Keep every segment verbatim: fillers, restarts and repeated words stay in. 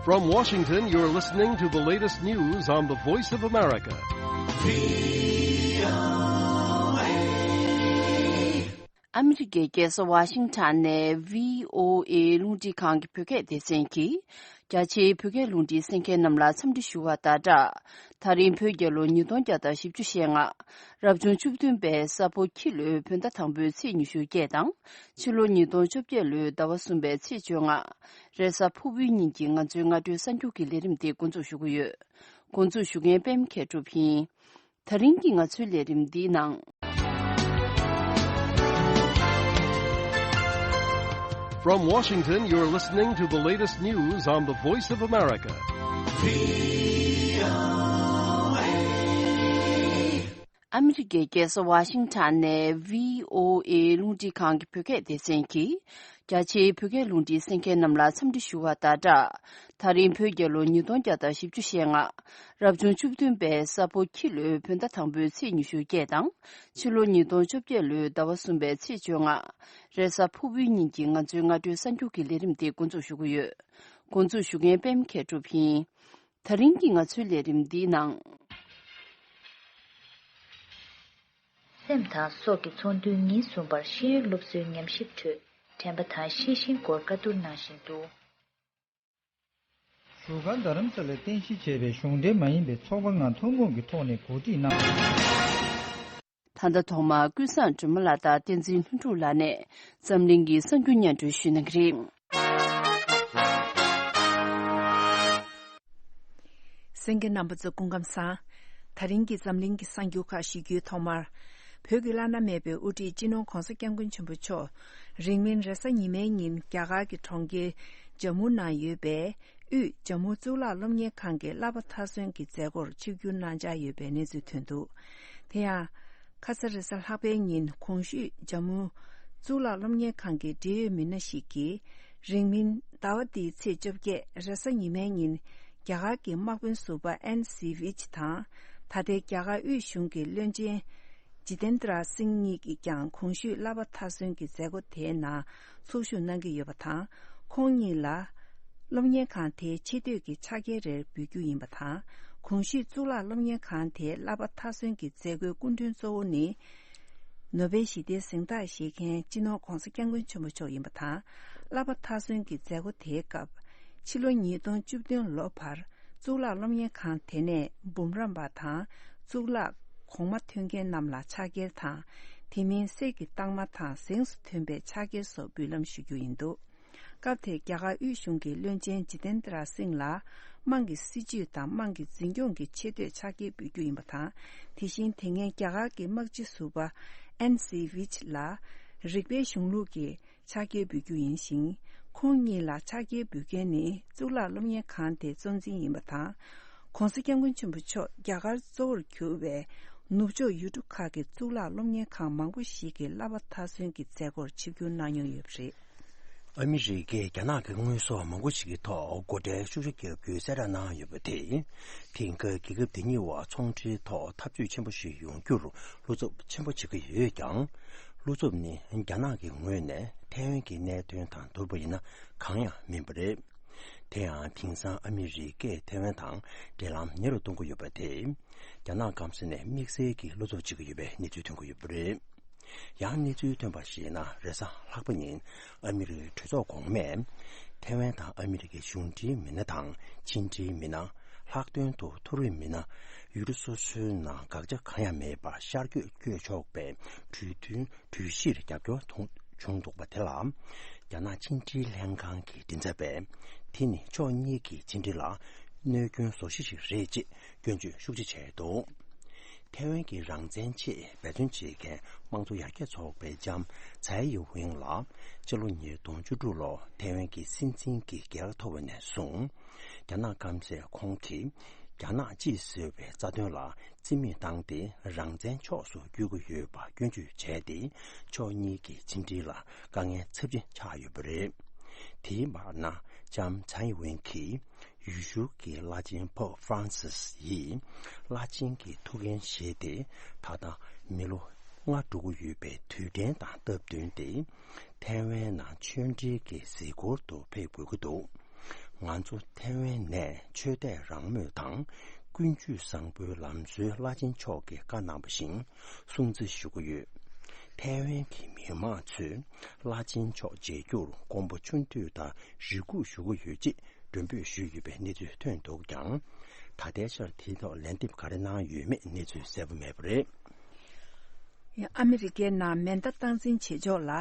From Washington, you're listening to the latest news on the Voice of America. ཨ་མི་རི་ཀའི་རྒྱལ་ས་ཝ་ཤིང་ཊོན་ནས་བྷི་ཨོ་ཨེ་རླུང་འཕྲིན་ཁང་གི་བོད་སྐད་སྡེ་ཚན་གྱིས། རྒྱ་ཆེའི་བོད་སྐད་རླུང་འཕྲིན་གསན་མཁན་རྣམས་ལ་འཚམས་འདྲི་ཞུ་བ་དང་སྦྲགས། ད་རིང་བོད་རྒྱལ་ལོ་ཉིས་སྟོང་བརྒྱ་དང་བཞི་བཅུ་ཞེ་ལྔ། རབ་བྱུང་བཅུ་བདུན་པའི་ས་ཕོ་ཁྱི་ལོའི་བོད་ཟླ་དང་པོའི་ཚེས་ཉི་ཤུ་བརྒྱད་དང་། ཕྱི་ལོ་ཉིས་སྟོང་བཅོ་བརྒྱད་ལོའི་ཟླ་བ་གསུམ་པའི་ཚེས་བཅོ་ལྔ། རེས་གཟའ་ཕུར་བུའི་ཉིན་གྱི་ང་ཚོའི་སྔ་དྲོའི་གསར་འགྱུར་གྱི་ལས་རིམ་དེ་འགོ་འཛུགས་ཞུ་གི་ཡོད། འགོ་འཛུགས་ཞུ་མཁན་པད་མ་མཁས་གྲུབ་ཡིན། ད་རིང་གི་ང་ཚོའི་ལས་རིམ་འདིའི་ནང་། From Washington, you're listening to the latest news on the Voice of America. ཨ་མི་རི་ཀའི་རྒྱལ་ས་ཝ་ཤིང་ཊོན་ནས་བྷི་ཨོ་ཨེ་རླུང་འཕྲིན་ཁང་གི་བོད་སྐད་སྡེ་ཚན་གྱིས། རྒྱ་ཆེའི་བོད་སྐད་རླུང་འཕྲིན་གསན་མཁན་རྣམས་ལ་འཚམས་འདྲི་ཞུ་བ་དང་སྦྲགས། ད་རིང་བོད་རྒྱལ་ལོ་ཉིས་སྟོང་བརྒྱ་དང་བཞི་བཅུ་ཞེ་ལྔ། རབ་བྱུང་བཅུ་བདུན་པའི་ས་ཕོ་ཁྱི་ལོའི་བོད་ཟླ་དང་པོའི་ཚེས་ཉི་ཤུ་བརྒྱད་དང་། ཕྱི་ལོ་ཉིས་སྟོང་བཅོ་བརྒྱད་ལོའི་ཟླ་བ་གསུམ་པའི་ཚེས་བཅོ་ལྔ། རེས་གཟའ་ཕུར་བུའི་ཉིན་གྱི་ང་ཚོའི་སྔ་དྲོའི་གསར་འགྱུར་གྱི་ལས་རིམ་དེ་འགོ་འཛུགས་ཞུ་གི་ཡོད། འགོ་འཛུགས་ཞུ་མཁན་པད་མ་མཁས་གྲུབ་ཡིན། ད་རིང་གི་ང་ཚོའི་ལས་རིམ་འདིའི་ནང་། སེམས་དང་སྲོག་གི་ཚོང་དོན་ཉིན་གསུམ་པར་ཤེས་ཡོན་སློབ་གསོའི་ཉམས་ཞིབ་ཁྲོད་དྲན་པ་དང་ཤེས་བཞིན་སྐོར་བཀའ་བསྡུར་གནང་བཞིན་འདུག་བཞུགས་སྒར་རྡ་རམ་ས་ལར་རྟེན་གཞི་བྱས་པའི་གཞུང་འབྲེལ་མ་ཡིན་པའི་ཚོགས་པ་ལྔ་ཐུན་མོང་གི་ཐོག་ནས་གོ་སྒྲིག་གནང་། ད་ལྟ་ཐོག་མར་ཀུན་བཟང་སྒྲོལ་མ་ལགས་དང་བསྟན་འཛིན་ལྷུན་གྲུབ་ལགས་ནས་འཛམ་གླིང་གི་གསར་འགྱུར་སྙན་སྒྲོན་ཞུ་གནང་གི་རེད། གསན་མཁན་རྣམ་པ་ཚོ་སྐུ་ཁམས་བཟང་། ད་རིང་གི་འཛམ་གླིང་གི་གསར་འགྱུར་ཁག་ཞུ་རྒྱུའི་ཐོག་མར། བོད་ཀྱི་བླ་ན་མེད་པའི་དབུ་ཁྲིད་སྤྱི་ནོར་༧གོང་ས་༧སྐྱབས་མགོན་ཆེན་པོ་མཆོག་རིང་མིན་རེས་གཟའ་ཉི་མའི་ཉིན་རྒྱ་གར་གྱི་གྲོང་ཁྱེར་ཇམ་མུ་ནང་ཡོད་པའི་དབུས་ཇམ་མུ་གཙུག་ལག་སློབ་གཉེར་ཁང་གི་བསླབ་པ་མཐར་སོན་གྱི་མཛད་སྒོར་ཆིབས་བསྒྱུར་གནང་འཆར་ཡོད་པའི་གནས་ཚུལ་ཐོན་འདུག་དེ་ཡང་། ཁ་ས་རེས་གཟའ་ལྷག་པའི་ཉིན་གོང་ཞུས་ཇམ་མུ་གཙུག་ལག་སློབ་གཉེར་ཁང་གི་འབྲེལ་ཡོད་མི་སྣ་ཞིག་གིས་རིང་མིན་ཟླ་བ་འདིའི་ཚེས་བཅོ་བརྒྱད་རེས་གཟའ་ཉི་མའི་ཉིན་རྒྱ་གར་གྱི་དམག་དཔོན་ཟུར་པ་ཨེན་སི་ཝིཆ་དང་ད་ལྟའི་རྒྱ་གར་དབུས་གཞུང་གི་བློན་ཆེན་ཇི་ཏེན་དྲ་སིང་གཉིས་ཀྱིས་ཀྱང་གོང་ཞུས་བསླབ་པ་མཐར་སོན་གྱི་མཛད་སྒོ་དེའི་ནང་ཚོགས་ཞུགས་གནང་གི་ཡོད་པ་དང་། ཁོང་གཉིས་ལ་སློབ་གཉེར་ཁང་དེའི་ཆེ་བསྟོད་ཀྱི་ཕྱག་འཁྱེར་རེ་འབུལ་རྒྱུ་ཡིན་པ་དང་། གོང་ཞུས་གཙུག་ལག་སློབ་གཉེར་ཁང་དེའི་བསླབ་པ་མཐར་སོན་གྱི་མཛད་སྒོའི་སྐུ་མགྲོན་གཙོ་བོ་ནི། ནོ་བེལ་ཞི་བདེའི་གཟེངས་རྟགས་བཞེས་མཁན་སྤྱི་ནོར་༧གོང་ས་༧སྐྱབས་མགོན་ཆེན་པོ་མཆོག་ཡིན་པ་དང་། བསླབ་པ་མཐར་སོན་གྱི་མཛད་སྒོ་དེའི་སྐབས། ཕྱི་ལོ་ཉིས་སྟོང་བཅུ་བདུན་ལོ་བར་གཙུག་ལག་སློབ་གཉེར་ཁང་དེ་ནས་འབུམ་རམས་པ་དང་གཙུག་ལག་གོང་མ་ཐོན་མཁན་རྣམས་ལ་ཕྱག་འཁྱེར་དང་། དེ་མིན་གསེར་གྱི་རྟགས་མ་དང་གཟེངས་སུ་ཐོན་པའི་ཕྱག་འཁྱེར་སོགས་འབུལ་ལམ་ཞུ་རྒྱུ་ཡིན་འདུག་སྐབས་དེར་རྒྱ་གར་དབུས་གཞུང་གི་བློན་ཆེན་ཇི་ཏེན་དྲ་སིང་ལ་དམངས་ཀྱི་སྲིད་བྱུས་དང་དམངས་ཀྱི་འཛིན་སྐྱོང་གི་ཆེ་བསྟོད་ཕྱག་འཁྱེར་འབུལ་རྒྱུ་ཡིན་པ་དང་། དེ་བཞིན་དེ་སྔའི་རྒྱ་གར་གྱི་དམག་སྤྱི་ཟུར་པ་ཨེན་སི་ཝིཆ་ལ་རིགས་པའི་གཞུང་ལུགས་ཀྱི་ཕྱག་འཁྱེར་འབུལ་རྒྱུ་ཡིན་ཞིང་། ཁོང་གཉིས་ལ་ཕྱག་འཁྱེར་འབུལ་མཁན་ནི་གཙུག་ལག་སློབ་གཉེར་ཁང་དེའི་གཙོ་འཛིན་ཡིན་པ་དང་། ༸གོང་ས་༸སྐྱབས་མགོན་ཆེན་པོ་མཆོག་རྒྱ་གར་གཙོ་བོར་གྱུར་བའི་ནུབ་ཕྱོགས་ཡུལ་གྲུ་ཁག་གི་གཙུག་ལག་སློབ་གཉེར་ཁང་མང་པོ་ཞིག་གི་བསླབ་པ་མཐར་སོན་གྱི་མཛད་སྒོར་ཆིབས་བསྒྱུར་གནང་མྱོང་ཡོད་པ་རེད། ཨ་མི་རི་ཀས་རྒྱ་ནག་གི་དངོས་ཟོག་མང་པོ་ཞིག་གི་ཐོག་སྒོ་ཁྲལ་ཤུགས་ཆེ་བརྒྱབ་རྒྱུའི་གསལ་བསྒྲགས་གནང་ཡོད་པ་དེས། དེང་སྐབས་རྒྱལ་ཁབ་དེ་གཉིས་བར་ཚོང་འབྲེལ་ཐོག་འཐབ་ཇུས་ཆེན་པོ་ཞིག་ཡོང་རྒྱུར་བློ་འཚབ་ཆེན་པོ་བྱེད་ཀྱི་ཡོད་ཀྱང་། བློ་འཚབ་ནི་རྒྱ་ནག་གི་ངོས་ནས་ཐའེ་ཝན་གྱི་གནད་དོན་དང་བསྡུར་བ་ཡིན་ན་གང་ཡང་མིན་པ་རེད། དེ་ཡང་དེང་སང་ཨ་མི་རི་ཀས་ཐའེ་ཝན་དང་འབྲེལ་ལམ་ཉེ་རུ་གཏོང་གི་ཡོད་པ་དེས། རྒྱ་ནག་སྐམ་ས་ནས་དམིགས་བསལ་གྱི་བློ་འཚབ་བྱེད་ཀྱི་ཡོད་པའི་གནས་ཚུལ་ཐོན་གྱི་ཡོད་པ་རེད། ཡང་གནས་ཚུལ་ཐོན་པར་གཞིགས་ན། རེས་གཟའ་ལྷག་པ་ཉིན་ཨ་མི་རི་ཀའི་གྲོས་ཚོགས་གོང་མས་ཐའེ་ཝན་དང་ཨ་མི་རི་ཀའི་གཞུང་འབྲེལ་མི་སྣ་དང་ཕྱི་འབྲེལ་མི་སྣ། ལྷག་དོན་དུ་མཐོ་རིམ་མི་སྣ་ཡུལ་གྲུ་སོ་སོའི་ནང་དགག་བྱ་གང་ཡང་མེད་པར་ཤར་བསྐྱོད་བསྐྱོད་ཆོག་པའི་གྲོས་མཐུན་གྲོས་གཞིར་རྒྱབ་སྐྱོར་བྱུང་འདུག་པ་དེ་ལ། རྒྱ་ནག་ཕྱི་འབྲེལ་ལྷན་ཁང་གི་མགྲིན་ཚབ་པས། དེ་ནི་ཕྱོགས་གཉིས་ཀྱི་ཕྱི་འབྲེལ་ལ་གནོད་སྐྱོན་བཟོ་གཞི་ཞིག་རེད་ཅེས་སྐྱོན་བརྗོད་ཤུགས་ཆེ་བྱས་འདུག་ཐའེ་ཝན་གྱི་རང་བཙན་ཆེད་འབད་བརྩོན་བྱེད་མཁན་དམངས་གཙོ་ཡར་རྒྱས་ཚོགས་པའི་ལྕམ་ཚའེ་ཡི་ཝེང་ལ། སྤྱི་ལོ་ཉིས་སྟོང་བཅུ་དྲུག་ལོར་ཐའེ་ཝན་གྱི་སྲིད་འཛིན་གྱི་རྒྱལ་ཁ་ཐོབ་པ་ནས་བཟུང་། རྒྱ་ནག་སྐམ་སས་ཁོང་གིས་རྒྱ་ནག་གཅིག་ཟེར་བའི་རྩ་དོན་ལ་རྩིས་མེད་བཏང་སྟེ། རང་བཙན་ཕྱོགས་སུ་བསྐྱོད་ཀྱི་ཡོད་པ་སྐྱོན་བརྗོད་བྱས་ཏེ། ཕྱོགས་གཉིས་ཀྱི་ཕྱི་འབྲེལ་ལ་དཀའ་ངལ་ཚབས་ཆེན་ཆགས་ཡོད་པ་རེད། དེའི་བར་ན། ལྕམ་ཚའེ་ཝེན་གྱིས་ཡུལ་ཤུལ་གྱི་བླ་ཆེན་པོབ་ཧྥ་རན་སིས་ཡིས་བླ་ཆེན་གྱི་ཐུགས་འགན་བཞེས་ཏེ། ད་ལྟ་མི་ལོ་ལྔ་འགྲོ་གི་ཡོད་པའི་དུས་དྲན་དང་སྟབས་བསྟུན་ཏེ། ཐའེ་ཝན་ནང་ཆོས་འབྲེལ་གྱི་གཟིགས་སྐོར་དུ་ཕེབས་དགོས་ཀྱི་འདུག་ང་ཚོ་ཐའེ་ཝན་ནས་ཆོས་དད་རང་མོས་དང་ཀུན་སྤྱོད་བཟང་པོའི་ལམ་སྲོལ་བླ་ཆེན་མཆོག་གིས་བཀའ་གནང་བ་བཞིན་སྲུང་བརྩི་ཞུ་གི་ཡོད། ཐའེ་ཝན་གྱི་མི་མང་ཚོས་བླ་ཆེན་མཆོག་མཇལ་རྒྱུར་དགོངས་པ་ཆུང་དུས་དང་རེ་སྒུག་ཞུ་གི་ཡོད་ཅེས་མགྲོན་འབོད་ཞུས་ཡོད་པའི་གནས་ཚུལ་ཐོན་འདུག་ཀྱང་། ད་ལྟའི་ཆར་དེའི་ཐོག་ལན་འདེབས་ག་རེ་གནང་ཡོད་མེད་གནས་ཚུལ་གསལ་པོ་མེད་པ་རེད། ཨ་མི་རི་ཀའི་ནང་མེ་མདའ་སྟངས་འཛིན་བྱེད་ཕྱོགས་ལ་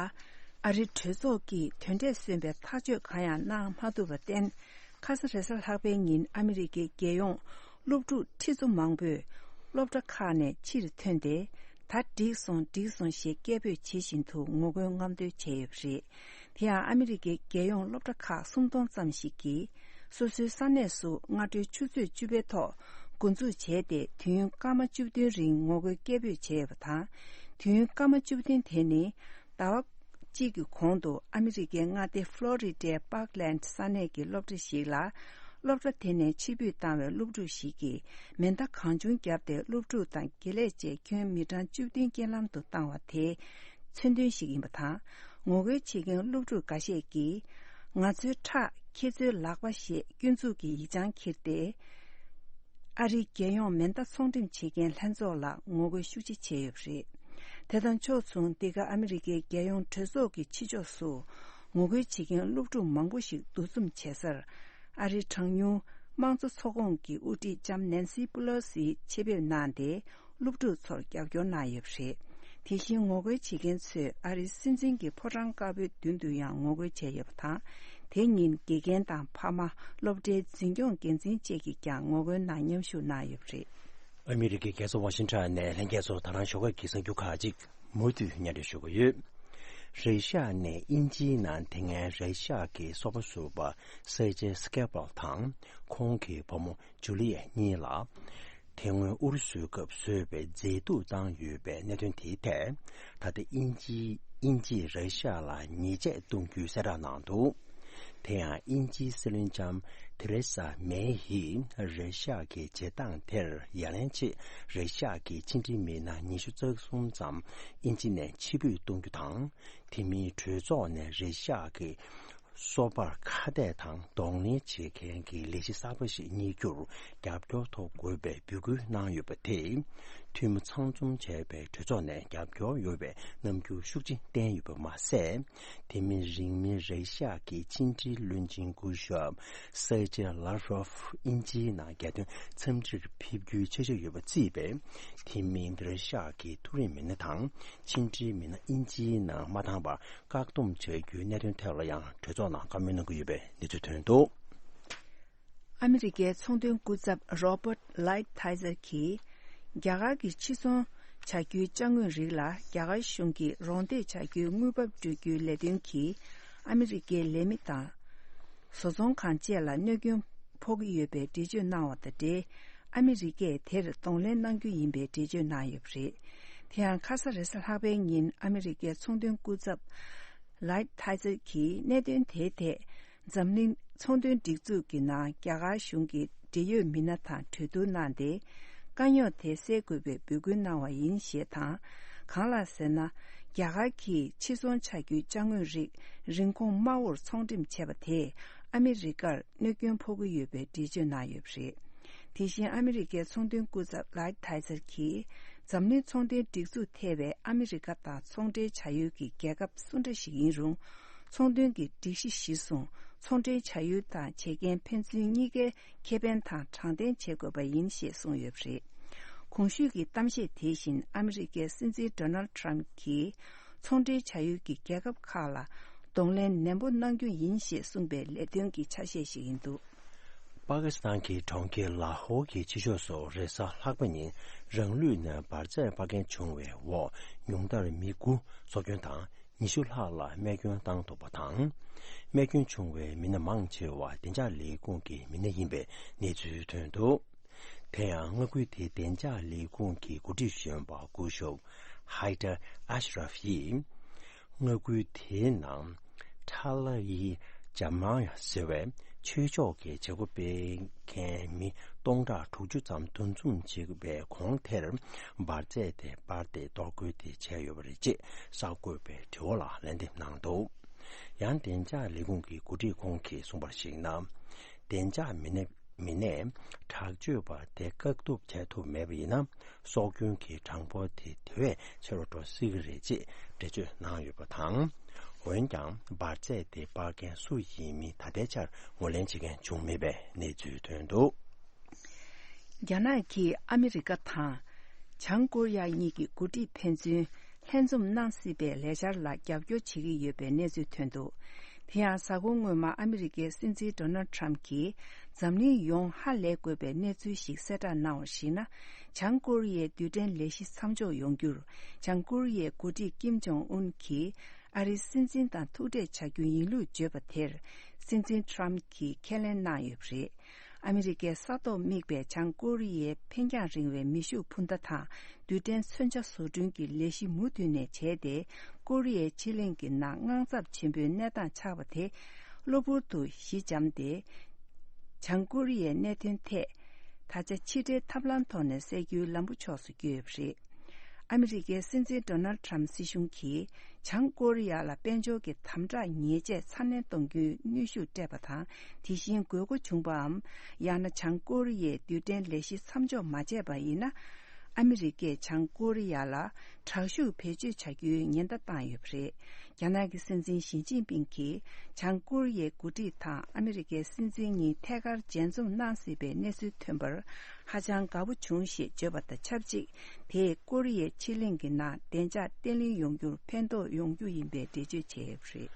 ཨ་རིའི་གྲོས་ཚོགས་ཀྱིས་དོན་འབྲས་སོན་པའི་ཐག་གཅོད་གང་ཡང་གནང་མ་ཐུབ་པར་བརྟེན། ཁ་ས་རེས་གཟའ་ལྷག་པའི་ཉིན་ཨ་མི་རི་ཀའི་རྒྱལ་ཡོངས་སློབ་ཕྲུག་ཁྲི་ཚོ་མང་པོས་སློབ་གྲྭ་ཁག་ནས་ཕྱིར་ཐོན་ཏེ། ད་འགྲིག་སོང་འགྲིག་སོང་ཞེས་སྐད་འབོད་བྱེད་བཞིན་དུ་ངོ་རྒོལ་རྔམ་སྟོན་བྱས་ཡོད་པ་རེད། དེ་ཡང་ཨ་མི་རི་ཀའི་རྒྱལ་ཡོངས་སློབ་གྲྭ་ཁག་སུམ་སྟོང་ཙམ་ཞིག་གིས། སོ་སོའི་ས་གནས་སུ་སྔ་དྲོའི་ཆུ་ཚོད་བཅུ་པའི་ཐོག་འགོ་འཛུགས་བྱས་ཏེ། དུས་ཡུན་སྐར་མ་བཅུ་བདུན་རིང་ངོ་རྒོལ་སྐད་འབོད་བྱས་ཡོད་པ་དང་། དུས་ཡུན་སྐར་མ་བཅུ་བདུན་དེ་ནི་ཟླ་བ་གཅིག་གི་གོང་དུ་ཨ་མི་རི་ཀའི་མངའ་སྡེ་ཕློ་རི་ཌའི་པཱག་ལེནཌ་ས་གནས་ཀྱི་སློབ་གྲྭ་ཞིག་ལ། སློབ་གྲྭ་དེ་ནས་ཕྱིར་འབུད་བཏང་བའི་སློབ་ཕྲུག་ཞིག་གིས་མེ་མདའ་གང་བྱུང་བརྒྱབ་སྟེ། སློབ་ཕྲུག་དང་དགེ་ལས་བཅས་ཁྱོན་མི་གྲངས་བཅུ་བདུན་རྐྱེན་ལམ་དུ་བཏང་བ་དེའི་མཚོན་དོན་ཞིག་ཡིན་པ་དང་། ངོ་རྒོལ་བྱེད་མཁན་སློབ་ཕྲུག་འགའ་ཤས་ཀྱིས། ང་ཚོའི་ཁྲག་ཁྱེད་ཚོའི་ལག་པ་ཞེས་སྐྱོན་འཛུགས་ཀྱི་ཡིག་བྱང་འཁྱེར་ཏེ། ཨ་རིའི་རྒྱལ་ཡོངས་མེ་མདའ་ཚོང་འགྲེམས་བྱེད་མཁན་ལྷན་ཚོགས་ལ་ངོ་རྒོལ་ཤུགས་ཆེ་བྱས་ཡོད་པ་རེད། དེ་དང་ཕྱོགས་མཚུངས། འདི་ག་ཨ་མི་རི་ཀའི་རྒྱལ་ཡོངས་གྲོས་ཚོགས་ཀྱི་ཕྱི་ཕྱོགས་སུ་ངོ་རྒོལ་བྱེད་མཁན་སློབ་ཕྲུག་མང་པོ་ཞིག་འདུ་འཛོམས་བྱེད་སར། ཨ་རིའི་གྲངས་ཉུང་དམངས་གཙོ་ཚོགས་ཁོངས་ཀྱི་དབུ་ཁྲིད་ལྕམ་ནན་སི་པི་ལོ་སི་ཆེད་ཕེབས་གནང་སྟེ། སློབ་ཕྲུག་ཚོར་རྒྱབ་སྐྱོར་གནང་ཡོད་པ་རེད། དེ་བཞིན་ངོ་རྒོལ་བྱེད་མཁན་ཚོས་ཨ་རིའི་སྲིད་འཛིན་གྱི་ཕོ་བྲང་དཀར་པོའི་མདུན་དུ་ཡང་ངོ་རྒོལ་བྱས་ཡོད་པ་དང་། དེ་ཉིན་དགེ་རྒན་དང་ཕ་མ། སློབ་གྲྭའི་འཛིན་སྐྱོང་འགན་འཛིན་བཅས་ཀྱིས་ཀྱང་ངོ་རྒོལ་ནང་མཉམ་ཞུགས་གནང་ཡོད་པ་རེད། ཨ་མི་རི་ཀའི་རྒྱལ་ས་ཝ་ཤིང་ཊོན་ནས་ལྷན་རྒྱས་ཚོ་ད་རང་ཞོགས་ཀས་ཀྱི་གསར་འགྱུར་ཁག་ཅིག་མུ་མཐུད་སྙན་སྒྲོན་ཞུ་གི་ཡོད། རེ་ཤ་ནས་དབྱིན་ཇིའི་ནང་དེ་སྔའི་རེ་ཤ་གི་སོ་པ་ཟུར་པ་སེར་ཆེན་སྐེ་པལ་དང་ཁོང་གི་བུ་མོ་ཇུ་ལི་ཡ་གཉིས་ལ། དེ་སྔོན་ཨུ་རུ་སུའི་སྐབས་བཟོས་པའི་མཛེས་སྡུག་བཏང་ཡོད་པའི་གནད་དོན་དེའི་ཐད། ད་ལྟ་དབྱིན་ཇིའི་དབྱིན་ཇིས་རེ་ཤ་ལ་ཉེས་ཆད་གཏོང་རྒྱུའི་གསལ་བསྒྲགས་གནང་འདུག་དེ་ཡང་དབྱིན་ཇིའི་སྲིད་བློན་ལྕམ་ཐེ་རེ་ས་མེ་ཡིས་རེ་ཤ་གི་བྱེད་སྟངས་དེར་ཡ་ལན་ཆེད་རེ་ཤ་གི་ཕྱི་འབྲེལ་མི་སྣ་ཉི་ཤུ་རྩ་གསུམ་ཙམ་དབྱིན་ཇི་ནས་ཕྱིར་འབུད་གཏོང་རྒྱུ་དང་། དེ་མིན་གྲོས་ཚོགས་ནས་རེ་ཤ་གི་སོ་པར་ཁ་གཏད་དང་གདོང་ལེན་བྱེད་མཁན་གྱི་ལས་གཞི་གསར་པ་ཞིག་གཉེར་རྒྱུར་རྒྱབ་སྐྱོར་ཐོབ་དགོས་པའི་འབོད་སྐུལ་གནང་ཡོད་པ་དེས། འཐུས་མི་ཚང་འཛོམས་བྱས་པའི་གྲོས་ཚོགས་ནས་རྒྱབ་སྐྱོར་ཡོད་པའི་རྣམ་འགྱུར་ཤུགས་ཆེ་བསྟན་ཡོད་པ་མ་ཟད། དེ་མིན་རིང་མིན་རེ་ཤ་གི་ཕྱི་འབྲེལ་བློན་ཆེན་སྐུ་ཞབས་སེར་ཇེ་ལ་རོབ་དབྱིན་ཇིའི་ནང་རྒྱལ་དོན་འཚམས་འདྲིར་ཕེབས་རྒྱུའི་འཆར་གཞི་ཡོད་པ་བརྩིས་པས། དེ་མིན་རེ་ཤ་གི་མཐོ་རིམ་མི་སྣ་དང་ཕྱི་འབྲེལ་མི་སྣ་དབྱིན་ཇིའི་ནང་མ་བཏང་བར། བཀག་སྡོམ་བྱ་རྒྱུའི་གནད་དོན་ཐད་ལ་ཡང་གྲོས་ཚོགས་ནང་བཀའ་མོལ་གནང་གི་ཡོད་པའི་གནས་ཚུལ་ཐོན་འདུག་ཨ་མི་རི་ཀའི་ཚོང་དོན་སྐུ་ཚབ་རོ་བྷར་ལའིཊ་ཐའི་ཛར་གྱིས། རྒྱ་གར་གྱི་ཕྱིར་ཚོང་བྱ་རྒྱུའི་ཅ་དངོས་རིགས་ལ་རྒྱ་གར་གཞུང་གིས་རོགས་འདེགས་བྱ་རྒྱུའི་དངུལ་འབབ་སྤྲོད་རྒྱུའི་ལས་དོན་གྱིས། ཨ་མི་རི་ཀའི་ལས་མི་དང་། བཟོ་ཚོང་ཁང་བཅས་ལ་གནོད་སྐྱོན་ཕོག་གི་ཡོད་པའི་འགྲེལ་བརྗོད་གནང་བ་དང་འབྲེལ། ཨ་མི་རི་ཀས་དེར་གདོང་ལེན་གནང་རྒྱུ་ཡིན་པའི་འགྲེལ་བརྗོད་གནང་ཡོད་པ་རེད། དེ་ཡང་ཁ་ས་རེས་གཟའ་ལྷག་པའི་ཉིན་ཨ་མི་རི་ཀའི་ཚོང་དོན་སྐུ་ཚབ་ལའིཊ་ཐའི་ཛར་གྱིས་གནད་དོན་དེའི་ཐད། འཛམ་གླིང་ཚོང་དོན་སྒྲིག་འཛུགས་ཀྱི་ནང་རྒྱ་གར་གཞུང་གི་འབྲེལ་ཡོད་མི་སྣ་དང་གྲོས་བསྡུར་གནང་སྟེ། དཀའ་རྙོག་དེ་སེལ་དགོས་པའི་འབོད་སྐུལ་གནང་བ་ཡིན་ཞེས་དང་། གང་ལགས་ཟེར་ན། རྒྱ་གར་གྱིས་ཕྱིར་ཚོང་བྱ་རྒྱུའི་ཅ་དངོས་རིགས་རིན་གོང་དམའ་བོར་ཚོང་འགྲེམས་བྱས་པ་དེས་ཨ་མི་རི་ཀར་གནོད་སྐྱོན་ཕོག་གི་ཡོད་པའི་འགྲེལ་བརྗོད་གནང་ཡོད་པ་རེད། དེ་བཞིན་ཨ་མི་རི་ཀའི་ཚོང་དོན་སྐུ་ཚབ་ལའིཊ་ཐའི་ཛར་གྱིས། འཛམ་གླིང་ཚོང་དོན་སྒྲིག་འཛུགས་ཐེ་བའི་ཨ་མི་རི་ཀ་དང་ཚོང་འབྲེལ་བྱ་ཡུལ་གྱི་རྒྱལ་ཁབ་སུ་འདྲ་ཞིག་ཡིན་རུང་། ཚོང་དོན་གྱི་སྒྲིག་གཞི་གཞིར་བཟུང་ཚོང་འབྲེལ་བྱ་ཡུལ་དང་བྱེད་མཁན་ཕན་ཚུན་གཉིས་ཀའི་ཁེ་ཕན་དང་དྲང་བདེན་བྱེད་དགོས་པ་ཡིན་ཞེས་གསུངས་ཡོད་པ་རེད། གོང་ཞུས་ཀྱི་གཏམ་བཤད་དེ་བཞིན་ཨ་མི་རི་ཀའི་སྲིད་འཛིན་ཌོ་ནལ་ཌི་ཊརམ་གྱིས། ཚོང་འབྲེལ་བྱ་ཡུལ་གྱི་རྒྱལ་ཁབ་ཁག་ལ་གདོང་ལེན་ནན་པོ་གནང་རྒྱུ་ཡིན་ཞེས་གསུངས་པའི་ལས་དོན་གྱི་ཆ་ཤས་ཤིག་ཡིན་འདུག་པ་ཀི་སི་ཐན་གྱི་གྲོང་ཁྱེར་ལ་ཧོར་གྱི་ཕྱི་ཕྱོགས་སུ་རེས་གཟའ་ལྷག་པ་ཉིན་རང་ལུས་ནས་འབར་རྫས་སྤར་མཁན་བྱུང་བའི་འོག་ཉུང་མཐར་མི་དགུ་སྲོག་སྐྱོན་དང་ཉི་ཤུ་ལྷག་ལ་རྨས་སྐྱོན་བཏང་འདུག་པ་དང་། རྨས་སྐྱོན་བྱུང་བའི་མི་སྣ་མང་ཆེ་བ་བདེ་འཇགས་ལས་ཁུངས་ཀྱི་མི་སྣ་ཡིན་པའི་གནས་ཚུལ་ཐོན་འདུག་དེ་ཡང་མངའ་ཁུལ་དེའི་བདེ་འཇགས་ལས་ཁུངས་ཀྱི་འགོ་ཁྲིད་གཞོན་པ་སྐུ་ཞབས་ཧའི་ཏར་ཨ་ཤ་རབ་ཡིས། མངའ་ཁུལ་དེའི་ནང་ཁྲ་ལ་ཡི་ཇ་མ་ཡ་ཟེར་བའི་ཆོས་ཕྱོགས་ཀྱི་བྱེད་སྒོ་སྤེལ་མཁན་མི་སྟོང་ཕྲག་དྲུག་ཅུ་ཙམ་འདུ་འཛོམས་བྱེད་པའི་གོང་དེར་འབར་རྫས་དེ་སྤར་ཏེ་གཏོར་རྒོལ་དེ་བྱས་ཡོད་པ་རེད་ཅེས་གསར་འགོད་པའི་དྲི་བ་ལ་ལན་འདེབས་གནང་འདུག་ཡང་བདེ་འཇགས་ལས་ཁུངས་ཀྱི་འགོ་ཁྲིད་ཁོང་གིས་གསུངས་པར་གཞིགས་ན། བདེ་འཇགས་མི་སྣ་མི་སྣས་དྲག་སྤྱོད་པ་དེ་བཀག་ཐུབ་བྱས་ཐུབ་མེད་པ་ཡིན་ན། སྲོག་སྐྱོན་གྱི་གྲངས་འབོར་དེ་དེ་བས་ཆེ་རུ་འགྲོ་སྲིད་ཀྱི་རེད་ཅེས་འགྲེལ་བརྗོད་གནང་ཡོད་པ་དང་། འོན་ཀྱང་འབར་རྫས་དེ་སྤར་མཁན་སུ་ཡིན་མིན་ད་ལྟའི་ཆར་ངོས་ལེན་བྱེད་མཁན་བྱུང་མེད་པའི་གནས་ཚུལ་ཐོན་འདུག། རྒྱ་ནག་གིས་ཨ་མི་རི་ཀ་དང་། བྱང་ཀོ་རི་ཡ་གཉིས་ཀྱི་འགོ་ཁྲིད་ཕན་ཚུན་ལྷན་འཛོམས་གནང་སྲིད་པའི་ལས་འཆར་ལ་རྒྱབ་སྐྱོར་བྱེད་ཀྱི་ཡོད་པའི་གནས་ཚུལ་ཐོན་འདུག། དེ་ཡང་གཟའ་འཁོར་སྔོན་མ་ཨ་མི་རི་ཀའི་སྲིད་འཛིན་ཌོ་ནལ་ཁྲམ་གྱིས་འཛམ་གླིང་ཡོངས་ཧ་ལས་དགོས་པའི་གནས་ཚུལ་ཞིག་གསལ་བསྒྲགས་གནང་བར་གཞིགས་ན། བྱང་ཀོ་རི་ཡའི་རྡུལ་ཕྲན་ལས་གཞི་མཚམས་འཇོག་ཡོང་རྒྱུར། བྱང་ཀོ་རི་ཡའི་འགོ་ཁྲིད་ཀིམ་ཇོང་ཨུན་གྱིས་ཨ་རིའི་སྲིད་འཛིན་དང་ཐུག་འཕྲད་བྱ་རྒྱུ་ཡིན་ལུགས་བརྗོད་པ་དེར། སྲིད་འཛིན་ཁྲམ་གྱིས་ཁས་ལེན་གནང་ཡོད་པ་རེད། ཨ་མི་རི་ཀའི་ས་ཐོག་དམིགས་པའི་བྱང་ཀོ་རི་ཡའི་འཕེན་རྒྱང་རིང་བའི་མེ་ཤུགས་འཕུར་མདའ་དང་རྡུལ་ཕྲན་མཚོན་ཆ་བཟོ་སྐྲུན་གྱི་ལས་གཞི་མུ་མཐུད་ནས་བྱས་ཏེ། ཀོ་རི་ཡའི་ཕྱེད་གླིང་གི་ནང་དངངས་འཚབ་ཆེན་པོའི་གནས་སྟངས་ཆགས་པ་དེ་གློ་བུར་དུ་ཞི་འཇམ་སྟེ། བྱང་ཀོ་རི་ཡའི་གནད་དོན་ཐད་ད་ཆ་ཕྱི་འབྲེལ་ཐབས་ལམ་ཐོག་ནས་སེལ་རྒྱུའི་ལམ་བུ་ཕྱོགས་སུ་བསྐྱོད་ཡོད་པ་རེད། ཨ་མི་རི་ཀའི་སྲིད་འཛིན་ཌོ་ནལ་ཁྲམ་སྲིད་གཞུང་གིས་བྱང་ཀོ་རི་ཡ་ལ་དཔལ་འབྱོར་གྱི་དམ་དྲག་ཉེས་ཆད་ཚ་ནན་གཏོང་རྒྱུའི་གནོན་ཤུགས་སྤྲད་པ་དང་། དེ་བཞིན་དགོས་མཁོ་བྱུང་པའམ། ཡང་ན་བྱང་ཀོ་རི་ཡའི་རྡུལ་ཕྲན་ལས་གཞི་མཚམས་འཇོག་མ་བྱས་པ་ཡིན་ན། ཨ་མི་རི་ཀས་བྱང་ཀོ་རི་ཡ་ལ་དྲག་ཤུགས་བེད་སྤྱོད་བྱ་རྒྱུའི་ཉེན་བརྡ་བཏང་ཡོད་པ་རེད། རྒྱ་ནག་གི་སྲིད་འཛིན་ཞི་ཅིན་ཕིང་གིས་བྱང་ཀོ་རི་ཡའི་འགོ་ཁྲིད་དང་ཨ་མི་རི་ཀའི་སྲིད་འཛིན་གཉིས་ཐད་ཀར་མཇལ་འཛོམས་གནང་སྲིད་པའི་གནས་ཚུལ་ཐོན་པར་ཧ་ཅང་དགའ་པོ་བྱུང་ཞེས་བརྗོད་པ་དང་ཆབས་ཅིག། དེས་ཀོ་རི་ཡའི་ཕྱེད་གླིང་གི་ནང་བདེ་འཇགས་བརྟན་ལྷིང་ཡོང་རྒྱུར་ཕན་ཐོགས་ཡོང་རྒྱུ་ཡིན་པའི་འགྲེལ་བརྗོད་བྱས་ཡོད་པ་རེད།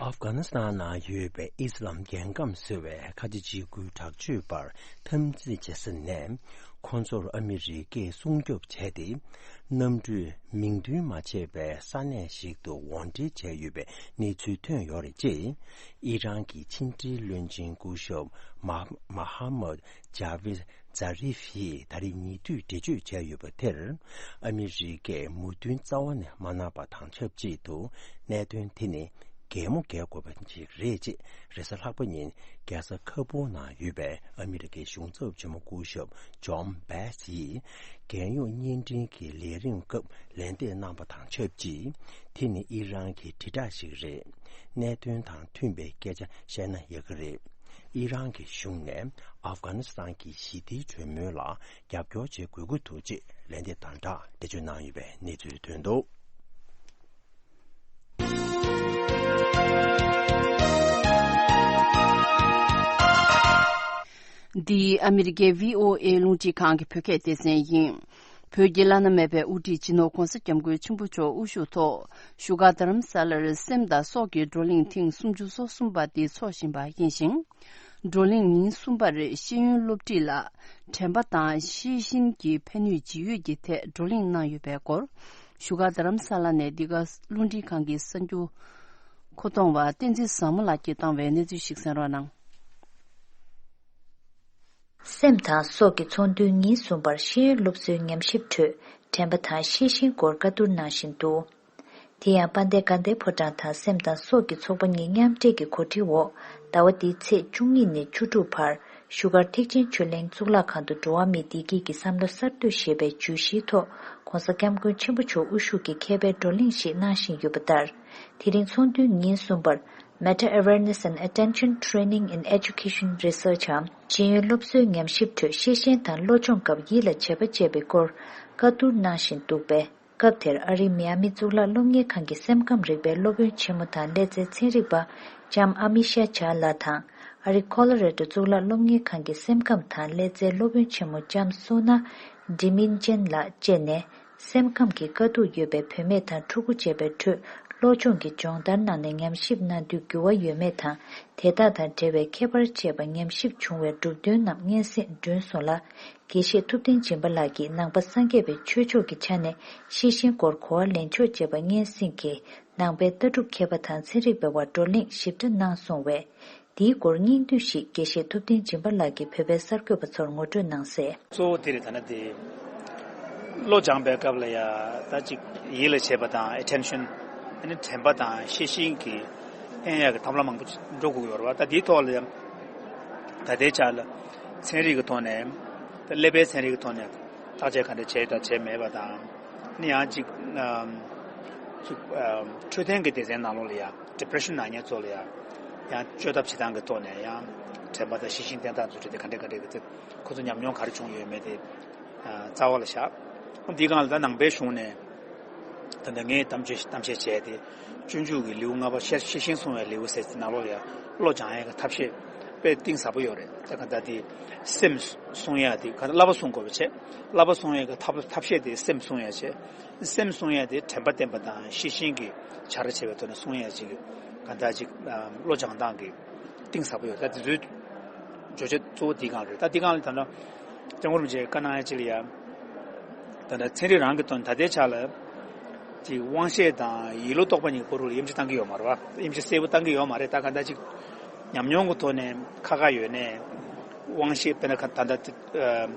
ཨབ་གྷ་ནི་སི་ཐན་ནང་ཡོད་པའི་ཨི་སི་ལམ་རྒྱལ་ཁམས་ཟེར་བའི་ཁ་ཆེ་འཇིགས་སྐུལ་དྲག་སྤྱོད་པར་འཐབ་འཛིང་བྱེད་ས་ནས། ཁོ་ཚོར་ཨ་མི་རི་ཀས་སྲུང་སྐྱོབ་བྱས་ཏེ། གནམ་གྲུས་མིང་འདོན་མ་བྱས་པའི་ས་གནས་ཤིག་ཏུ་དབོར་འདྲེན་བྱས་ཡོད་པའི་གནས་ཚུལ་ཐོན་ཡོད་རེད། ཅེས་ཨི་རན་གྱི་ཕྱི་འབྲེལ་བློན་ཆེན་སྐུ་ཞབས་མ་མ་ཧ་མད་ཇ་བེད་ཛ་རིཕ་ཡིས་ད་རེས་ཉེ་དུས་འགྲེལ་བརྗོད་བྱས་ཡོད་པ་དེར། ཨ་མི་རི་ཀས་མོས་མཐུན་རྩ་བ་ནས་མ་གནང་པ་དང་ཆབས་ཅིག་ཏུ་གནད་དོན་དེ་ནི་གད་མོ་བགད་དགོས་པ་ཞིག་རེད་ཅེས། རེས་གཟའ་ལྷག་པ་ཉིན་རྒྱལ་ས་ཁ་པུར་ནང་ཡོད་པའི་ཨ་མི་རི་ཀའི་གཞུང་ཚབ་ཆེན་མོ་སྐུ་ཞབས་ཇོན་བྷེ་སི་ཡིས་རྒྱལ་ཡོངས་བརྙན་འཕྲིན་གྱི་ལས་རིམ་སྐབས་ལན་འདེབས་གནང་པ་དང་ཆབས་ཅིག། དེ་ནི་ཨི་རན་གྱི་དྲིལ་བསྒྲགས་ཤིག་རེད། གནད་དོན་དང་མཐུན་པའི་སྐད་ཆ་བཤད་ན་ཡག་གི་རེད། ཨི་རན་གྱི་གཞུང་ནས་ཨབ་གྷ་ནི་སི་ཐན་གྱི་ཞི་བདེའི་གྲོས་མོལ་ལ་རྒྱབ་སྐྱོར་བྱེད་དགོས་ཀྱི་འདུག་ཅེས་ལན་འདེབས་དང་སྦྲགས་འགྲེལ་བརྗོད་གནང་ཡོད་པའི་གནས་ཚུལ་ཐོན་འདུག། འདི་ཨ་མི་རི་ཀའི་བྷི་ཨོ་ཨེ་རླུང་འཕྲིན་ཁང་གི་བོད་སྐད་སྡེ་ཚན་ཡིན། བོད་ཀྱི་བླ་ན་མེད་པའི་དབུ་ཁྲིད་སྤྱི་ནོར་༧གོང་ས་༧སྐྱབས་མགོན་ཆེན་པོ་མཆོག་དབུ་བཞུགས་ཐོག་བཞུགས་སྒར་རྡ་རམ་ས་ལར་སེམས་དང་སྲོག་གི་བགྲོ་གླེང་ཐེངས་སུམ་ཅུ་སོ་གསུམ་པ་འདི་འཚོགས་བཞིན་པ་ཡིན་ཞིང་། བགྲོ་གླེང་ཉིན་གསུམ་པར་ཤེས་ཡོན་སློབ་ཁྲིད་ལ་དྲན་པ་དང་ཤེས་བཞིན་གྱི་ཕན་ནུས་ཇི་ཡོད་ཀྱི་ཐད་བགྲོ་གླེང་གནང་ཡོད་པའི་སྐོར། བཞུགས་སྒར་རྡ་རམ་ས་ལ་ནས་འདི་ག་རླུང་འཕྲིན་ཁང་གི་གསར་འགྱུར་མཁོ་གཏོང་བ་བསྟན་འཛིན་བཟང་མོ་ལགས་ཀྱིས་བཏང་བའི་གནས་ཚུལ་ཞིག་གསན་རོགས་གནང་། སེམས་དང་སྲོག་གི་ཚོགས་འདུའི་ཉིན་གསུམ་པར་ཤེས་ཡོན་སློབ་གསོའི་ཉམས་ཞིབ་ཁྲོད་དྲན་པ་དང་ཤེས་བཞིན་སྐོར་བཀའ་བསྡུར་གནང་བཞིན་འདུག། དེ་ཡང་དཔལ་ལྡན་དགའ་ལྡན་ཕོ་བྲང་དང་སེམས་དང་སྲོག་གི་ཚོགས་པ་གཉིས་མཉམ་འབྲེལ་གྱི་གོ་སྒྲིག་འོག་ཟླ་བ་འདིའི་ཚེས་བཅུ་གཉིས་ནས་བཅུ་དྲུག་བར་བཞུགས་སྒར་ཐེག་ཆེན་ཆོས་གླིང་གཙུག་ལག་ཁང་དུ་འགྲོ་བ་མིའི་བདེ་སྐྱིད་ཀྱི་བསམ་བློ་གསར་གཏོད་ཞེས་པའི་བརྗོད་གཞིའི་ཐོག་༧གོང་ས་༧སྐྱབས་མགོན་ཆེན་པོ་མཆོག་དབུ་བཞུགས་ཀྱིས་མཁས་པའི་བགྲོ་གླེང་ཞིག་གནང་བཞིན་ཡོད་པ་ལྟར། དེ་རིང་ཚོགས་འདུའི་ཉིན་གསུམ་པར། Meta Awareness and Attention Training in Education Research འམ། ཤེས་ཡོན་སློབ་གསོའི་ཉམས་ཞིབ་ཁྲོད་ཤེས་བཞིན་དང་བློ་སྦྱོང་སྐབས་ཡིད་ལ་བྱེད་པ་ཅེས་པའི་སྐོར་བཀའ་བསྡུར་གནང་བཞིན་འདུག་པས། སྐབས་དེར་ཨ་རིའི་མི་ཡ་མི་གཙུག་ལག་སློབ་གཉེར་ཁང་གི་སེམས་ཁམས་རིག་པའི་སློབ་དཔོན་ཆེན་མོ་དང་སླེ་ཚན་ཚན་རིག་པ་ལྕམ་ཨ་མི་ཤ་ཇཱ་ལགས་དང་། ཨ་རི་ཁོ་ལོ་རེ་ཌོ་གཙུག་ལག་སློབ་གཉེར་ཁང་གི་སེམས་ཁམས་དང་སླེ་ཚན་སློབ་དཔོན་ཆེན་མོ་ལྕམ་སོ་ན་ཌི་མིན་ཅན་ལགས་བཅས་ནས། སེམས་ཁམས་ཀྱི་དཀའ་སྡུག་ཡོད་པའི་བུད་མེད་དང་ཕྲུ་གུ་བཅས་པའི་ཁྲོད་སློབ་སྦྱོང་གི་སྦྱོང་བརྡར་གནང་ནས་ཉམས་ཞིབ་གནང་དུས་འགྱུར་བ་ཡོད་མེད་དང་། དེ་དག་དང་འབྲེལ་བའི་ཁྱད་པར་བཅས་པ་ཉམས་ཞིབ་བྱུང་བའི་གྲུབ་དོན་རྣམས་སྙན་སེང་བསྐྲུན་སོང་ལ། དགེ་བཤེས་ཐུབ་བསྟན་སྦྱིན་པ་ལགས་ཀྱིས་ནང་པ་སངས་རྒྱས་པའི་ཆོས་ཕྱོགས་ཀྱི་ཆ་ནས་ཤེས་བཞིན་སྐོར་གོ་བ་ལེན་ཕྱོགས་ཅེས་པ་སྙན་སེང་གིས་ནང་པའི་ལྟ་གྲུབ་མཁས་པ་དང་ཚན་རིག་པའི་དབར་བགྲོ་གླེང་ཞིབ་ཕྲ་གནང་སོང་བས། དེའི་སྐོར་སྙིང་བསྡུས་ཤིག་དགེ་བཤེས་ཐུབ་བསྟན་སྦྱིན་པ་ལགས་ཀྱིས་བོད་པའི་གསར་འགོད་པ་ཚོར་ངོ་སྤྲོད་གནང་གསལ། གཙོ་བོ་དེ་རེད། ད་ནི་དེ་བློ་སྦྱངས་པའི་སྐབས་ལ་ཡ་ད་ཅིག་ཡིད་ལ་བྱེད་པ་དང་ཨེ་ཊེན་ཤན། ཨ་ནི་དྲན་པ་དང་ཤེས་བཞིན་གྱི་བསྟེན་ཡག་གི་ཐབས་ལམ་མང་པོ་འགྲོ་དགོས་ཀྱི་ཡོད་རེད་བ། ད་དེའི་ཐོག་ལ་ཡང་ད་ལྟའི་ཆ་ལ་ཚན་རིག་གི་ཐོག་ནས། ད་ཀླད་པའི་ཚན་རིག་གི་ཐོག་ནས་བརྟག་དཔྱད་ག་འདྲ་བྱས་དང་བྱས་མེད་པ་དང་། ནི་ཡང་ཅིག་ཨམ་ཅིག་ཨམ་འཕྲོད་བསྟེན་གྱི་སྡེ་ཚན་ནང་ལོགས་ལ་ཡང་ཌི་པི་རེ་ཤན་ན་མཁན་ཚོ་ལ་ཡང་ཡང་བཅོས་ཐབས་བྱེད་སྟངས་ཀྱི་ཐོག་ནས་ཡང་ དྲན་པ་དང་ཤེས་བཞིན་བསྟེན་སྟངས་ཚོ་དེ་ག་འདྲ་ག་འདྲ་གི་དེ་ཁོ་ཚོ་ཉམས་མྱོང་ག་རེ་བྱུང་ཡོད་མེད་དེ་རྩ་བ་ལ་བཞག་འདི་སྒང་ལ་ད་ནང་པའི་གཞུང་ནས་ད་ལྟ་ངས་གཏམ་བཤད་གཏམ་བཤད་བྱས་ཏེ། སྤྱོད་འཇུག་གི་ལེའུ་ལྔ་པ་ཤེས་ཤེས་བཞིན་བསྲུང་བའི་ལེའུ་ཟེར་ཏེ་ནང་ལོགས་ལ་ཡང་བློ་སྦྱང་ཡས་ཀྱི་ཐབས་ཤེས་དཔེ་གཏིང་ཟབ་པོ་ཡོད་རེད། ད་ག་ད་དེ་སེམས་བསྲུང་ཡས་དེ་ག་ད་བསླབ་པ་བསྲུང་དགོས་པ་བྱས། བསླབ་པ་བསྲུང་ཡས་ཀྱི་ཐབས་ཐབས་ཤེས་དེ་སེམས་བསྲུང་ཡས་བྱས། སེམས་བསྲུང་ཡས་དེ་དྲན་པ་བསྟེན་པ་དང་ཤེས་བཞིན་གྱི་བྱ་ར་བྱེད་པའི་ཐོག་ནས་བསྲུང་ཡས་ཅིག་ག་ད་ཅིག་བློ་སྦྱང་སྟངས་ཀྱི་གཏིང་ཟབ་པོ་ཡོད། ད་དེ་ཚོའི་བརྗོད་བྱ་གཙོ་བོ་འདི་གང་རེད། ད་འདི་གང་ལ་ད་ལྟ་སྐྱབས་མགོན་རིན་པོ་ཆེས་བཀའ་གནང་ཡ་གཅིག་ལ་ཡ། ད་ལྟ་ཚན་རིག་རང་གི་དོན་ད་ལྟའི་ཆ་ལ་ཅིག་དབང་ཤེས་དང་ཡིད་བློ་རྟོག་པ་གཉིས་ཀྱི་སྐོར་ལ་དབྱེ་འབྱེད་བཏང་གི་ཡོད་མ་རེད་བ། དབྱེ་འབྱེད་གསལ་པོ་བཏང་གི་ཡོད་མ་རེད། ད་ག་ད་ཅིག་ཉམས་མྱོང་གི་ཐོག་ནས་ཁ་ཁ་ཡོད་ནས་དབང་ཤེས་དཔེར་ན་ཁ་ད་ལྟ་དེ་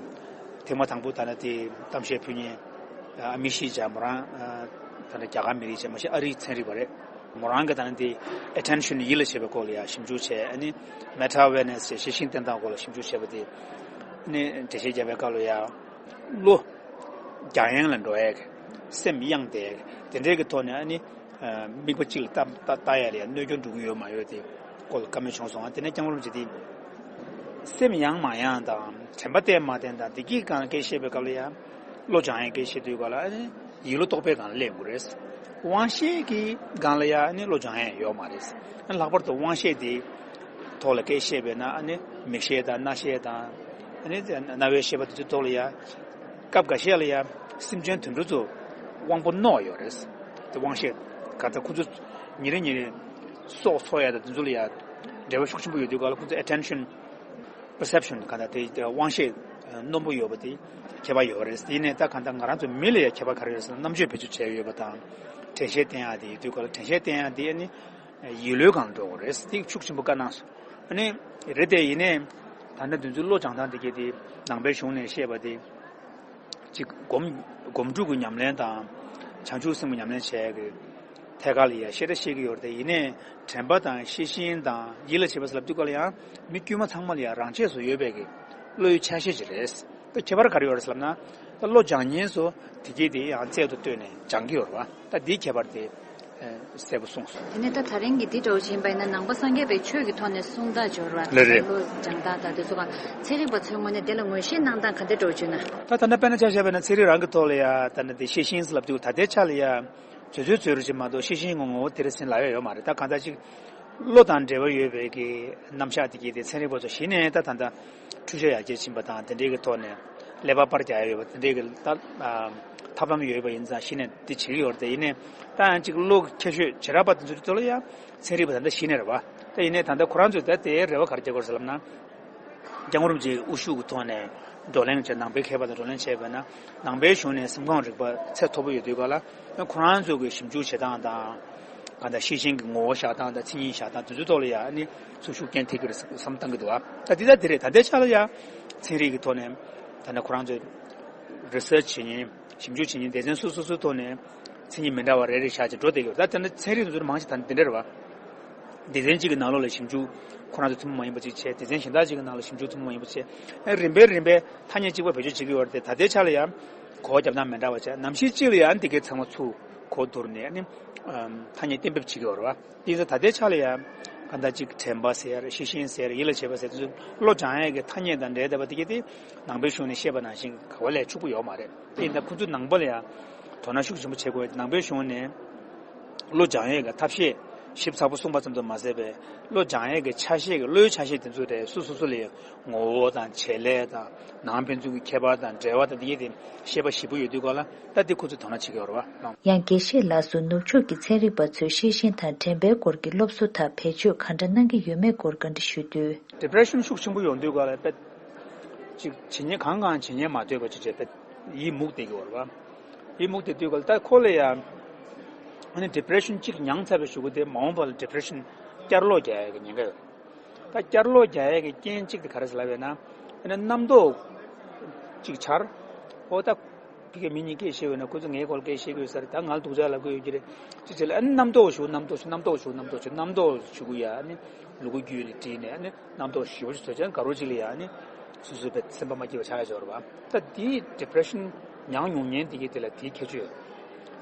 ཐེངས་མ་དང་པོ་ད་ལྟ་དེ་གཏམ་བཤད་ཕུལ་མཁན་ཨ་མི་ཤི་ཅེས་མོ་རང་ད་ལྟ་རྒྱ་གར་མི་རིགས་ཅེས་མ་གཞི་ཨ་རིའི་ཚན་རིག་པ་རེད། མོ་རང་གི་ད་ནི་དེ་attention ཡིད་ལ་བྱེད་པའི་སྐོར་ལ་ཡང་ཞིབ་འཇུག་བྱས། ཨ་ནི་meta awareness ཅེས་ཤེས་བཞིན་བསྟེན་སྟངས་སྐོར་ལ་ཞིབ་འཇུག་བྱས་པ་དེ་ཨ་ནི་འགྲེལ་བཤད་བརྒྱབ་པའི་སྐབས་ལ་ཡང་བློ་རྒྱ་ཡན་ལ་འགྲོ་ཡས་སེམས་གཡེང་བསྡད་དེ་འདྲའི་གི་ཐོག་ནས་ཨ་ནི་དམིགས་པ་གཅིག་ལ་ལྟ་ལྟ་ལྟ་ཡས་ལ་ཡང་གནོད་སྐྱོན་འགྲོ་གི་ཡོད་མ་ཡོད་དེ་སྐོར་ལ་བཀའ་མོལ་བྱུང་སོང་། ཨ་དེ་ནས་སྐྱབས་མགོན་རིན་པོ་ཆེ་དེ་སེམས་གཡེང་མ་གཡེང་དང་དྲན་པ་བསྟེན་མ་བསྟེན་དང་བདེ་སྐྱིད་གང་སྐད་བཤད་པའི་སྐབས་ལ་ཡང་། བློ་སྦྱང་ཡས་སྐད་བཤད་དུས་ག་ལ་ཨ་ནི་ཡིད་བློ་རྟོག་པའི་སྒང་ལ་སླེབས་དགོས་རེད། དབང་ཤེས་ཀྱི་སྒང་ལ་ཡང་ཨ་ནི་བློ་སྦྱང་ཡས་ཡོད་མ་རེད། ཨ་ནི་ལྷག་པར་དུ་དབང་ཤེས་དེ་ཐོག་ལ་སྐད་བཤད་པས་ན་ཨ་ནི་མིག་ཤེས་དང་རྣ་ཤེས་དང་ཨ་ནི་རྣ་བའི་ཤེས་པ་དེ་ཚོའི་ཐོག་ལ་ཡང་སྐབས་འགའ་ཤས་ལ་ཡང་སེམས་ཅན་དུད་འགྲོ་ཚོ་དབང་པོ་རྣོ་ཡོད་རེད། དེ་དབང་ཤེས་ག་ཚ་ཁོ་ཚོ་ཉིན་རེ་ཉིན་རེ་སྲོག་འཚོ་ཡས་དང་དེ་ཚོ་ལ་ཡང་འབྲེལ་བ་ཤུགས་ཆེན་པོ་ཡོད་དུས་ག་ལ་ཁོ་ཚོ་attention perception ག་ད་དེ་དབང་ཤེས་རྣོན་པོ་ཡོད་པ་དེ་ཁྱད་པར་ཡོད་རེད། དེ་ནས་ད་ག་ད་ང་རང་ཚོ་མི་ལ་ཡང་ཁྱད་པར་ག་རེ་ཡོད་ཟེར་ན་རྣམ་དཔྱོད་བེད་སྤྱོད་བྱས་ཡོད་པ་དང་དྲན་ཤེས་བསྟེན་ཡག་དེ་ཡོད་དུས་ག་ལ་དྲན་ཤེས་བསྟེན་ཡག་དེ་ཨ་ནི་ཡིད་བློའི་སྒང་འགྲོ་དགོས་རེད། དེ་ཤུགས་ཆེན་པོ་བཀའ་གནང་སོང་། ཨ་ནི་རེད་དེ་ཡིན་ནའི་ད་ལྟ་འདི་ཚོའི་བློ་སྦྱང་སྟངས་དེ་གས་དེ་ནང་པའི་གཞུང་ནས་བཤད་པ་དེ། གཅིག་སྒོམ་སྒོམ་སྒྲུབ་ཀྱི་ཉམས་ལེན་དང་། བྱང་ཆུབ་སེམས་ཀྱི་ཉམས་ལེན་བྱས་ཀྱི་ཐད་ཀར་ལ་ཡང་བཤད་སྒྲ་བཤད་ཀྱི་ཡོད་རེད་དེ། ཡིན་ནའི་དྲན་པ་དང་ཤེས་བཞིན་དང་ཡིད་ལ་བྱེད་པ་ཟེར་ལབ་དུས་སྐབས་ལ་ཡང་མི་དཀྱུས་མ་ཚང་མ་ལ་ཡང་རང་ཆས་སུ་ཡོད་པའི་གི་བློའི་ཆ་ཤས་ཅིག་རེད། ད་ཁྱད་པར་ག་རེ་ཡོད་རེད་ཟེར་ལབ་ན། ད་བློ་སྦྱང་མཁན་ཚོ་དེ་གྱིས་དེ་ཡང་རྩལ་དུ་བཏོན་ནས་སྦྱང་གི་ཡོད་རེད་བ། ད་འདིའི་ཁྱད་པར་དེ་གསལ་པོ་གསུངས་སོང་། དེ་ནས་ད་ད་རིང་གི་འདི་འདྲ་བོ་ཕྱིན་པ་ཡིན་ན་ནང་པ་སངས་རྒྱས་པའི་ཆོས་ཀྱི་ཐོག་ནས་གསུང་སྟངས་སྦྱོར་བ་ལ་རེད། བློ་སྦྱང་སྟངས་དང་དེ་ཚོ་ག་ཚན་རིག་པ་ཚོའི་ངོས་ནས་དེ་ལ་ངོས་བཞེས་གནང་སྟངས་ག་འདྲ་འདྲ་བོ་བྱུང་ན། ད་ད་ལྟ་དཔེར་ན་ཆ་བཞག་པ་ཡིན་ན་ཚན་རིག་རང་གི་ཐོག་ལ་ཡ་ད་ནི་དེ་ཤེས་བཞིན་ལབ་དུས་ད་ལྟའི་ཆ་ལ་ཡ་བཟོ་བཅོས་བཟོས་རུ་ཅིག་མ་གཏོགས་ཤེས་བཞིན་ངོ་ངོ་བོ་དེ་རེད་ཟེར་ལབ་ཡ་ཡོད་མ་རེད། ད་གང་ལྟར་ཅིག་བློ་དང་འབྲེལ་བ་ཡོད་པའི་གི་རྣམ་གཞག་དེ་གྱིས་དེ་ཚན་རིག་པ་ཚོ་གཞི་ནས་ད་ད་ལྟ་འཕྲུལ་ཆས་ཡར་རྒྱས་ཕྱིན་པ་དང་དེ་འདྲའི་གི་ཐོག་ནས་ཀླད་པ་པར་རྒྱག་ཡ་ཡོད་པ་དེ་འདྲའི་གི་ད་ཐབས་ལམ་ཡོད་པ་ཡིན་ཙང་གཞི་ནས་འདི་བྱེད་ཀྱི་ཡོད་རེད། དེ་ཡིན་ནའི་ད་ཡང་ཅིག་བློ་ཁྱད་ཆོས་བྱེ་བྲག་པ་དེ་ཚོའི་ཐོག་ལ་ཡང་ཚན་རིག་པ་ད་ལྟ་གཞི་ནས་རེད་བ། ད་ཡིན་ནའི་ད་ལྟ་ཁོ་རང་ཚོས་ད་དེའི་རེ་བ་ག་རེ་རྒྱག་གི་ཡོད་ཟེར་ལབ་ན། སྐྱབས་མགོན་རིན་པོ་ཆེའི་དབུ་བཞུགས་ཀྱི་ཐོག་ནས་བགྲོ་གླེང་བྱས། ནང་པའི་མཁས་པ་དང་བགྲོ་གླེང་བྱས་པ་ན་ནང་པའི་གཞུང་ནས་སེམས་ཁམས་རིག་པ་ཚད་མཐོ་པོ་ཡོད་དུས་ག་ལ་ཁོ་རང་ཚོ་གི་ཞིབ་འཇུག་བྱེད་སྟངས་དང་། གང་ལྟར་ཤེས་བཞིན་གྱི་ངོ་བོ་བཞག་སྟངས་དང་མཚན་ཉིད་བཞག་སྟངས་དེ་ཚོའི་ཐོག་ལ་ཡང་ནི་ཚུར་ཤུགས་རྐྱེན་ཐེབས་ཀྱི་རེད་བསམ་བཏང་གི་འདུག་ཨ། ད་འདི་ལྟ་འདི་རེད། ད་ལྟའི་ཆ་ལ་ཡང་ཚན་རིག་གི་ཐོག་ནས་ད་ནི་ཁོ་རང་ཚོས་research བྱེད་མཁན། ཞིབ་འཇུག་བྱེད་མཁན་སྡེ་ཚན་སོ་སོ་སོ་སོའི་ཐོག་ནས་མཚན་ཉིད་མི་འདྲ་བ་རེ་རེ་བཞག་ཅིག་འགྲོ་བསྡད་ཀྱི་ཡོད། ད་དེ་འདྲ་ཚན་རིག་དེ་ཚོར་མང་ཆེ་ད་འདི་འདྲ་རེད་བ། སྡེ་ཚན་གཅིག་གི་ནང་ལོགས་ལ་ཞིབ་འཇུག་ཁོ་རང་ཚོ་ཐུན་མོང་མ་ཡིན་པ་ཅིག་བྱས། སྡེ་ཚན་གཞན་དག་ཅིག་གི་ནང་ལ་ཞིབ་འཇུག་ཐུན་མོང་མ་ཡིན་པ་བྱས། ཨ་རིམ་པས་རིམ་པས་ཐ་སྙད་གཅིག་པ་བེད་སྤྱོད་བྱེད་ཀྱི་ཡོད་རེད་དེ། ད་ལྟའི་ཆ་ལ་ཡང་གོ་བ་རྒྱབ་སྟངས་མི་འདྲ་བ་བྱས། ནམ་ཞིག་གཅིག་ལ་ཡང་འདི་གའི་ཚང་མ་ཚུར་གོ་བསྡུར་ནས་ཨ་ནི་ཐ་སྙད་གཏན་འབེབས་བྱེད་ཀྱི་ཡོད་རེད་བ། དེ་ཚོ་ད་ལྟའི་ཆ་ལ་ཡང་གང་ལྟར་ཅིག་དྲན་པ་ཟེར། ཤེས་བཞིན་ཟེར། ཡིད་ལ་བྱེད་པ་ཟེར། དེ་ཚོ་བློ་སྦྱང་ཡས་ཀྱི་ཐ་སྙད་དང་འབྲེལ་བསྡད་པ་དེ་གའི་དེ་ནང་པའི་གཞུང་ནས་བཤད་པ་ནང་བཞིན་ག་བ་ལས་ཕྱུག་པོ་ཡོད་མ་རེད། དེ་ཡིན་ད་ཁོ་ཚོ་ནང་པ་ལ་ཡང་དོ་སྣང་ཤུགས་ཆེན་པོ་བྱེད་དགོས། ནང་པའི་གཞུང་ནས་བློ་སྦྱང་ཡས་ཀྱི་ཐབས་ཤེས་ཞིབ་ཚགས་པོ་གསུངས་པ་ཙམ་དུ་མ་ཟད་པའི་བློ་སྦྱང་ཡས་ཀྱི་ཆ་ཤས་ཀྱི་བློའི་ཆ་ཤས་དེ་ཚོ་རེད། སོ་སོ་སོ་ལ་ཡང་ངོ་བོ་དང་བྱེད་ལས་དང་ནང་ཕན་ཚུན་གྱི་ཁྱད་པར་དང་འབྲེལ་བ་དང་དེ་གའི་དེ་བཤད་པ་ཞིབ་པོ་ཡོད་དུས་ག་ལ་ད་དེ་ཁོ་ཚོས་དོ་སྣང་བྱེད་ཀྱི་ཡོད་རེད་བ། ཡང་དགེ་བཤེས་ལགས་སུ་ནུབ་ཕྱོགས་ཀྱི་ཚན་རིག་པ་ཚོས་ཤེས་བཞིན་དང་དྲན་པའི་སྐོར་གྱི་སློབ་གསོ་དག་བེད་སྤྱོད་ག་འདྲ་གནང་གི་ཡོད་མེད་སྐོར་བཀའ་འདྲི་ཞུས་དུས། Depression ཤུགས་ཆེན་པོ་ཡོང་དུས་ག་ལ་དཔེ་ཅིག་བྱེད་ཉེན་གང་གང་བྱེད་ཉེན་མ་ཐོས་པ་ཅིག་བྱས་དཔེ་ཡིད་མུག་བསྡད་ཀྱི་ཡོད་རེད་བ། ཡིད་མུག་བསྡད་དུས་ག་ལ་ད་ཁོ་ལ་ཡང་ཨ་ནི་Depression གཅིག་མྱངས་ཚར་བའི་གཞུག་གུ་དེ་མ་འོངས་པ་ལ་Depression བསྐྱར་ལོག་རྒྱག་ཡ་གི་ཉེན་ཁ་ཡོད། ད་བསྐྱར་ལོག་རྒྱག་ཡས་ཀྱི་རྐྱེན་གཅིག་དེ་ག་རེ་ཟེར་ལབ་ཡོད་ན། ཨ་ནི་རྣམ་རྟོག་ཅིག་འཆར། ཨོ་ད་ཕ་གི་མི་གཉིས་སྐད་བཤད་ཡོད་ན་ཁོ་ཚོ་ངའི་སྐོར་སྐད་བཤད་ཀྱི་ཡོད་ས་རེད། ད་ང་ལ་སྡུག་ཅག་ལབ་ཀྱི་ཡོད་ཀྱི་རེད། ཅི་བྱེད་ལ་ཨ་ནི་རྣམ་རྟོག་ཞུགས། རྣམ་རྟོག་ཞུགས། རྣམ་རྟོག་ཞུགས། རྣམ་རྟོག་ཞུགས། རྣམ་རྟོག་ཞུགས་ཀྱི་ཡ། ཨ་ནི་ལུ་གུ་རྒྱུད་ནས་བྲིས་ནས་ཨ་ནི་རྣམ་རྟོག་ཞུགས་ཞུགས་ཚོད་ཅན་དགའ་རོགས་ཅིག་ལ་ཡ། ཨ་ནི་སོ་སོའི་བས་སེམས་པ་མ་སྐྱིད་པ་ཆགས་ཡ་ཅིག་ཡོད་རེད་བ། ད་དེའི་Depression མྱངས་མྱོང་མཁན་དེ་གའི་དེ་ལ་དེའི་ཁྱད་ཆོས་ཡོད།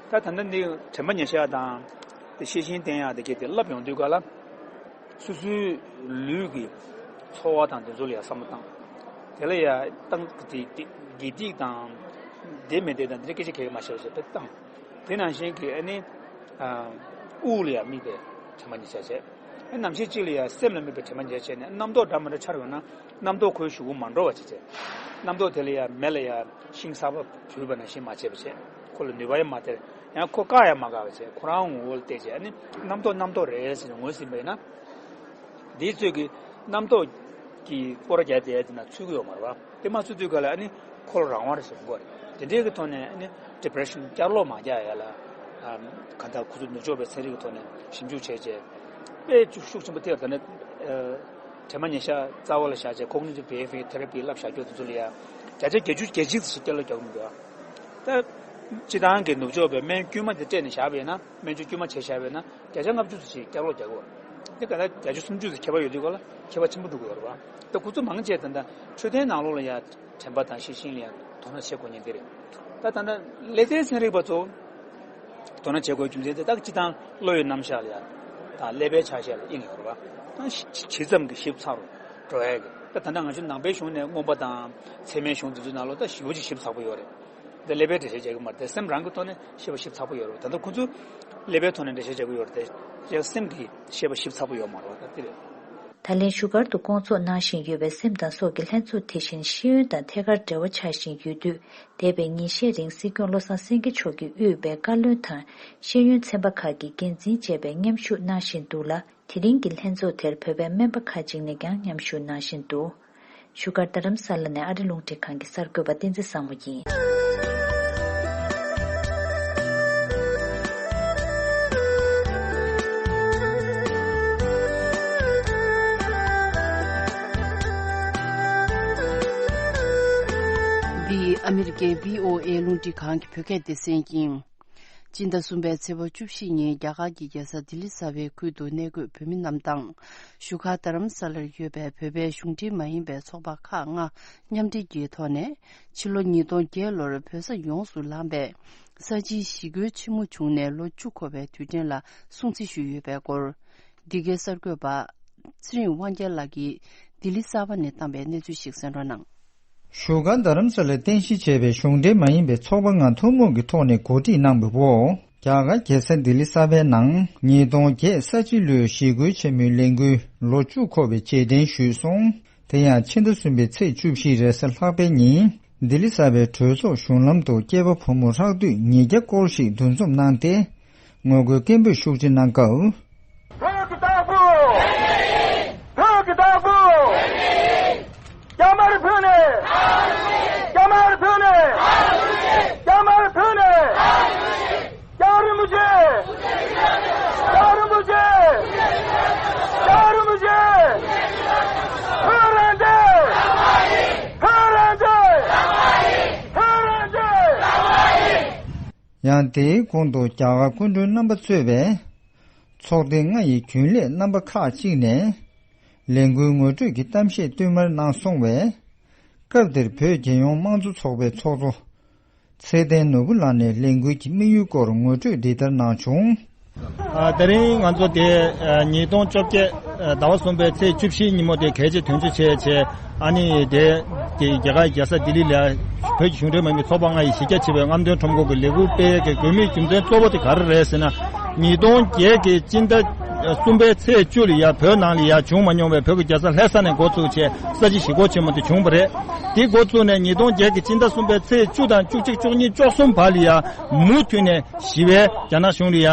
ད་ད་ལྟ་འདི་དྲན་པ་ཉེར་བཞག་དང་དེ་ཤེས་བཞིན་བསྟེན་ཡག་དེ་གའི་དེ་བསླབ་ཡོང་དུས་ག་ལ། སོ་སོའི་ལུས་ཀྱི་ འཚོ་བ་དང་དེ་ཚོ་ལ་ཡང་བསམ་བློ་བཏང་། དེ་ལ་ཡང་བཏང་དེ་དེ་དགེ་སྡིག་དང་། བདེ་མི་བདེ་དང་དེ་འདྲ་སྐད་ཆ་གང་ཡང་མ་བཤད་པ་བྱས་པས་བཏང་། དེ་ནང་བཞིན་གྱི་ཨ་ནི། ཨ། དབུགས་ལ་ཡང་དམིགས་པའི་དྲན་པ་ཉེར་བཞག་བྱས། ཨ། ནམ་ཤེས་གཅིག་ལ་ཡང་སེམས་ལ་དམིགས་པའི་དྲན་པ་ཉེར་བཞག་བྱས་ནས། རྣམ་རྟོག་འདྲ་མི་འདྲ་འཆར་བ་ན་རྣམ་རྟོག་ཁོའི་གཞུག་གུ་མ་འགྲོ་བ་བྱས་བྱས། རྣམ་རྟོག་དེ་ལ་ཡང་མེ་ལ་ཡང་ཤིང་གསར་པ་བུས་པ་ནང་བཞིན་མ་བྱས་པ་བྱས། ཁོ་ལ་ནུས་པ་ཡང་མ་སྟེར། ཡང་ཁོ་བཀག་ཡང་མ་བཀག་པ་བྱས། ཁོ་རང་ངོ་བོ་ལ་བལྟས་བྱས། ཨ་ནི་རྣམ་རྟོག་རྣམ་རྟོག་རེད་ཟེར་ནས་ངོས་ཟིན་པ་ཡིན་ན། འདིའི་ཚོད་ཀྱི་རྣམ་རྟོག་གི་སྐོར་རྒྱག་བསྡད་དེ་ན་ཚུད་ཀྱི་ཡོད་མ་རེད་པ། དེ་མ་ཚུད་དུས་ག་ལ་ཨ་ནི་ཁོ་ལ་རང་དབང་རེད་ཟེར་དགོས་རེད། དེ་འདྲའི་གི་ཐོག་ནས་ཨ་ནི་depression སྐྱག་ལོག་མ་རྒྱག་ཡ་ལ། ཨམ། གང་ལྟར་ཁོ་ཚོ་ནུབ་ཕྱོགས་པའི་ཚན་རིག་གི་ཐོག་ནས་ཞིབ་འཇུག་བྱས་རྗེས། དཔེ་ཤུགས་ཤུགས་ཆེན་པོ་ཐེབས། ད་ནི། ཨ། དྲན་པ་ཉེར་བཞག་རྩ་བ་ལ་བཞག་བྱས་cognitive behavioral therapy བསླབ་བཞག་རྒྱུ་དེ་ཚོ་ལ་ཡ་བརྒྱ་ཆ་བརྒྱད་ཅུ་གྱ་གཅིག་ཙམ་ཞིག་སྐྱག་ལོག་རྒྱག་གི་མི་འདུག་ཨ། ད་སྤྱིར་བཏང་གི་ནུབ་ཕྱོགས་པའི་སྨན་དཀྱུས་མ་དེ་སྤྲད་ནས་བཞག་པ་ཡིན་ན། སྨན་བཅོས་དཀྱུས་མ་བྱས་བཞག་པ་ཡིན་ན། བརྒྱ་ཆ་ལྔ་བཅུ་ཙམ་ཞིག་སྐྱག་ལོག་རྒྱག་གི་ཡོད་རེད། དེ་ག་ལ་བརྒྱ་ཆ་སུམ་ཅུ་ཙམ་ཁྱད་པར་ཡོད་དུས་ག་ལ་ཁྱད་པར་ཆེན་པོ་འགྲོ་གི་ཡོད་རེད་པ། ད་ཁོ་ཚོ་མང་ཆེ་ད་ལྟ་འཕྲོད་བསྟེན་ནང་ལོགས་ལ་ཡ་དྲན་པ་དང་ཤེས་བཞིན་ལ་ཡ་དོ་སྣང་བྱེད་དགོས་མཁན་དེ་རེད། ད་ད་ལྟ་ལེ་ཚན་ཚན་རིག་པ་ཚོ་དོ་སྣང་བྱེད་དགོས་རྒྱུ་མཚན་དེ་ད་སྤྱིར་བཏང་བློ་ཡི་རྣམ་གཞག་ལ་ཡ་དང་ཀླད་པའི་ཆ་ཤས་ལ་དབྱིངས་ཡོད་རེད་པ། ད་ཇི་ཙམ་གྱིས་ཞིབ་ཚགས་རུ་འགྲོ་ཡ་གི། ད་ད་ལྟ་ང་ཚོ་ནང་པའི་གཞུང་ནས་མངོན་པ་དང་ཚད་མའི་གཞུང་དེ་ཚོའི་ནང་ལོགས་ད་ཞེ་པོ་ཅིག་ཞིབ་ཚགས་པོ་ཡོད་རེད། འདི་ཀླད་པའི་འགྲེལ་བཤད་རྒྱག་གི་མ་རེད། སེམས་རང་གི་ཐོག་ནས་ཤེས་པ་ཞིབ་ཚགས་པོ་ཡོད་རེད། ད་ལྟ་ཁོ་ཚོས་ཀླད་པའི་ཐོག་ནས་འགྲེལ་བཤད་རྒྱག་གི་ཡོད་རེད་དེ། སེམས་ཀྱི་ཤེས་པ་ཞིབ་ཚགས་པོ་ཡོད་མ་རེད་པ། ད་དེ་རེད། ད་ལན་བཞུགས་སྒར་དུ་བསྐོང་ཚོགས་གནང་བཞིན་ཡོད་པའི་སེམས་དང་སྲོག་གི་ལྷན་ཚོགས་དེ་བཞིན་ཤེས་ཡོན་དང་ཐད་ཀར་འབྲེལ་བ་ཆགས་བཞིན་ཡོད་དུས། འདས་པའི་ཉིན་ཤས་རིང་སྲིད་སྐྱོང་བློ་བཟང་སེང་གེ་མཆོག་གིས་དབུས་པའི་བཀའ་བློན་དང་ཤེས་ཡོན་ཚན་པ་ཁག་གི་འགན་འཛིན་བཅས་པའི་མཉམ་ཞུགས་གནང་བཞིན་འདུག་ལ། དེ་རིང་གི་ལྷན་ཚོགས་དེར་བོད་པའི་སྨན་པ་ཁག་ཅིག་ནས་ཀྱང་མཉམ་ཞུགས་གནང་བཞིན་འདུག་བཞུགས་སྒར་རྡ་རམ་ས་ལ་ནས་ཨ་རི་རླུང་འཕྲིན་ཁང་གི་གསར་འགོད་པ་བསྟན་འཛིན་བཟང་མོ་ཡིན། འདི་ཨ་མི་རི་ཀའི་བྷི་ཨོ་ཨེ་རླུང་འཕྲིན་ཁང་གི་བོད་སྐད་སྡེ་ཚན་ཡིན། སྤྱི་ཟླ་གསུམ་པའི་ཚེས་པ་བཅུ་བཞི་ཉིན་རྒྱ་གར་གྱི་རྒྱལ་ས་ལྡི་ལི་གསར་པའི་ཁུལ་དུ་གནས་འཁོད་བོད་མི་རྣམས་དང་། བཞུགས་སྒར་རྡ་རམ་ས་ལར་ཡོད་པའི་བོད་པའི་གཞུང་འབྲེལ་མ་ཡིན་པའི་ཚོགས་པ་ཁག་ལྔ་མཉམ་འབྲེལ་གྱི་ཐོག་ནས། ཕྱི་ལོ་ཉིས་སྟོང་བརྒྱད་ལོར་བོད་ས་ཡོངས་སུ་ལངས་པའི་ས་བྱིའི་ཞི་རྒོལ་ཆེན་མོ་བྱུང་ནས་ལོ་བཅུ་འཁོར་བའི་དུས་དྲན་ལ་སྲུང་བརྩི་ཞུས་ཡོད་པའི་སྐོར། འདི་གའི་གསར་འགོད་པ་ཚེ་རིང་དབང་རྒྱལ་ལགས་ཀྱིས་ལྡི་ལི་གསར་པ་ནས་བཏང་པའི་གནས་ཚུལ་ཞིག་གསན་རོགས་གནང་། བཞུགས་སྒར་རྡ་རམ་ས་ལར་རྟེན་གཞི་བྱས་པའི་གཞུང་འབྲེལ་མ་ཡིན་པའི་ཚོགས་པ་ལྔ་ཐུན་མོང་གི་ཐོག་ནས་གོ་སྒྲིག་གནང་བའི་འོག་རྒྱ་གར་རྒྱལ་ས་ལྡི་ལི་གསར་པའི་ནང་ཉིས་སྟོང་བརྒྱད་ས་བྱི་ལོའི་ཞི་རྒོལ་ཆེན་མོའི་ལས་འགུལ་ལོ་བཅུ་འཁོར་བའི་རྗེས་དྲན་ཞུས་སོང་། དེ་ཡང་ཕྱི་ཟླ་གསུམ་པའི་ཚེས་བཅུ་བཞི་རེས་གཟའ་ལྷག་པའི་ཉིན་ལྡི་ལི་གསར་པའི་གྲོས་ཚོགས་གཞུང་ལམ་དུ་སྐྱེས་པ་ཕོ་མོ་ལྷག་བསྡུས་ཉིས་བརྒྱ་སྐོར་ཞིག་འདུ་འཛོམས་གནང་སྟེ། ངོ་རྒོལ་སྐད་འབོད་ཤུགས་ཆེ་གནང་སྐབས། བོད་ཀྱི་བདག་པོ། བོད་ཀྱི་བདག་པོ། རྒྱ་དམར་བོད་ནས། རྒྱ་དམར་བོད་ནས། རྒྱ་དམར་བོད་ནས། རྒྱལ་བ་རིན་པོ་ཆེ། རྒྱལ་བ་རིན་པོ་ཆེ། རྒྱལ་བ་རིན་པོ་ཆེ། བོད་རང་བཙན། བོད་རང་བཙན། བོད་རང་བཙན། ཡང་དེའི་གོང་དུ་རྒྱ་གར་སྐུ་མགྲོན་རྣམ་པ་གཙོས་པའི་ཚོགས་སྡེ་ལྔ་ཡི་རྒྱུན་ལས་རྣམ་པ་ཁག་ཅིག་ནས་ལས་འགུལ་ངོ་སྤྲོད་ཀྱི་གཏམ་བཤད་བསྟུད་མར་གནང་སོང་བས། སྐབས་དེར་བོད་རྒྱལ་ཡོངས་དམངས་གཙོ་ཚོགས་པའི་ཚོགས་གཙོ་ཚེ་བརྟན་ནོར་བུ་ལགས་ནས་ལས་འགུལ་གྱི་དམིགས་ཡུལ་སྐོར་ངོ་སྤྲོད་འདི་ལྟར་གནང་བྱུང་། ཨ། དེ་རིང་ང་ཚོ་དེ་ཉིས་སྟོང་བཅོ་བརྒྱད་ཟླ་བ་གསུམ་པའི་ཚེས་བཅུ་བཞི་ཉིན་མོ་དེ་གལ་ཆེ་དོན་ཆེ་བྱས་བྱས། ཨ་ནི་དེ་དེ་རྒྱ་གར་རྒྱལ་ས་ལྡི་ལི་ལ་བོད་ཀྱི་གཞུང་འབྲེལ་མ་ཡིན་པའི་ཚོགས་པ་ལྔ་ཡིས་གཞི་རྒྱ་ཆེ་བའི་རྔམ་སྟོན་ཁྲོམ་སྐོར་གྱི་ལས་འགུལ་སྤེལ་ཡས་ཀྱི་དགོས་དམིགས་རྒྱུ་མཚན་གཙོ་བོ་དེ་ག་རེ་རེད་ཟེར་ན། ཉིས་སྟོང་བརྒྱད་ཀྱི་སྤྱི་ཟླ་གསུམ་པའི་ཚེས་བཅུ་ལ་ཡ་བོད་ནང་ལ་ཡ་བྱུང་མ་མྱོང་བའི་བོད་ཀྱི་རྒྱལ་ས་ལྷ་ས་ནས་འགོ་ཚུགས་བྱས་ས་བྱི་ཞི་རྒོལ་ཆེན་མོ་དེ་བྱུང་བ་རེད། དེ་འགོ་བཙུགས་ནས་ཉིས་སྟོང་བརྒྱད་ཀྱི་སྤྱི་ཟླ་གསུམ་པའི་ཚེས་བཅུ་དང་བཅུ་གཅིག་བཅུ་གཉིས་བཅུ་གསུམ་བར་ལ་ཡ་མུ་མཐུད་ནས་ཞི་བའི་རྒྱ་ནག་གཞུང་ལ་ཡ་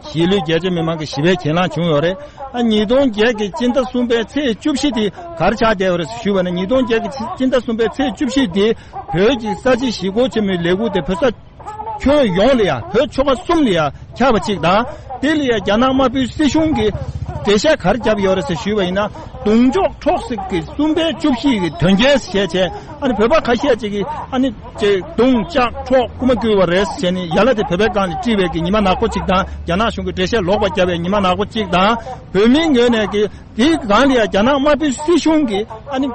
གཞིས་ལུས་རྒྱལ་གཅེས་མི་མང་གི་ཞི་བའི་གྱེན་ལངས་བྱུང་ཡོད་རེད། ཨ། ཉིས་སྟོང་བརྒྱད་ཀྱི་སྤྱི་ཟླ་གསུམ་པའི་ཚེས་བཅུ་བཞི་དེ་ག་རེ་ཆགས་བསྡད་ཡོད་རེད་ཞུས་པ་ན། ཉིས་སྟོང་བརྒྱད་ཀྱི་སྤྱི་ཟླ་གསུམ་པའི་ཚེས་བཅུ་བཞི་དེ་བོད་ཀྱི་ས་བྱི་ཞི་རྒོལ་ཆེན་མོའི་ལས་འགུལ་དེ་བོད་ས་ཁྱོན་ཡོངས་ལ་ཡ་བོད་ཆོལ་ཁ་གསུམ་ལ་ཡ་ཁྱབ་པ་གཅིག་དང་། དེ་ལ་ཡ་རྒྱ་ནག་དམར་པོའི་སྲིད་གཞུང་གིས་འགྲེལ་བཤད་ག་རེ་བརྒྱབ་ཡོད་རེད་ཟེར་ཞུས་པ་ཡིན་ན། རྡུང་གཅོག་འཕྲོག་བསྲེག་གི་གསུམ་པའི་བཅུ་བཞི་གི་དོན་རྐྱེན་ཞེས་བྱས། ཨ་ནི་བོད་པ་ཁ་ཤས་ཅིག་གིས་ཨ་ནི་ཅེ་རྡུང་བཅག་འཕྲོག་རྐུ་མ་བརྐུས་པ་རེད་ཟེར་ནས་ཡ་ལ་དེ་བོད་པའི་སྒང་ནས་དཀྲིས་པའི་གི་ཉི་མ་ནག་པོ་གཅིག་དང་། རྒྱ་ནག་གཞུང་གི་འགྲེལ་བཤད་ལོག་པ་བརྒྱབ་པའི་ཉི་མ་ནག་པོ་གཅིག་དང་། བོད་མིའི་ངོས་ནས་གི་དེའི་སྒང་ལ་ཡ་རྒྱ་ནག་དམར་པོའི་སྲིད་གཞུང་གིས་ཨ་ནི་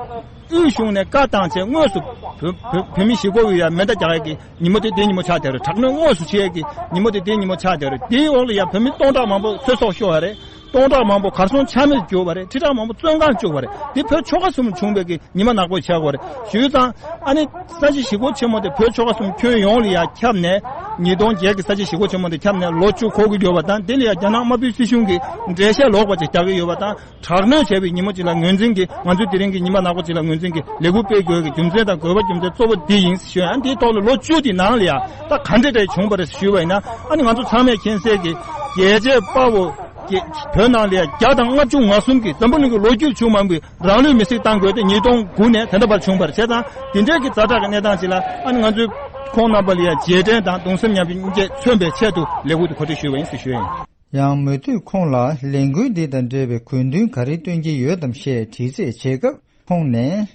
དབུས་གཞུང་ནས་བཀའ་བཏང་བྱས་དངོས་སུ་བོད་བོད་བོད་མི་ཞི་རྒོལ་བའི་ཡ་མེ་མདའ་རྒྱག་ཡ་གི་ཉིན་མོ་དེ་དེ་ཉིན་མོ་ཆགས་བསྡད་རེད། དྲག་གནོན་དངོས་སུ་བྱེད་ཀྱི་ཉིན་མོ་དེ་དེ་ཉིན་མོ་ཆགས་བསྡད་རེད། དེའི་འོག་ལ་ཡང་བོད་མི་སྟོང་ཕྲག་མང་པོ་ཚེ་སྲོག་ཤོར་བ་རེད། སྟོང་ཕྲག་མང་པོ་གར་སོང་ཆ་མེད་གྱུར་པ་རེད། ཁྲི་ཕྲག་མང་པོ་བཙོན་ཁང་བཅུག་པ་རེད། འདི་བོད་ཆོལ་ཁ་གསུམ་བྱུང་བའི་གི་ཉི་མ་ནག་པོ་ཆགས་པ་རེད། ཞུས་ཙང་ཨ་ནི་ས་ཆ་ཞི་རྒོལ་ཆེན་མོ་དེ་བོད་ཆོལ་ཁ་གསུམ་ཁྱོན་ཡོངས་ལ་ཡ་ཁྱབ་ནས། ཉིས་སྟོང་བརྒྱད་ཀྱི་ས་ཆ་ཞི་རྒོལ་ཆེན་མོ་དེ་ཁྱབ་ནས་ལོ་བཅུ་འཁོར་གྱི་ཡོད་པ་དང་། དེ་ལ་ཡ་རྒྱ་ནག་དམར་པོའི་སྲིད་གཞུང་གིས་འགྲེལ་བཤད་ལོག་པ་ཅིག་རྒྱག་གི་ཡོད་པ་དང་། དྲག་གནོན་བྱས་པའི་ཉིན་མོ་ཅིག་ལ་ངོས་འཛིན་གྱིས། ང་ཚོས་དེ་རིང་གི་ཉི་མ་ནག་པོ་ཅིག་ལ་ངོས་འཛིན་གྱིས་ལས་འགུལ་སྤེལ་དགོས་ཀྱི་རྒྱུ་མཚན་དང་དགོས་པ་རྒྱུ་མཚན་གཙོ་བོ་འདི་ཡིན་ཞུ་ཡ། འདིའི་ཐོག་ལ་ལོ་བཅུ་དེའི་ནང་ལ་ཡ་ད་ག་འདྲ་འདྲ་བྱུང་བ་རེད་ཞུས་པ་ཡིན་ན། ཨ་ནི་ང་ཚོ་ཚང་མས་མཁྱེན་གསལ་གྱི་རྒྱལ་གཅེས་དཔའ་བོ་བོད་ནང་ལ་ཡ་བརྒྱ་དང་ལྔ་བཅུ་ང་གསུམ་གྱིས་འཛམ་བུ་གླིང་གི་ལོ་རྒྱུས་བྱུང་མ་མྱོང་བའི་རང་ལུས་མེར་སྲེག་བཏང་དགོས་ཏེ། ཉིས་སྟོང་དགུ་ནས་དེ་འདྲ་བར་བྱུང་བ་རེད། བྱས་ཙང་འདི་འདྲའི་གི་ཛ་དྲག་གི་གནས་སྟངས་ཅིག་ལ་ཨ་ནི་ང་ཚོས་ཁོང་རྣམ་པ་ལ་ཡ་རྗེས་དྲན་དང་གདུང་སེམས་མཉམ་སྐྱེད་མཚོན་པའི་ཆེད་དུ་ལས་འགུལ་དེ་གོ་སྒྲིག་ཞུས་པ་ཡིན་ཟེར་ཞུ་ཡ་ཡིན། ཡང་མུ་མཐུད་ཁོང་ལ་ལས་འགུལ་འདི་དང་འབྲེལ་བའི་དགོས་འདུན་ག་རེ་བཏོན་གྱི་ཡོད་དམ་ཞེས་དྲི་རྩད་བྱེད་སྐབས་ཁོང་ནས།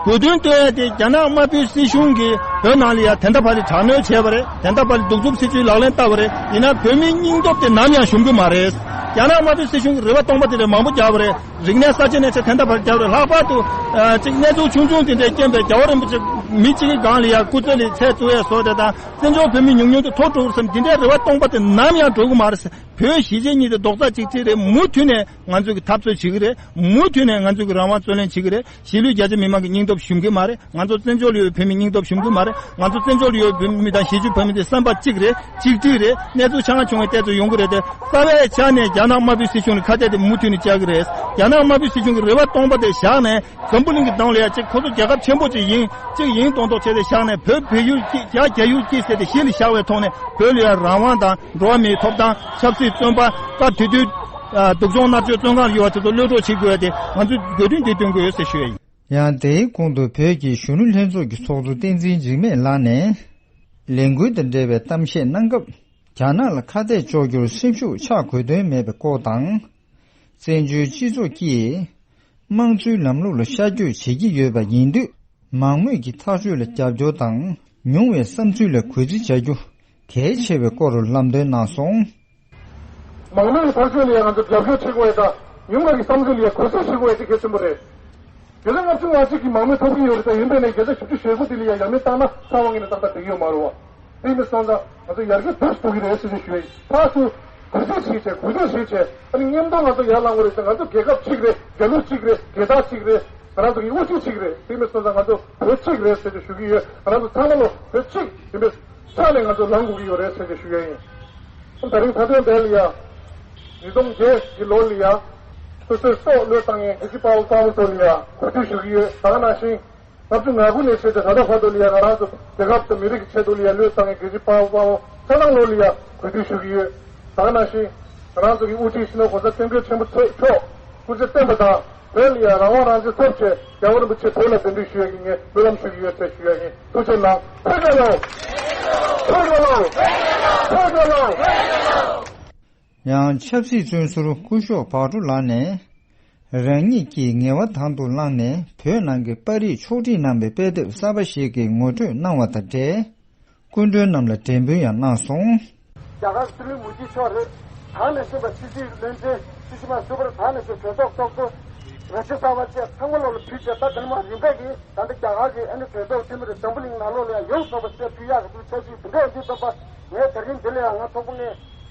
དགོས་འདུན་བཏོན་ཡ་དེ་རྒྱ་ནག་དམར་པོའི་སྲིད་གཞུང་གིས་བོད་ནང་ལ་ཡ་དེ་འདྲ་བར་དུ་དྲག་གནོན་བྱས་པ་རེད། དེ་འདྲ་བར་དུ་གདུག་རྩུབ་སྲིད་བྱུས་ལག་ལེན་བསྟར་བ་རེད། ཡིན་ན་བོད་མིའི་སྙིང་སྟོབས་དེ་ནམ་ཡང་ཞུམ་གི་མ་རེད། རྒྱ་ནག་དམར་པོའི་སྲིད་གཞུང་གིས་རེ་བ་སྟོང་པ་དེ་འདྲ་མང་པོ་བརྒྱབ་པ་རེད། རིག་གནས་གསར་བརྗེ་ནས་ཆེ་དེ་འདྲ་བར་བརྒྱབ་པ་རེད། ལྷག་པར་དུ་ཨ་གཅིག་གནས་ཚུལ་ཆུང་ཆུང་དེ་འདྲའི་རྐྱེན་པས་རྒྱལ་བ་རིན་པོ་ཆེ་མི་གཅིག་གི་སྒང་ལ་ཡ་སྐུ་ཚེ་ལ་ཚད་བཙུགས་ཡ་བཟོ་དེ་དང་། བཙན་བྱོལ་བོད་མིའི་ཉུང་ཉུང་དེ་མཐོ་འགྲོ་གི་བསམ། འདི་འདྲའི་རེ་བ་སྟོང་པ་དེ་ནམ་ཡང་འགྲོ་གི་མ་རེད། བོད་གཞིས་བྱེས་གཉིས་དེ་རྡོག་རྩ་གཅིག་སྒྲིལ་རེད། མུ་མཐུད་ནས་ང་ཚོས་ཀྱི་འཐབ་རྩོད་བྱེད་ཀྱི་རེད། མུ་མཐུད་ནས་ང་ཚོས་ཀྱི་རང་དབང་རྩོད་ལེན་བྱེད་ཀྱི་རེད། གཞིས་ལུས་རྒྱ་ཆེ་མི་མང་གི་སྙིང་སྟོབས་ཞུམ་གྱི་མ་རེད། ང་ཚོ་བཙན་བྱོལ་ཡོད་བོད་མིའི་སྙིང་སྟོབས་ཞུམ་གྱི་མ་རེད། ང་ཚོ་བཙན་བྱོལ་ཡོད་བོད་མི་དང་གཞིས་བྱེས་བོད་མི་དེ་བསམ་པ་གཅིག་རེད། གཅིག་སྒྲིལ་རེད། གནས་ཚུལ་ཆ་ཚང་བྱུང་བའི་ཐད་དུ་ཡོང་གི་རེད་དེ། རྩ་བའི་ཆ་ནས་རྒྱ་ནག་དམར་པོའི་སྲིད་གཞུང་ལ་ཁ་གཏད་དེ་མུ་མཐུད་ནས་བཅག་གི་རེད། རྒྱ་ནག་དམར་པོའི་སྲིད་གཞུང་གི་རེ་བ་སྟོང་པ་དེ་བཞག་ནས། འཛམ་བུ་གླིང་གི་སྟེང་ལ་ཡ་གཅིག་ཁོ་ཚོ་རྒྱལ་ཁབ་ཆེན་པོ་གཅིག་ཡིན། གཅིག་ཡིན་མདོག་མདོག་བྱས་ཏེ་བཞག་ནས། བོད་བལ་ཡུལ་གཅིག་རྒྱ་རྒྱ་ཡུལ་གཅིག་ཟེར་ཏེ་གཞི་ལ་བཞག་པའི་ཐོག་ནས། བོད་ལ་ཡ་རང་དབང་དང་འགྲོ་བ་མིའི་ཐོབ་ཐང་། ཆབ་སྲིད་བཙོན་པ། སྐབས་དེ་དུས་ཨ་སྡུག་སྦྱོང་མནར་གཅོད་བཙོན་ཁང་ལ་ཡོད་པ་དེ་ཚོ་གློད་གྲོལ་བྱེད་དགོས་ཏེ། ང་ཚོས་དགོས་འདུན་འདི་བཏོན་དགོས་ཡོད་ཟེར་ཞུ་ཡ་ཡིན། ཡང་དེའི་གོང་དུ་བོད་ཀྱི་གཞོན་ནུ་ལྷན་ཚོགས་ཀྱི་ཚོགས་གཙོ་བསྟན་འཛིན་འཇིགས་མེད་ལགས་ནས། ལས་འགུལ་དང་འབྲེལ་བའི་གཏམ་བཤད་གནང་སྐབས། རྒྱ་ནག་ལ་ཁ་གཏད་གཅོག་རྒྱུར་སེམས་ཤུགས་ཆག་དགོས་དོན་མེད་པའི་སྐོར་དང་། བཙན་བྱོལ་སྤྱི་ཚོགས་ཀྱིས་དམངས་གཙོའི་ལམ་ལུགས་ལ་ཤར་བསྐྱོད་བྱེད་ཀྱི་ཡོད་པ་ཡིན་དུས། མང་མོས་ཀྱི་ཐག་གཅོད་ལ་རྒྱབ་སྐྱོར་དང་། ཉུང་བའི་བསམ་ཚུལ་ལ་གུས་བརྩི་བྱ་རྒྱུ་གལ་ཆེ་བའི་སྐོར་ལམ་སྟོན་གནང་སོང་། མང་མོས་ཀྱི་ཐག་གཅོད་ལ་ཡང་ང་ཚོ་རྒྱབ་སྐྱོར་བྱེད་དགོས་ཡ་དང་། ཉུང་བ་གི་བསམ་ཚུལ་ལ་ཡང་གུས་བརྩི་བྱེད་དགོས་ཡ་དེ་གལ་ཆེན་པོ་རེད། དེ་ལ་ལྔ་བཅུ་ང་གཅིག་གི་མང་མོས་ཐོབ་ཀྱི་ཡོད་རེད། ད་ཡིན་པས་ན་བརྒྱ་ཆ་བཞི་བཅུ་ཞེ་དགུ་དེ་ལ་ཡང་ཡང་མེད་བཏང་ན་ཚང་མ་ངེས་ནས་ཏག་ཏག་འགྲིག་གི་ཡོད་མ་རེད་བ། དེ་ཡིན་པའི་སོང་ཙང་ང་ཚོ་ཡར་རྒྱས་ཏོག་ཙམ་གཏོང་གི་རེད་ཟེར་ནས་ཞུ་ཡ་ཡིན། ཕར་ཚུར་གུས་བརྩི་བྱེད་བྱས། གུས་བརྩི་བྱེད་བྱས། ཨ་ནི་མཉམ་དུ་ང་ཚོ་ཡར་ལངས་དགོས་རེད་ཟེར། ང་ཚོ་རྒྱལ་ཁབ་གཅིག་རེད། རྒྱལ་གླུ་གཅིག་རེད། རྒྱལ་དར་གཅིག་རེད། ང་རང་ཚོ་གི་དབུ་ཁྲིད་གཅིག་རེད། དེ་ཡིན་པའི་སོང་ཙང་ང་ཚོ་བོད་གཅིག་རེད་ཟེར་ནས་ཞུ་གི་ཡོད། ང་རང་ཚོ་ཚང་མ་ལོ་བོད་གཅིག་ཡིན་པའི་ཆ་ནས་ང་ཚོ་ལངས་དགོས་ཀྱི་ཡོད་རེད་ཟེར་ནས་ཞུ་ཡ་ཡིན། ད་རིང་ད་ལྟའི་འདས་ལ་ཡ། ཉིས་སྟོང་བརྒྱད་ཀྱི་ལོ་ལ་ཡ། སོ་སོའི་སྲོག་བློས་བཏང་མཁན་རྒྱལ་གཅེས་དཔའ་བོ་དཔའ་མོ་ཚོ་ལ་ཡ་གུས་འདུད་ཞུ་གི་ཡོད། ད་ག་ནང་བཞིན། ལྔ་བཅུ་ང་དགུ་ནས་བྱས་ཏེ་ད་ལྟ་བར་དུ་ལ་ཡ་ང་རང་ཚོ་རྒྱལ་ཁབ་དང་མི་རིགས་ཀྱི་ཆེད་དུ་ལ་ཡ་བློས་བཏང་མཁན་རྒྱལ་གཅེས་དཔའ་བོ་དཔའ་མོ་ཆ་ཚང་ལོ་ལ་ཡ་གུས་འདུད་ཞུ་གི་ཡོད། ད་ག་ནང་བཞིན། ང་རང་ཚོ་གི་དབུ་ཁྲིད་སྤྱི་ནོར་༸གོང་ས་༸སྐྱབས་མགོན་ཆེན་པོ་མཆོག་སྐུ་ཚེ་བརྟན་པ་དང་། བོད་ལ་ཡང་རང་དབང་རང་བཙན་ཐོབ་ཆེད་རྒྱལ་བ་རིན་པོ་ཆེ་བོད་ལ་གདན་འདྲེན་ཞུ་ཡ་གི་ངས་སྨོན་ལམ་ཞུ་གི་ཡོད་ཟེར་ཞུ་ཡ་ཡིན། ཐུགས་རྗེ་གནང་། བོད་རྒྱལ་ལོ། བོད་རྒྱལ་ལོ། བོད་རྒྱལ་ལོ། ཡང་ཆབ་སྲིད་བཙོན་ཟུར་སྐུ་ཞབས་བག་གྲོ་ལགས་ནས། རང་ཉིད་ཀྱིས་ངལ་བ་དང་དུ་བླངས་ནས་བོད་ནང་གི་པར་རིས་ཕྱོགས་སྒྲིག་གནང་བའི་དཔེ་དེབ་གསར་པ་ཞིག་གི་ངོ་སྤྲོད་གནང་བ་དང་འབྲེལ། སྐུ་མགྲོན་རྣམས་ལ་འགྲེམས་སྤེལ་ཡང་གནང་སོང་། རྒྱ་གར་སྲིད་བློན་མོ་དྷི་མཆོག་རེད། ད་ནས་བཟུང་བ་ཕྱི་སྲིད་བློན་ཆེན་ཕྱི་སྲིད་མ་ཟུར་པར་ད་ནས་བཟུང་གྲོས་ཚོགས་ཚོགས་གཙོ་ར་ཇ་སྦ་བཅས་ཚང་མ་ལོག་ལ་ཕུལ་རྗེས། ད་དེ་ནས་མར་རིམ་པས་ཀྱིས་ད་ལྟ་རྒྱ་གར་གྱི་ཨ་ནི་གྲོས་ཚོགས་འཐུས་མི་རེད། འཛམ་བུ་གླིང་ནང་ལོགས་ལ་ཡང་ཡོངས་རྫོགས་པ་སེ་ཕུལ་ཡག་གི་འདུག་འཆར་གཞི་འདི་འདྲ་འདི་ཙམ་པ། ངས་དེ་རིང་འདི་ལ་ཡང་ང་ཚོགས་པ་ནས་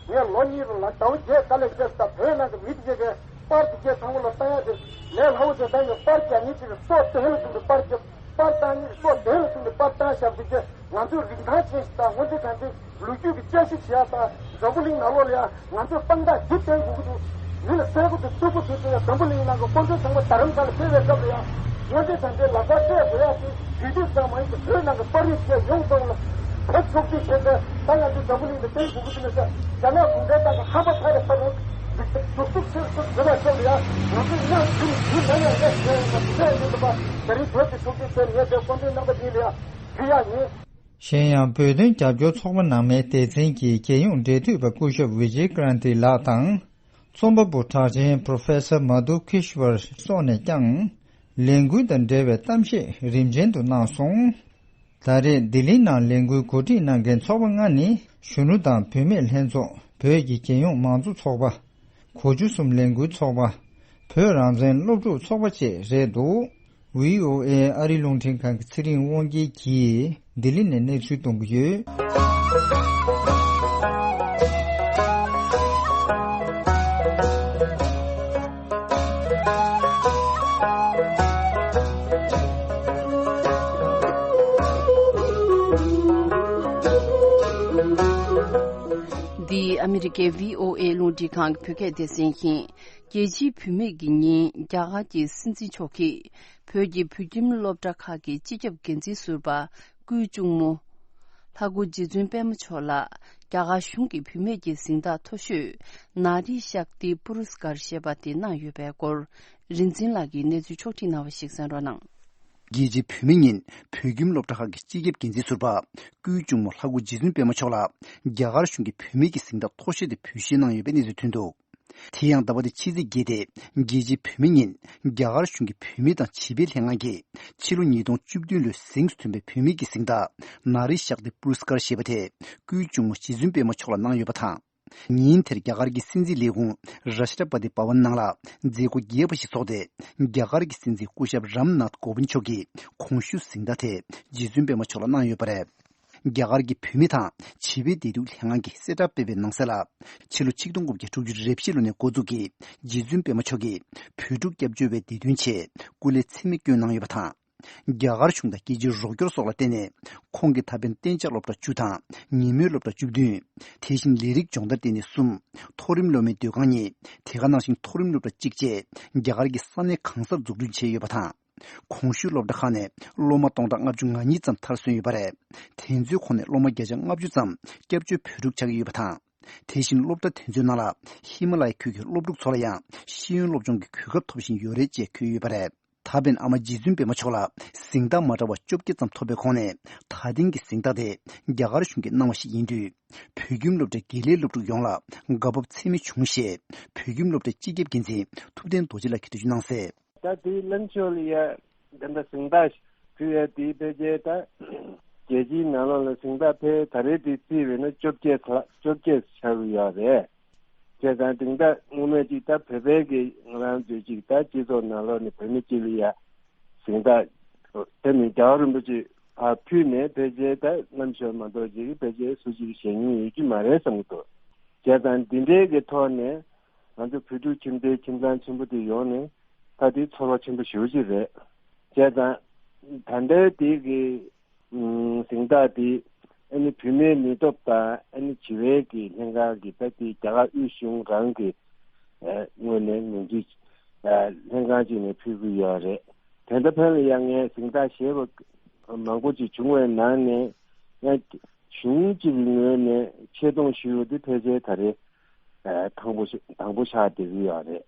ངས་ལོ་གཉིས་རིང་ལ་ཟླ་བ་བརྒྱད་དཀའ་ལས་བརྒྱབ། ད་བོད་ནང་གི་མི་དེ་གས་པར་དེ་གས་ཚང་མ་ལ་བཏང་ཡག་དེ་ལས་སླ་བོ་དེ་ད་ཡོད། པར་རྒྱག་མཁན་ཅིག་གི་སྲོག་དེ་ལ་བཟུང་ནས་པར་རྒྱབ། པར་བཏང་མཁན་གྱི་སྲོག་དེ་ལ་བཟུང་ནས་པར་བཏང་བཞག་པ་དེ་གས། ང་ཚོས་རིན་ཐང་ཅན་ཞིག་དང་། དངོས་འབྲེལ་དྲང་བདེན་ལོ་རྒྱུས་ཀྱི་དཔྱད་ཞིབ་བྱེད་ཡག་དང་། འཛམ་བུ་གླིང་ནང་ལོགས་ལ་ཡང་ང་ཚོས་དཔང་རྟགས་འདི་བསྟན་དགོས་ཀྱི་འདུག་མི་ལ་གསལ་པོ་དང་གསལ་པོ་བྱེད་དགོས་ཡ། འཛམ་བུ་གླིང་ནང་གི་དཔོན་པོ་ཚང་མ་རྡ་རམ་ས་ལ་ཕེབས་པའི་སྐབས་ལ་ཡང་དངོས་འབྲེལ་དྲང་བདེན་ལག་བསྟར་སྤྲད་དགོས་ཡ། དེ་དུས་ཙམ་མ་ཡིན་པའི་བོད་ནང་གི་པར་རིས་བཅས་ཡོངས་རྫོགས་ལ་བོད་ཕྱོགས་སྒྲིག་བྱས་ཏེ། ད་ང་ཚོས་འཛམ་བུ་གླིང་དུ་བསྟན་དགོས་ཀྱི་འདུག་ཟེར། རྒྱ་ནག་གུང་ཁྲན་ཏང་གི་ཧམ་པ་ཚ་རེ་ཕབ་རེད། འཛུགས་སྐྲུན་ཚུར་ཚུར་དགོས་པ་སྐབས་ལ་ཡང་ང་ཚོས་སྔར་རྒྱུན་རྒྱུན་ནམ་ཡང་ལས་བྱས་ཡོད་ན་དེ་འདྲ་ཡིན་པ། ད་རིང་བོད་ཀྱི་ཕྱོགས་སྒྲིག་བྱས་ངས་དེ་སྐུ་མགྲོན་རྣམ་པ་གཉིས་ལ་ཡང་ཕུལ་ཡག་ཡིན། གཞན་ཡང་བོད་དོན་རྒྱབ་སྐྱོར་ཚོགས་པ་ནང་མའི་སྡེ་ཚན་གྱི་རྒྱལ་ཡོངས་འབྲེལ་མཐུད་པ་སྐུ་ཞབས་བི་ཇེ་ཀྲན་ཏི་ལགས་དང་། རྩོམ་པ་པོ་གྲགས་ཅན་པོ་རོ་ཕེ་སར་མ་དྷུ་ཀིཤ་ཝར་སོགས་ནས་ཀྱང་ལས་འགུལ་དང་འབྲེལ་བའི་གཏམ་བཤད་རིམ་ཅན་དུ་གནང་སོང་། ད་རེས་ལྡི་ལི་ནང་ལས་འགུལ་གོ་སྒྲིག་གནང་མཁན་ཚོགས་པ་ལྔ་ནི་གཞོན་ནུ་དང་བུད་མེད་ལྷན་ཚོགས། བོད་ཀྱི་རྒྱལ་ཡོངས་མང་གཙོ་ཚོགས་པ། གོ་འཇོ་གསུམ་ལས་འགུལ་ཚོགས་པ། བོད་རང་བཙན་སློབ་ཕྲུག་ཚོགས་པ་བཅས་རེད་འདུག། ཝི་ཨོ་ཨེ་ཨ་རིའི་རླུང་འཕྲིན་ཁང་གི་ཚེ་རིང་དབང་རྒྱལ་གྱིས་ལྡི་ལི་ནས་གནས་ཚུལ་གཏོང་གི་ཡོད། འདི་ཨ་མི་རི་ཀའི་བྷི་ཨོ་ཨེ་རླུང་འཕྲིན་ཁང་གི་བོད་སྐད་སྡེ་ཚན་ཡིན། རྒྱལ་སྤྱིའི་བུད་མེད་ཀྱི་ཉིན་རྒྱ་གར་གྱི་སྲིད་འཛིན་མཆོག་གིས་བོད་ཀྱི་བོད་ཁྱིམ་སློབ་གྲྭ་ཁག་གི་སྤྱི་ཁྱབ་འགན་འཛིན་ཟུར་པ་སྐུའི་གཅུང་མོ་ལྷ་སྐུ་རྗེ་བཙུན་པད་མ་མཆོག་ལ་རྒྱ་གར་གཞུང་གི་བུད་མེད་ཀྱི་གཟེངས་རྟགས་མཐོ་ཤོས་ན་རི་ཤཀ་ཏི་པུ་རུས་ཀར་ཞེས་པ་དེ་གནང་ཡོད་པའི་སྐོར། རིན་འཛིན་ལགས་ཀྱིས་གནས་ཚུལ་ཕྱོགས་སྒྲིག་གནང་བ་ཞིག་གསན་རོགས་གནང་། རྒྱལ་སྤྱིའི་བུད་མེད་ཉིན་བོད་ཁྱིམ་སློབ་གྲྭ་ཁག་གི་སྤྱི་ཁྱབ་འགན་འཛིན་ཟུར་པ་སྐུའི་གཅུང་མོ་ལྷ་སྐུ་རྗེ་བཙུན་པད་མ་མཆོག་ལ་རྒྱ་གར་གཞུང་གི་བུད་མེད་ཀྱི་གཟེངས་རྟགས་མཐོ་ཤོས་དེ་བེད་སྤྱོད་གནང་ཡོད་པའི་གནས་ཚུལ་ཐོན་འདུག་དེ་ཡང་ཟླ་བ་འདིའི་ཕྱི་ཚེས་བརྒྱད་སྟེ་རྒྱལ་སྤྱིའི་བུད་མེད་ཉིན་རྒྱ་གར་གཞུང་གི་བུད་མེད་དང་བྱིས་པའི་ལྷན་ཁང་གིས་ཕྱི་ལོ་ཉིས་སྟོང་བཅུ་བདུན་ལོའི་གཟེངས་སུ་ཐོན་པའི་བུད་མེད་ཀྱི་གཟེངས་རྟགས་ན་རི་ཤཀ་ཏི་པུ་རུས་ཀར་ཞེས་པ་དེ་སྐུའི་གཅུང་མོ་རྗེ་བཙུན་པད་མ་མཆོག་ལ་གནང་ཡོད་པ་དང་། ཉིན་དེར་རྒྱ་གར་གྱི་སྲིད་འཛིན་ལས་ཁུངས་རཱ་ཤི་ཏྲ་པ་ཏི་བྷ་ཝན་ནང་ལ་མཛད་སྒོ་རྒྱས་པ་ཞིག་ཚོགས་ཏེ། རྒྱ་གར་གྱི་སྲིད་འཛིན་སྐུ་ཞབས་རམ་ནཱཐ་ཀོ་བིན་མཆོག་གིས་གོང་ཞུས་གཟེངས་རྟགས་དེ་རྗེ་བཙུན་པད་མ་མཆོག་ལ་གནང་ཡོད་པ་རེད། རྒྱ་གར་གྱི་བུད་མེད་དང་བྱིས་པའི་བདེ་སྡུག་ལྷན་ཁང་གིས་གསལ་བསྒྲགས་སྤེལ་བའི་ནང་གསལ་ལ། ཕྱི་ལོ་ཆིག་སྟོང་དགུ་བརྒྱ་དྲུག་ཅུ་རེ་བཞི་ལོ་ནས་འགོ་འཛུགས་ཀྱིས་རྗེ་བཙུན་པད་མ་མཆོག་གིས་བོད་ཕྲུག་སྐྱབས་བཅོལ་བའི་བདེ་དོན་ཆེད་སྐུ་ལས་ཚད་མེད་བསྐྱོན་གནང་ཡོད་པ་དང་། རྒྱ་གར་གཞུང་དང་རྒྱལ་སྤྱིའི་རོགས་སྐྱོར་སོགས་ལ་བརྟེན་ནས། ཁོང་གིས་ད་ཕན་གཏན་འཇགས་སློབ་གྲྭ་བཅུ་དང་ཉིན་མོའི་སློབ་གྲྭ་བཅུ་བདུན། དེ་བཞིན་ལས་རིགས་སྦྱོང་བརྡར་ལྟེ་གནས་གསུམ། མཐོ་རིམ་སློབ་མའི་སྡོད་ཁང་གཉིས། དེ་ག་ནང་བཞིན་མཐོ་རིམ་སློབ་གྲྭ་གཅིག་བཅས་རྒྱ་གར་གྱི་ས་གནས་གང་སར་འཛུགས་སྐྲུན་བྱས་ཡོད་པ་དང་། གོང་ཞུས་སློབ་གྲྭ་ཁག་ནས་སློབ་མ་སྟོང་ཕྲག་ལྔ་བཅུ་ང་གཉིས་ཙམ་མཐར་སོན་ཡོད་པ་རེད། དེ་ཚོའི་ཁོངས་ནས་སློབ་མ་བརྒྱ་ཆ་ལྔ་བཅུ་ཙམ་སྐྱབས་བཅོལ་བོད་ཕྲུག་ཆགས་ཀྱི་ཡོད་པ་དང་། དེ་བཞིན་སློབ་གྲྭ་དེ་ཚོའི་ནང་ལ་ཧི་མ་ལ་ཡའི་ཁུལ་གྱི་སློབ་ཕྲུག་ཚོ་ལ་ཡང་ཤེས་ཡོན་སློབ་སྦྱོང་གི་གོ་སྐབས་ཐོབ་བཞིན་ཡོད་རེད་ཅེས་འཁོད་ཡོད་པ་རེད། ད་ཕན་ཨ་མ་རྗེ་བཙུན་པད་མ་མཆོག་ལ་གཟེངས་རྟགས་མ་འདྲ་བ་བཅོ་བརྒྱད་ཙམ་ཐོབ་པའི་ཁོངས་ནས་ད་ཐེངས་ཀྱི་གཟེངས་རྟགས་དེ་རྒྱ་གར་གཞུང་གིས་གནང་བ་ཞིག་ཡིན་དུས། བོད་ཁྱིམ་སློབ་གྲྭའི་དགེ་ལས་སློབ་ཕྲུག་ཡོངས་ལ་དགའ་སྤོབས་ཚད་མེད་བྱུང་ཞེས་བོད་ཁྱིམ་སློབ་གྲྭའི་སྤྱི་ཁྱབ་འགན་འཛིན་ཐུབ་བསྟན་རྡོ་རྗེ་ལགས་ཀྱིས་འགྲེལ་བརྗོད་གནང་གསལ། ད་དེའི་ལམ་ཕྱོགས་ལ་ཡ་ད་ལྟ་གཟེངས་རྟགས་ཕུལ་ཡ་དེའི་ཕལ་ཆེར་ད་རྒྱལ་སྤྱིའི་ནང་ལོགས་ལ་གཟེངས་རྟགས་ཕལ་ད་རེས་དེ་རྩིས་བས་ན་བཅོ་བརྒྱད་ལྷག་བཅོ་བརྒྱད་ཆགས་ཀྱི་ཡོད་རེད། བྱས་ཙང་གཟེངས་རྟགས་སྔོན་མ་ཅིག་ད་བོད་པའི་གི་ང་རང་ཚོའི་ཅིག་ད་སྤྱི་ཚོགས་ནང་ལོགས་ནས་བོད་མི་གཅིག་ལ་ཡ་གཟེངས་རྟགས་དེ་ནི་རྒྱལ་བ་རིན་པོ་ཆེ་ཕར་ཕུལ་ནས་ཕལ་ཆེར་ད་ལམ་ཞོར་མ་གཏོགས་ཅིག་ཕལ་ཆེར་སུ་གཅིག་བཞེས་མྱོང་ཡོད་ཀྱི་མ་རེད་བསམ་གྱི་འདུག་བྱས་ཙང་འདི་འདྲའི་གི་ཐོག་ནས་ང་ཚོ་བོད་ཕྲུག་ཁྱིམ་སྡེའི་ཁྱིམ་ཚང་ཆེན་པོ་དེ་ཡོང་ནས་ད་དེ་ཚོར་བ་ཆེན་པོ་ཞེ་པོ་ཅིག་རེད། བྱས་ཙང་ད་ལྟའི་དེ་གི་ཨུམ། གཟེངས་རྟགས་འདི་ཨ་ནི་བུད་མེད་ནུས་སྟོབས་དང་ཨ་ནི་བྱིས་པའི་གི་ལྷན་ཁང་གི་ད་ལྟའི་རྒྱ་གར་དབུས་གཞུང་རང་གི་ཨ་ངོས་ནས་ངོས་འཛིན་ཨ་ལྷན་ཁང་ཅིག་ནས་ཕུལ་གྱི་ཡོད་རེད། དེ་འདྲ་ཕན་ལ་ཡང་ངས་གཟེངས་རྟགས་བཞེས་པ་མང་པོ་ཅིག་བྱུང་བའི་ནང་ནས་ཡང་གཞུང་གཅིག་གི་ངོས་ནས་ཆེ་མཐོང་ཞུས་པ་འདི་ཕལ་ཆེར་ད་རེས་ཨ་དང་པོ་ཞིག་དང་པོ་ཆགས་བསྡད་ཀྱི་ཡོད་རེད།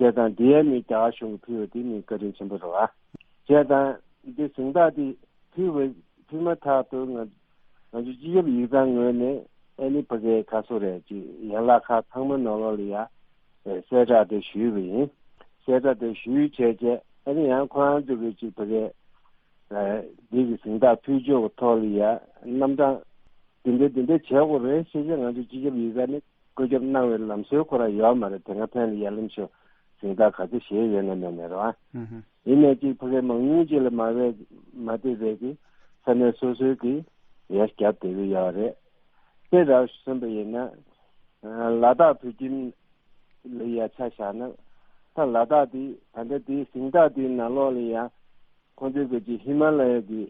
བྱས་ཙང་འདི་ཡང་ནི་རྒྱ་གར་གཞུང་གིས་ཕུལ་བ་འདི་ནི་བཀའ་དྲིན་ཆེན་པོ་རེད་བ། བྱས་ཙང་འདི་གཟེངས་རྟགས་འདི་ཕུལ་བའི་ཕུལ་མ་ཐག་ཏུ་ང་ང་ཚོ་སྤྱི་ཁྱབ་ཡིག་ཚང་ངོས་ནས་ཨ་ནི་ཕ་གིའི་ཁ་སོ་རེད་ཅིག་ཡན་ལག་ཁག་ཚང་མ་ནང་ལོགས་ལ་ཡ་གསལ་བསྒྲགས་དེ་ཞུས་པ་ཡིན། གསལ་བསྒྲགས་དེ་ཞུས་བྱས་རྗེས་ཨ་ནི་ཡང་ཁོ་རང་ཚོ་གིས་ཅིག་ཕ་གིའི་འདི་གི་གཟེངས་རྟགས་ཕུལ་ཕྱོགས་ཀྱི་ཐོག་ལ་ཡ་རྣམ་གྲངས་འདི་འདྲ་འདི་འདྲ་བྱེད་དགོས་རེད་ཞེས་བྱས་ང་ཚོ་སྤྱི་ཁྱབ་ཡིག་ཚང་ནས། བཀོད་ཁྱབ་གནང་བའི་ལམ་སྲོལ་ཁོ་རང་ཡོད་མ་རེད། དེ་སྔ་ཕན་ལ་ཡ་ལམ་ཞོར་གཟེངས་རྟགས་ག་ཚོད་བཞེས་ཡོད་ན་མེད་ན་རེད་བ། ཨུ་ཧུ། ཡིན་ནའི་ཅིག་ཕ་གི་མང་ཉུང་ཅིག་ལ་མ་བས་མ་བལྟས་པའི་གི་ས་གནས་སོ་སོའི་གི་ཡར་རྒྱབ་བསྡད་ཀྱི་ཡོད་རེད། དཔེ་ར་བཞིན་པ་ཡིན་ན་ལ་དྭགས་བོད་ཁྱིམ་ལ་ཡ་ཆ་བཞག་ན་ད་ལ་དྭགས་འདི་ད་ལྟ་འདིའི་གཟེངས་རྟགས་འདིའི་ནང་ལོགས་ལ་ཡ། ཁོང་ཚོའི་གི་ཅིག་ཧི་མ་ལ་ཡ་གི་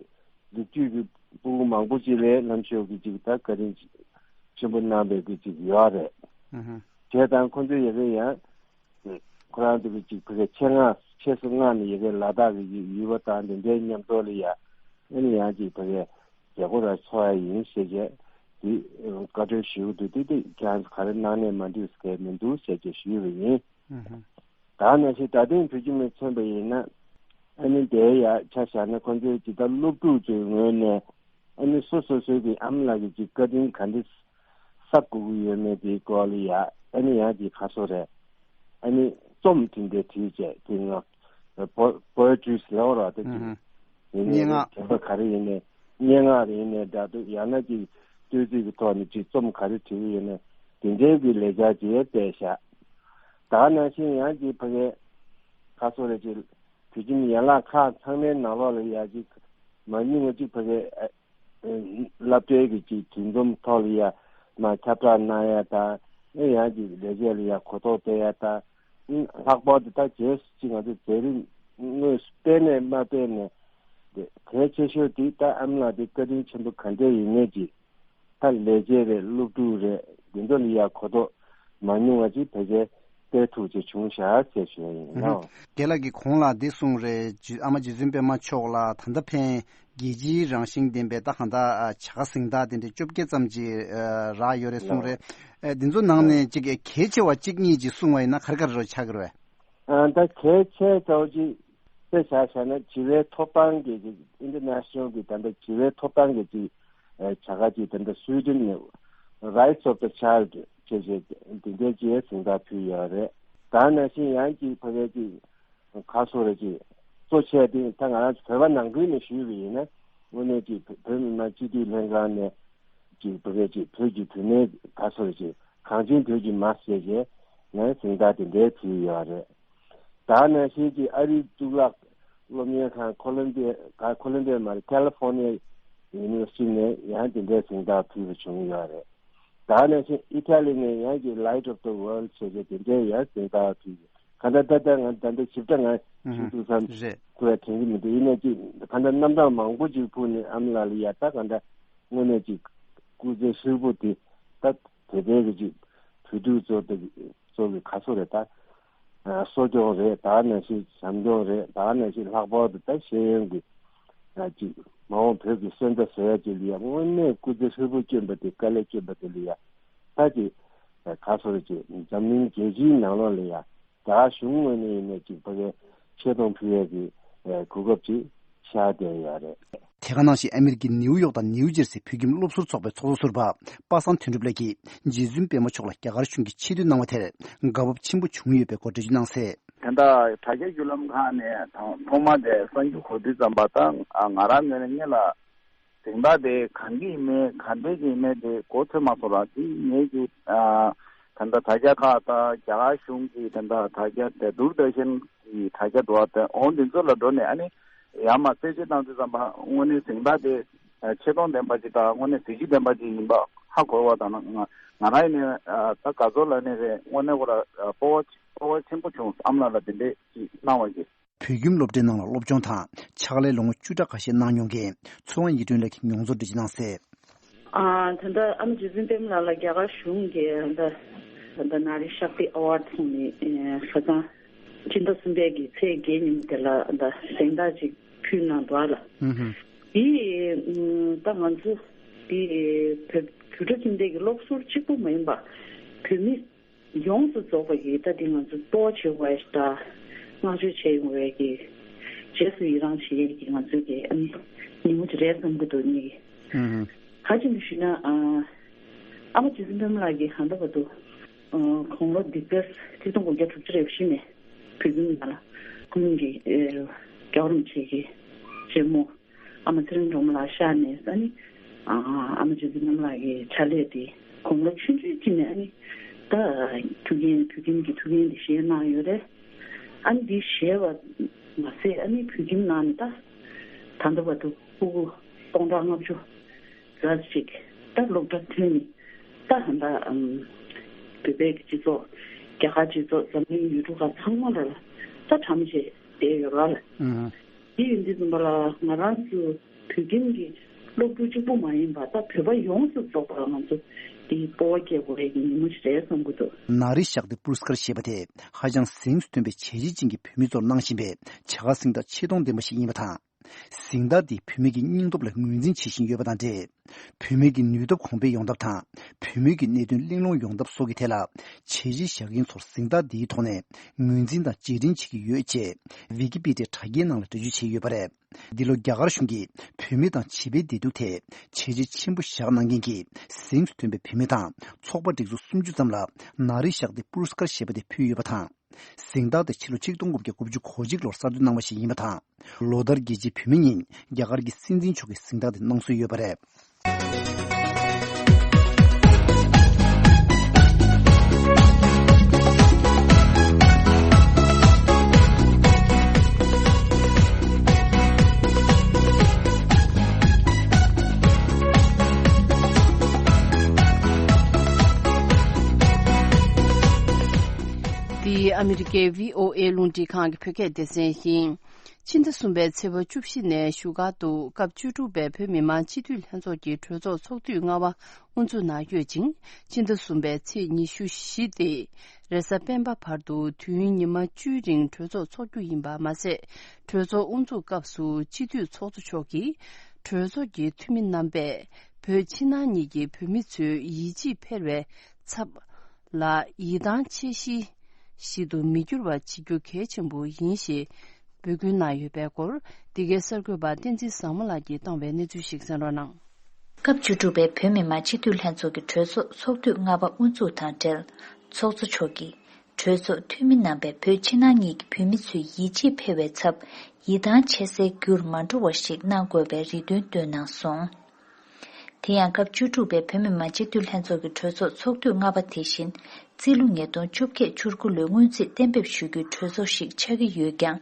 རི་རྒྱུད་ཀྱི་སྤུ་གུ་མང་པོ་ཅིག་ལ་ལམ་ཞོར་གི་ཅིག་ད་བཀའ་དྲིན་ཆེན་པོ་གནང་བའི་གི་ཅིག་ཡོད་རེད། ཨུ་ཧུ། བྱས་ཙང་ཁོང་ཚོའི་ཡ་གི་ཡང་ཁོ་རང་ཚོ་གི་ཅིག་ཕ་གི་ཆེད་མངགས་ཆེད་སུ་མངགས་ནས་ཡ་གི་ལ་དྭགས་གི་ཡུལ་པ་དང་དེ་འདྲའི་མཉམ་དུ་ལ་ཡ་ཨ་ནི་ཡང་ཅིག་ཕ་གི་རྒྱལ་སྒོ་ར་འཚོགས་ཡ་ཡིན་ཞེས་བྱས་དེ་བཀའ་འཁྲོལ་ཞུ་གི་འདུག་དེ་དེ་ཁྱེད་རང་ཚོ་ག་རེ་གནང་ནས་མ་འགྲིག་ཟེར་མཁན་མི་འདུག་ཞེས་བྱས་ཞུས་པ་ཡིན། ཨུ་ཧུ། ད་ནང་བཞིན་ད་ཐེངས་བོད་ཁྱིམ་ནས་མཚོན་པ་ཡིན་ན། ཨ་ནི་དེའི་ཡ་ཆ་བཞག་ན་ཁོང་ཚོའི་ཇི་ལྟར་སློབ་ཕྲུག་ཚོའི་ངོས་ནས་ཨ་ནི་སོ་སོ་སོའི་གི་ཨ་མ་ལགས་ཀྱི་ཅིག་བཀའ་དྲིན་ག་འདྲ་བསབ་དགོས་ཀྱི་ཡོད་མེད་དེའི་སྐོར་ལ་ཡ་ཨ་ནི་ཡང་ཅིག་ཁ་སོ་རེད། ཨ་ནི་རྩོམ་དེ་འདྲ་བྲིས་བྱས་དེ་ང་པོ་པོ་ཨེ་ཊི་རི་ཟེར་བ་ར་དེ་ཅིག་ཨུ་ཧུ། ཡིན་ནའི་སྙན་ངག་དྲན་པ་ག་རེ་ཡིན་ནའི་སྙན་ངག་རེ་ཡིན་ནའི་འདྲ་འདུག་ཡང་ན་ཅིག་བསྟོད་ཚིག་གི་ཐོག་ནས་ཅིག་རྩོམ་ག་རེ་བྲིས་ཀྱི་ཡོད་ནའི་དེ་འདྲའི་གི་ལས་འཆར་ཅིག་སྤེལ་བཞག་ད་ནང་བཞིན་ཡང་ཅིག་ཕ་གིའི་ཁ་སོ་རེ་ཅིག་དུས་རྒྱུན་ཡན་ལག་ཁག་ཚང་མའི་ནང་ལོགས་ལ་ཡ་ཅིག་མ་ཉུང་ངུ་ཅིག་ཕ་གིའི་ཨ་ཨ་སློབ་གྲྭའི་གི་ཅིག་འདུ་འཛོམས་ཐོག་ལ་ཡ་མ་ཁྱབ་བསྒྲགས་གནང་ཡ་དང་ཨེ་ཡང་ཅིག་ལས་བྱེད་ལ་ཡ་གོ་རྟོགས་སྤེལ་ཡ་དང་ ལྷག་པར་དུ་ད་རྗེས་སུ་ཅིག་ང་ཚོ་མཛད་རིམ་དངོས་སུ་སྤེལ་ནས་མ་སྤེལ་ནས་དེ་གལ་ཆེ་ཤོས་དེ་ད་ཨ་མ་ལགས་དེ་བཀའ་དྲིན་ཆེན་པོ་ག་འདྲས་ཡིན་ནས་ཅིག་ད་ལས་བྱེད་རེད། སློབ་ཕྲུག་རེད། འདི་ཚོ་ལ་ཡ་གོ་རྟོགས་མ་ཉུང་བ་ཅིག་ཕལ་ཆེར་སྤེལ་ཐུབ་ཅིག་བྱུང་ཤག་ཟེར་ཞུ་ཡ་ཡིན་ནོ། རྒན་ལགས་ཀྱིས་གོང་ལ་འདི་གསུངས་རེད། ཨ་མ་རྗེ་བཙུན་པད་མ་མཆོག་ལ་ད་ལྟ་ཕན་རྒྱལ་སྤྱིའི་རང་བཞིན་ལྡན་པའི་ད་གང་ལྟར་བྱ་དགའ་གཟེངས་རྟགས་དེ་འདྲའི་བཅོ་བརྒྱད་ཙམ་ཅིག་རག་ཡོད་རེད་གསུངས་རེད། འདི་ཚོ་ནང་ནས་ཅིག་གལ་ཆེ་བ་གཅིག་གཉིས་ཅིག་གསུང་བ་ཡིན་ན་ག་རེ་ག་རེ་རོ་ཆགས་ཀྱི་རེད། ད་གལ་ཆེ་ཚ་བོ་ཅིག་དཔེ་བཞག་བཞག་ན་བྱིས་པའི་ཐོབ་ཐང་གི་ཅིག་ཨིན་ཊར་ནེ་ཤ་ནལ་གྱི་ད་ལྟ་བྱིས་པའི་ཐོབ་ཐང་གི་ཅིག་བྱ་དགའ་ཅིག་ད་ལྟ་སུའི་ཌེན་ནས་Rights of the Child ཅེས་བྱས་འདི་འདྲའི་ཅིག་གཟེངས་རྟགས་ཕུལ་ཡོད་རེད། ད་ནང་བཞིན་ཡང་ཅིག་ཕ་གའི་ཅིག་ག་སོ་རེ་ཅིག་གཙོ་ཆེ་དེ་ད་ང་རང་ཚོ་བོད་པ་ནང་ཁུལ་ནས་ཞུས་པ་ཡིན་ན་དངོས་གནས་ཅིག་བོད་མི་མང་སྤྱི་འཐུས་ལྷན་ཁང་ནས་ཅིག་ཕ་གའི་ཅིག་བོད་ཀྱི་བུད་མེད་ག་སོ་རེ་ཅིག་གངས་ཅན་བོད་ཀྱི་མ་ཟེར་བྱས་ནས་གཟེངས་རྟགས་དེ་འདྲའི་ཕུལ་ཡོད་རེད། ད་ནང་བཞིན་གྱི་ཨ་རིའི་གཙུག་ལག་སློབ་གཉེར་ཁང་ཁོ་ལོམ་བི་ཡ་ག་ཁོ་ལོམ་བི་ཡ་མ་རེད། ཁ་ལི་ཧྥོ་ནི་ཡ་ཡུ་ནི་ཝར་སི་ཊི་ནས་ཡང་དེ་འདྲའི་གཟེངས་རྟགས་ཕུལ་བ་བྱུང་ཡོད་རེད། ད་ནང་བཞིན་ཨི་ཊ་ལི་ནས་ཡང་གི་Light of the World ཟེར་བྱས་དེ་འདྲའི་ཡང་གཟེངས་རྟགས་ཕུལ་ཡོད། ག་འདྲ་ད་ལྟ་ང་ད་ལྟ་ཞིབ་ཕྲ་ང་ཞུ་ཐུབ་ས་རེད། ཁོ་ཡ་དྲན་གྱི་མི་འདུག་ཡིན་ན་ཅིག་ག་འདྲ་རྣམ་གྲངས་མང་པོ་ཅིག་ཕུལ་ནས་ཨ་མ་ལགས་ལ་ཡ་ད་ག་འདྲ་དངོས་གནས་ཅིག་སྐུ་ཚེ་ཧྲིལ་པོ་དེ་ད་དེ་འདྲའི་གི་ཅིག་བོད་ཕྲུག་ཚོ་དེ་ཚོ་གི་ག་སོ་རེད་ད། གསོ་སྐྱོང་རེད། ད་ནང་བཞིན་བྱམས་སྐྱོང་རེད། ད་ནང་བཞིན་ལྷག་པར་དུ་ད་ཤེས་ཡོན་གྱི་ཅིག་མ་འོངས་བོད་ཀྱི་སོན་རྩ་བཟོ་ཡ་ཅིག་ལ་ཡ་དངོས་གནས་སྐུ་ཚེ་ཧྲིལ་པོ་བསྐྱོན་པ་དེ་དཀའ་ལས་བསྐྱོན་པ་དེ་ལ་ཡ་ད་ཅིག་ག་སོ་རེད་ཅིག་འཛམ་གླིང་རྒྱལ་སྤྱིའི་ནང་ལོགས་ལ་ཡ་རྒྱ་གར་གཞུང་ངོས་ནས་ཡིན་ན་ཅིག་ཕ་གའི་ཆེ་མཐོང་ཕུལ་ཡ་གི་གོ་སྐབས་ཅིག་ཤར་བསྡད་ཡོད་རེད། དེ་ག་ནང་བཞིན་ཨ་མི་རི་ཀའི་ནིའུ་ཡོག་དང་ནིའུ་ཇེར་སིའི་བོད་ཁྱིམ་སློབ་ཟུར་ཚོགས་པའི་ཚོགས་གཙོ་ཟུར་པ་པ་སངས་དོན་གྲུབ་ལགས་ཀྱིས་རྗེ་བཙུན་པད་མ་མཆོག་ལ་རྒྱ་གར་གཞུང་གིས་ཆེ་བསྟོད་གནང་བ་དེར་དགའ་སྤོབས་ཆེན་པོ་བྱུང་ཡོད་པའི་སྐོར་འགྲེལ་བརྗོད་གནང་གསལ། དེ་འདྲ་དྲ་རྒྱ་བརྒྱུད་ལམ་ཁག་ནས་ཐོག་མ་དེ་གསར་འགྱུར་གོ་དུས་ཙམ་པ་ད་ང་རང་ངོས་ནས་སྔོན་ལ་གཟེངས་རྟགས་དེ་གང་གི་ཡིན་མིན་ག་འདྲས་ཀྱི་ཡིན་མིན་དེ་གོ་ཐོས་མ་སོང་ལ། དེ་ངེད་ཀྱི་ད་ལྟ་དྲ་རྒྱ་ཁག་དང་རྒྱ་གར་གཞུང་གི་ད་ལྟ་དྲ་རྒྱ་དེ་དུར་དར་ཤན་གྱི་དྲ་རྒྱ་འགྲོ་བ་དེ་འོང་དེ་ཚོ་ལ་འགྲོ་ནས་ཨ་ནི་ཡར་མར་རྩད་གཅོད་བཏང་དུས་ཙམ་པ་དངོས་གནས་གཟེངས་རྟགས་དེ་ཆེ་མཐོང་ལྡན་པ་ཅིག་དང་དངོས་གནས་གཟི་བརྗིད་ལྡན་པ་ཅིག་ཡིན་པ་ཧ་གོ་བ་དང་ང་ང་རང་ཡིན་ནའི་ད་དགའ་ཚོར་ལབ་ནའི་རེད། དངོས་གནས་ཁོ་ལ་སྤོབས་པ་སྤོབས་པ་ཆེན་པོ་བྱུང་། ཨ་མ་ལགས་ལ་དེ་འདྲས་ཅིག་གནང་བ་གི། བོད་ཁྱིམ་སློབ་གྲྭའི་ནང་ལ་སློབ་སྦྱོང་དང་ཕྱག་ལས་ལོ་ངོ་བཅུ་ཕྲག་ཁ་ཤས་གནང་མྱོང་མཁན་ཚོ་དབང་ཡིད་སྒྲོན་ལགས་ཀྱིས་མྱོང་ཚོར་འགྲེལ་བརྗོད་གནང་གསལ། ཨ། ད་ལྟ་ཨ་མ་རྗེ་བཙུན་པད་མ་ལགས་ལ་རྒྱ་གར་གཞུང་གིས་ད་ད་ལྟ་ནཱ་རི་ཤཀ་ཏི་ཨེ་ཝཱཌ་གསུངས་ནས་ཁ་སང་སྤྱི་ཟླ་གསུམ་པའི་གི་ཚེས་བརྒྱད་ཉིན་དེ་ལ་ད་གཟེངས་རྟགས་ཅིག་ཕུལ་གནང་འདུག་ཨ་ལ། ཨུ་ཧུ། དེ་ད་ང་ཚོ་དེ་བོད་བོད་ཕྲུག་ཁྱིམ་སྡེ་གི་སློབ་ཟུར་གཅིག་པུ་མ་ཡིན་པ་བོད་མི་ཡོངས་སུ་རྫོགས་པ་ཡིས་ད་དེ་ང་ཚོ་སྤོབས་པ་བྱེད་དགོས་ཡ་ཞིག་དང་བསྔགས་བརྗོད་བྱེད་ཡོང་བའི་གི་རྗེས་སུ་ཡི་རང་བྱེད་ཡས་ཀྱི་ང་ཚོའི་གི་ཨ་ནི་ཉིན་མོ་ཅིག་རེད་བསམ་གི་འདུག་ནི། ཧུམ་ཧུམ། ག་ཅི་ནས་ཞུས་ན་ཨ་ཨ་མ་རྗེ་བཙུན་པད་མ་ལགས་ཀྱིས་ཧ་ད་བར་དུ་ཨ་དགུང་ལོ་འདི་ལྟར་ཆིག་སྟོང་དགུ་བརྒྱ་དྲུག་ཅུ་རེ་བཞི་ནས་བོད་ཁྱིམ་ནང་ལ་སྐུ་ཕྲེང་གི་ཨ་རྒྱལ་བ་རིན་པོ་ཆེ་གི་རྗེ་མོ། ཨ་མ་ཚེ་རིང་སྒྲོལ་མ་ལགས་གཤགས་ནས་ཨ་ནི་ཨ་ཨ་མ་རྗེ་བཙུན་པད་མ་ལགས་ཀྱི་ཕྱག་ལས་དེ་དགུང་ལོ་ཆུང་ཆུང་ཅིག་ནས་ཨ་ནི་ད་ཐུགས་འགན་བོད་ཁྱིམ་གྱི་ཐུགས་འགན་དེ་བཞེས་གནང་ཡོད་རེད། ཨ་ནི་འདི་བཞེས་པ་མ་ཟད་ཨ་ནི་བོད་ཁྱིམ་ནང་ནས་ད་ད་ལྟ་བར་དུ་ཕྲུ་གུ་སྟོང་ཕྲག་ལྔ་བཅུ་ཙམ་ཅིག་ད་སློབ་གྲྭ་ཐོན་ནས་ད་ད་ལྟ་ཨམ་བོད་པའི་སྤྱི་ཚོགས་རྒྱ་གར་སྤྱི་ཚོགས་འཛམ་གླིང་ཡུལ་གྲུ་ཁག་ཚང་མ་ལ་ད་གྲངས་བྱས་བསྡད་ཡོད་རེད་ལ། ཨུ་ཧུ། དེ་ཡིན་དུས་ཙམ་པ་ལ་ང་རང་ཚོ་བོད་ཁྱིམ་གྱི་སློབ་ཕྲུག་གཅིག་པུ་མ་ཡིན་པ་ད་བོད་པ་ཡོངས་སུ་རྫོགས་པ་ལ་ང་ཚོ་དེའི་སྤོབས་པ་སྐྱེ་དགོས་ཡས་ཀྱི་ཉིན་མོ་ཞིག་རེད་བསམ་གྱི་འདུག་ནཱ་རི་ཤཀ་ཏི་པུ་རུས་ཀར་ཞེས་པ་དེ་ཧ་ཅང་གཟེངས་སུ་ཐོན་པའི་བྱས་རྗེས་ཅན་གྱི་བུད་མེད་ཚོར་གནང་བཞིན་པའི་བྱ་དགའ་གཟེངས་རྟགས་ཆེ་མཐོང་ལྡན་པ་ཞིག་ཡིན་པ་དང་། གཟེངས་རྟགས་འདིས་བུད་མེད་ཀྱི་སྙིང་སྟོབས་ལ་ངོས་འཛིན་བྱེད་བཞིན་ཡོད་པ་དང་འབྲེལ། བུད་མེད་ཀྱི་ནུས་སྟོབས་གོང་འཕེལ་ཡོང་ཐབས་དང་། བུད་མེད་ཀྱི་གནད་དོན་གླེང་སློང་ཡོང་ཐབས་སོགས་ཀྱི་ཐད་ལ་བྱས་རྗེས་བཞག་མཁན་ཚོར་གཟེངས་རྟགས་འདིའི་ཐོག་ནས་ངོས་འཛིན་དང་རྗེས་དྲན་བྱེད་ཀྱི་ཡོད་ཅེས་ཝི་ཀི་པི་ཌི་ཡའི་དྲ་རྒྱའི་ནང་ལ་འགྲེལ་བརྗོད་བྱས་ཡོད་པ་རེད། འདི་ལོ་རྒྱ་གར་གཞུང་གིས་བུད་མེད་དང་བྱིས་པའི་བདེ་སྡུག་ཐད་བྱས་རྗེས་ཆེན་པོ་བཞག་གནང་མཁན་གྱི་གཟེངས་སུ་ཐོན་པའི་བུད་མེད་དང་ཚོགས་པ་སྒྲིག་འཛུགས་སུམ་ཅུ་ཙམ་ལ་ནཱ་རི་ཤཀ་ཏི་པུ་རུས་ཀར་ཞེས་པ་དེ་ཕུལ་ཡོད་པ་དང་། གཟེངས་རྟགས་དེ་ཕྱི་ལོ་ཆིག་སྟོང་དགུ་བརྒྱ་དགུ་བཅུ་གོ་གཅིག་ལོར་གསར་གཏོད་གནང་བ་ཞིག་ཡིན་པ་དང་། ལོ་ལྟར་རྒྱལ་སྤྱིའི་བུད་མེད་ཉིན་རྒྱ་གར་གྱི་སྲིད་འཛིན་མཆོག་གིས་གཟེངས་རྟགས་དེ་གནང་སྲོལ་ཡོད་པ་རེད། འདི་ཨ་ ཨ་མི་རི་ཀའི་བྷི་ཨོ་ཨེ་རླུང་འཕྲིན་ཁང་གི་བོད་སྐད་སྡེ་ཚན་ཡིན། ཕྱི་ཟླ་གསུམ་པའི་ཚེས་པ་བཅུ་བཞི་ནས་བཞུགས་སྒར་དུ་སྐབས་བཅུ་དྲུག་པའི་བོད་མི་མང་སྤྱི་འཐུས་ལྷན་ཚོགས་ཀྱི་གྲོས་ཚོགས་ཚོགས་དུས་ལྔ་པ་དབུ་འཛུགས་གནང་ཡོད་ཅིང་། ཕྱི་ཟླ་གསུམ་པའི་ཚེས་ཉི་ཤུ་བཞི་སྟེ། རེས་གཟའ་སྤེན་པ་བར་དུ་དུས་ཡུན་ཉི་མ་བཅུའི་རིང་གྲོས་ཚོགས་ཚོགས་རྒྱུ་ཡིན་པ་མ་ཟད། གྲོས་ཚོགས་དབུ་འཛུགས་སྐབས་སུ་སྤྱི་འཐུས་ཚོགས་གཙོ་མཆོག་གིས་གྲོས་ཚོགས་ཀྱི་འཐུས་མི་རྣམ་པས་བོད་ཕྱི་ནང་གཉིས་ཀྱི་བོད་མི་ཚོའི་ཡིད་ཆེས་འཕེར་བའི་ཚབ་ལ་ཡིད་ཐང་ཆད་གཞི་ཞིག་ཏུ་མི་འགྱུར་བ་བྱེད་རྒྱུ་གལ་ཆེན་པོ་ཡིན་ཞེས་འབོད་སྐུལ་གནང་ཡོད་པའི་སྐོར། འདི་གའི་གསར་འགོད་པ་བསྟན་འཛིན་བཟང་མོ་ལགས་ཀྱིས་བཏང་བའི་གནས་ཚུལ་ཞིག་གསན་རོགས་གནང་། སྐབས་བཅུ་དྲུག་པའི་བོད་མི་མང་སྤྱི་འཐུས་ལྷན་ཚོགས་ཀྱི་གྲོས་ཚོགས་ཚོགས་དུས་ལྔ་པ་དབུ་འཛུགས་དང་འབྲེལ། ཚོགས་གཙོ་མཆོག་གིས། གྲོས་ཚོགས་འཐུས་མི་རྣམ་པས་བོད་ཕྱི་ནང་གཉིས་ཀྱི་བོད་མི་ཚོའི་ཡིད་ཆེས་འཕེར་བའི་ཚབ། ཡིད་ཐང་ཆད་སའི་རྒྱུར་མ་འགྲོ་བ་ཞིག་གནང་དགོས་པའི་རེ་འདུན་བཏོན་གནང་སོང་། དེ་ཡང་སྐབས་བཅུ་དྲུག་པའི་བོད་མི་མང་སྤྱི་འཐུས་ལྷན་ཚོགས་ཀྱི་གྲོས་ཚོགས་ཚོགས་དུས་ལྔ་པ་དེ་བཞིན། རྩིས་ལོ་ཉིས་སྟོང་བཅོ་བརྒྱད་བཅུ་དགུ་ལོའི་སྔོན་རྩིས་གཏན་འབེབས་ཞུ་རྒྱུའི་གྲོས་ཚོགས་ཤིག་ཆགས་ཀྱི་ཡོད་ཀྱང་།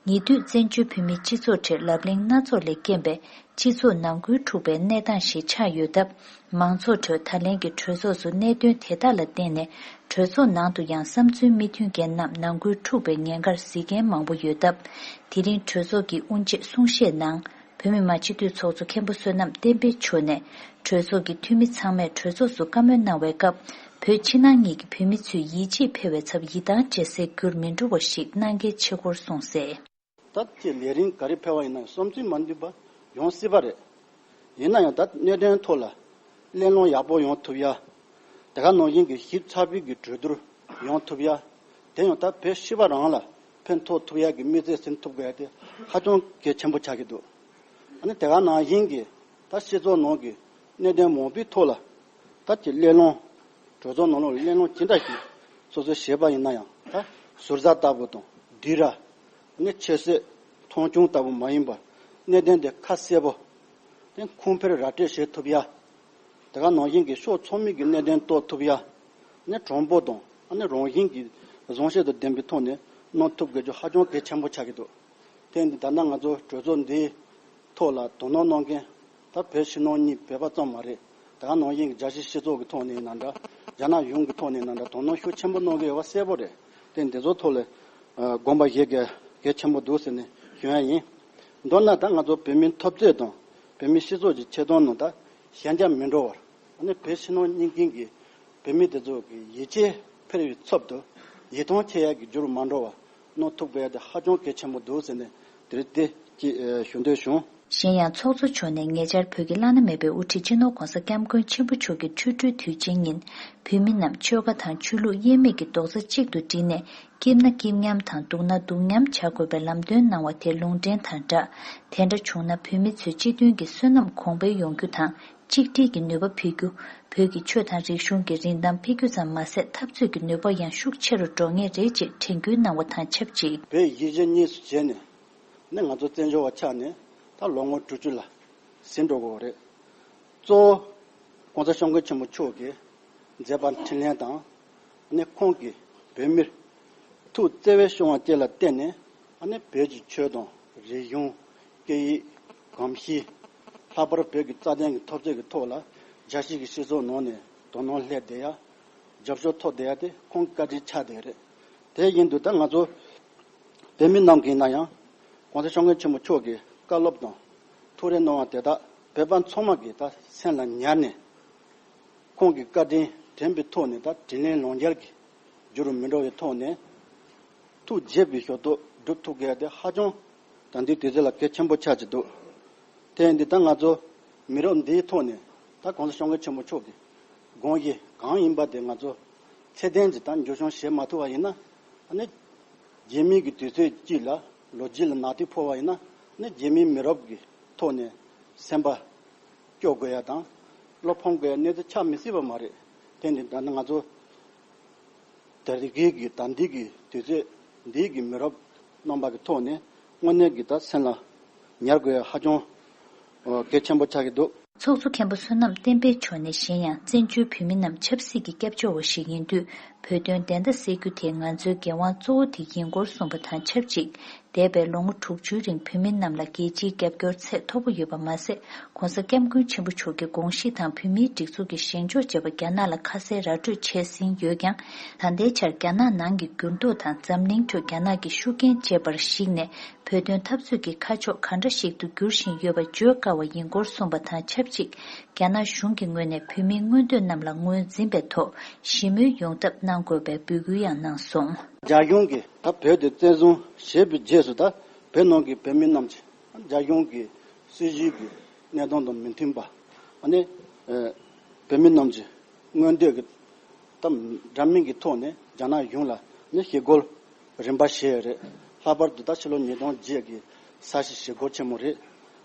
ཉེ་དུས་བཙན་བྱོལ་བོད་མིའི་སྤྱི་ཚོགས་ཁྲོད་ལབ་གླེང་སྣ་ཚོགས་ལས་རྐྱེན་པས། སྤྱི་ཚོགས་ནང་ཁུལ་འཁྲུག་པའི་གནས་སྟངས་ཤིག་ཆགས་ཡོད་སྟབས། མང་ཚོགས་ཁྲོད་ད་ལན་གྱི་གྲོས་ཚོགས་སུ་གནད་དོན་དེ་དག་ལ་བརྟེན་ནས། གྲོས་ཚོགས་ནང་དུ་ཡང་བསམ་ཚུལ་མི་མཐུན་མཁན་རྣམས་ནང་ཁུལ་འཁྲུག་པའི་ཉེན་ཁར་གཟིགས་མཁན་མང་པོ་ཡོད་སྟབས། དེ་རིང་གྲོས་ཚོགས་ཀྱི་དབུ་འབྱེད་གསུང་བཤད་ནང་། བོད་མི་མང་སྤྱི་འཐུས་ཚོགས་གཙོ་མཁན་པོ་བསོད་ནམས་བསྟན་འཕེལ་མཆོག་ནས། གྲོས་ཚོགས་ཀྱི་འཐུས་མི་ཚང་མས་གྲོས་ཚོགས་སུ་བཀའ་མོལ་གནང་བའི་སྐབས། བོད་ཕྱི་ནང་གཉིས་ཀྱི་བོད་མི་ཚོའི་ཡིད་ཆེས་འཕེར་བའི་ཚབ་ཡིད་ཐང་ཆད་སའི་རྒྱུར་མི་འགྲོ་བ་ཞིག་གནང་གལ་ཆེ་སྐོར་གསུངས་གསལ། ད་ཅི་ལས་རིམ་ག་རེ་ཕེབས་པ་ཡིན་ན་བསམ་ཚུལ་མ་མཐུན་པ་ཡོང་སྲིད་པ་རེད། ཡིན་ན་ཡང་ད་གནད་དོན་ཐོག་ལ་གླེང་སློང་ཡག་པོ་ཡོང་ཐུབ་ཡ། དེ་ག་ནང་བཞིན་གྱི་ཞིབ་ཚགས་པོའི་གི་གྲོས་བསྡུར་ཡོང་ཐུབ་ཡ། དེ་ཡང་ད་བོད་སྤྱི་པ་རང་ལ་ཕན་ཐོགས་ཐུབ་ཡ་གི་དམིགས་ཚད་ཟིན་ཐུབ་དགོས་ཡ་དེ་ཧ་ཅང་གལ་ཆེན་པོ་ཆགས་ཀྱི་འདུག་ཨ་ནི་དེ་ག་ནང་བཞིན་གྱི་ད་སྤྱི་ཚོགས་ནང་གི་གནད་དོན་མང་པོའི་ཐོག་ལ་ད་ཀྱི་གླེང་སློང་། གྲོས་ཚོགས་ནང་ལོགས་ལ་གླེང་སློང་ཇི་འདྲ་ཞིག་སོ་སོས་བྱས་པ་ཡིན་ན་ཡང་ད་ཟུར་ཟ་ལྟ་བུ་དང་སྡིགས་ར། ནི་ཆེ་བསད་མཐོང་ཆུང་ལྟ་བུ་མ་ཡིན་པར་གནད་དོན་དེ་ཁ་གསལ་པོ། དེ་ཁུངས་འཕེར་ར་སྤྲོད་བྱེད་ཐུབ་ཡ། དེ་ག་ནང་བཞིན་གྱི་ཕྱོགས་ཚང་མའི་གི་གནད་དོན་རྟོགས་ཐུབ་ཡ། ནི་དྲང་པོ་དང་ཨ་ནི་རང་བཞིན་གྱི་བཟང་བྱེད་དང་ལྡན་པའི་ཐོག་ནས་གནང་ཐུབ་དགོས་རྒྱུ་ཧ་ཅང་གལ་ཆེན་པོ་ཆགས་ཀྱི་འདུག་དེ་འདི་ད་ལྟ་ང་ཚོ་གྲོས་ཚོགས་འདིའི་ཐོག་ལ་དོ་སྣང་གནང་མཁན་ད་བོད་ཕྱི་ནང་གཉིས་བོད་པ་ཙམ་མ་རེད། ད་ག་ནང་བཞིན་གྱི་རྒྱལ་སྤྱིའི་སྤྱི་ཚོགས་ཀྱི་ཐོག་ནས་ཡིན་ན་འདྲ། རྒྱ་ནག་གཞུང་གི་ཐོག་ནས་ཡིན་ན་འདྲ་དོ་སྣང་ཤུགས་ཆེན་པོ་གནང་གི་ཡོད་པ་གསལ་པོ་རེད། དེ་འདི་ཚོ་ཐོག་ལ་དགོངས་པ་བཞེས་གལ་གལ་ཆེན་པོ་འདུག་ཟེར་ནས་ཞུ་ཡ་ཡིན། མདོར་ན་ད་ང་ཚོ་བོད་མིའི་འཐབ་རྩོད་དང་བོད་མིའི་སྤྱི་ཚོགས་ཀྱི་ཆེད་དོན་ནང་ད་ཞན་ཆ་མི་འགྲོ་བར། ཨ་ནི་བོད་ཕྱི་ནང་གཉིས་ཀྱི་བོད་མི་དེ་ཚོ་གི་ཡིད་ཆེས་འཕེར་བའི་ཚབ་ཏུ་ཡིད་ཐང་ཆད་ཡག་གི་རྒྱུར་མ་འགྲོ་བ་གནང་ཐུབ་དགོས་ཡ་དེ་ཧ་ཅང་གལ་ཆེན་པོ་འདུག་ཟེར་ནས་དེ་རིང་དེ་ཅིག་ཞུ་འདོད་བྱུང་། གཞན་ཡང་ཚོགས་གཙོ་མཆོག་ནས་ཉེ་ཆར་བོད་ཀྱི་བླ་ན་མེད་པའི་དབུ་ཁྲིད་སྤྱི་ནོར་༧གོང་ས་༧སྐྱབས་མགོན་ཆེན་པོ་མཆོག་གི་ཆོ་འཕྲུལ་དུས་ཆེན་ཉིན་བོད་མི་རྣམས་ཆོལ་ཁ་དང་ཆོས་ལུགས་དབྱེར་མེད་ཀྱི་རྡོག་རྩ་གཅིག་ཏུ་བསྒྲིལ་ནས་སྐྱིད་ན་སྐྱིད་མཉམ་དང་སྡུག་ན་སྡུག་མཉམ་བྱ་དགོས་པའི་ལམ་སྟོན་གནང་བ་དེ་ལུང་འདྲེན་དང་སྦྲགས། དེ་འདྲ་བྱུང་ན་བོད་མི་ཚོའི་སྤྱི་མཐུན་གྱི་བསོད་ནམས་གོང་འཕེལ་ཡོང་རྒྱུ་དང་། གཅིག་སྒྲིལ་གྱི་ནུས་པ་འཕེལ་རྒྱུ། བོད་ཀྱི་ཆོས་དང་རིག་གཞུང་གི་རིན་ཐང་འཕེལ་རྒྱུ་ཙམ་མ་ཟད་འཐབ་རྩོད་ཀྱི་ནུས་པ་ཡང་ཤུགས་ཆེ་རུ་འགྲོ་ངེས་རེད་ཅེས་དྲན་སྐུལ་གནང་བ་དང་ཆབས་ཅིག་བོད་གཞིས་བྱེས་གཉིས་སུ་བྱས་ནས་ནི་ང་ཚོ་བཙན་བྱོལ་བ་ཆགས་ནས་ད་ལོ་ངོ་དྲུག་ཅུ་ལ་ཟིན་འགྲོ་གི་ཡོད་རེད། གཙོ་བོ་༧གོང་ས་༧སྐྱབས་མགོན་ཆེན་པོ་མཆོག་གི་མཛད་པ་འཕྲིན་ལས་དང་ནི་ཁོང་གིས་བོད་མིར་ཐུགས་བརྩེ་བའི་སྐྱོ་བ་བཅས་ལ་བརྟེན་ནས་ཨ་ནི་བོད་ཀྱི་ཆོས་དང་རིག་གཞུང་། སྐད་ཡིག། གོམས་གཤིས། ལྷག་པར་བོད་ཀྱི་རྩ་དོན་གྱི་འཐབ་རྩོད་ཀྱི་ཐོག་ལ་རྒྱལ་སྤྱི་གི་སྤྱི་ཚོགས་ནང་ནས་དོ་སྣང་སླེབས་བསྡད་ཡ། རྒྱབ་སྐྱོར་ཐོབ་བསྡད་ཡ་དེ་ཁོང་བཀའ་དྲིན་ཆགས་བསྡད་རེད། དེ་བཞིན་དུ་ད་ང་ཚོ་བོད་མི་རྣམས་ཀྱིས་ན་ཡང་༧གོང་ས་༧སྐྱབས་མགོན་ཆེན་པོ་མཆོག་གི་བཀའ་སློབ་དང་ཐུགས་རེ་གནང་བ་དེ་དག་བོད་པ་ཚང་མ་གིས་ད་སེམས་ལ་ཉར་ནས། ཁོང་གི་བཀའ་དྲིན་དྲན་པའི་ཐོག་ནས་ད་དྲིན་ལན་ལོག་འཇལ་གྱི་རྒྱུ་རུ་མི་འགྲོ་བའི་ཐོག་ནས་ཐུགས་དགྱེས་པའི་ཞོར་དུ་སྒྲུབ་ཐུབ་དགོས་ཡ་དེ་ཧ་ཅང་ད་ལྟའི་དུས་ཚོད་ལ་གལ་ཆེན་པོ་ཆགས་ཀྱི་འདུག་དེ་ཡིན་དུས་ད་ང་ཚོ་མི་རབས་འདིའི་ཐོག་ནས་ད་༧གོང་ས་༧སྐྱབས་མགོན་ཆེན་པོ་མཆོག་གི་དགོངས་གཞི་གང་ཡིན་པ་དེ་ང་ཚོ་ཚད་ལྡན་གྱི་ད་འགྱུར་བྱུང་བྱེད་མ་ཐུབ་པ་ཡིན་ན་ཨ་ནི་རྗེས་མའི་གི་དུས་ཚོད་གཅིག་ལ་ལོ་རྒྱུས་ལ་ནག་དུས་ཕོག་པ་ཡིན་ན་ཨ་ནི་རྗེས་མའི་མི་རབས་ཀྱི་ཐོག་ནས་སེམས་པ། སྐྱོ་དགོས་ཡ་དང་། བློ་ཕམ་དགོས་ཡ་གནས་ཚུལ་ཆགས་མི་སྲིད་པ་མ་རེད། དེ་ནི་ད་ནི་ང་ཚོ་དེ་རིང་གི་ད་འདི་གི་དུས་ཚོད་འདི་གི་མི་རབས་རྣམ་པ་གི་ཐོག་ནས་དངོས་གནས་ཀྱི་ད་སེམས་ལ་ཉར་དགོས་ཡ་ཧ་ཅང་གལ་ཆེན་པོ་ཆགས་ཀྱི་འདུག་ཚོགས་གཙོ་མཁན་པོ་བསོད་ནམས་བསྟན་འཕེལ་མཆོག་ནས་གཞན་ཡང་བཙན་བྱོལ་བོད་མི་རྣམས་ཆབ་སྲིད་ཀྱི་སྐྱབས་བཅོལ་བ་ཞིག་ཡིན་དུས་ བོད་དོན་བདེན་མཐའ་གསལ་རྒྱུ་དེ་ང་ཚོའི་འགན་དབང་གཙོ་བོ་དེ་ཡིན་སྐོར་གསུངས་པ་དང་ཆབས་ཅིག་འདས་པའི་ལོ་ངོ་དྲུག་ཅུའི་རིང་བོད་མི་རྣམས་ལ་རྒྱལ་སྤྱིའི་རྒྱབ་སྐྱོར་ཚད་མཐོ་པོ་ཡོད་པ་མ་ཟད། ྋགོང་ས་ྋསྐྱབས་མགོན་ཆེན་པོ་མཆོག་གི་དགོངས་གཞི་དང་བོད་མིའི་སྒྲིག་འཛུགས་ཀྱི་བཞེངས་ཕྱོགས་བཅས་པ་རྒྱ་ནག་ལ་ཁ་གསལ་ར་སྤྲོད་བྱས་ཟིན་ཡོད་ཀྱང་། ད་ལྟའི་ཆར་རྒྱ་ནག་ནང་གི་འགྱུར་ལྡོག་དང་འཛམ་གླིང་ཁྲོད་རྒྱ་ནག་གི་ཤུགས་རྐྱེན་བཅས་པར་གཞིགས་ནས། བོད་དོན་འཐབ་རྩོད་ཀྱི་ཁ་ཕྱོགས་ག་འདྲ་ཞིག་ཏུ་འགྱུར་བཞིན་ཡོད་པ་བརྗོད་དཀའ་བ་ཡིན་སྐོར་གསུངས་པ་དང་ཆབས་ཅིག་རྒྱ་ནག་གཞུང་གི་ངོས་ནས་བོད་མིའི་མངོན་འདོད་རྣམས་ལ་ངོས་འཛིན་པའི་ཐོག་ཞི་མོལ་ཡོང་ཐབས་གནང་དགོས་པའི་འབོད་སྐུལ་ཡང་གནང་སོང་། རྒྱ་གཞུང་གིས་ད་བོད་དེ་བཙན་བཟུང་བྱས་པའི་རྗེས་སུ། ད་བོད་ནང་གི་བོད་མི་རྣམས་ཀྱིས་རྒྱ་གཞུང་གི་སྲིད་བྱུས་ཀྱི་གནས་སྟངས་དང་མི་མཐུན་པ། ཨ་ནི་ཨ་བོད་མི་རྣམས་ཀྱི་མངོན་འདོད་ཀྱི་ད་འདྲ་མིན་གྱི་ཐོག་ནས་རྒྱ་ནག་གཞུང་ལ་ནི་ཞི་རྒོལ་རིམ་པ་བྱས་ཡོད་རེད། ལྷག་པར་དུ་ད་ཕྱི་ལོ་ཉིས་སྟོང་བརྒྱད་ཀྱི་ས་གཞི་ཞི་རྒོལ་ཆེན་མོ་རེད།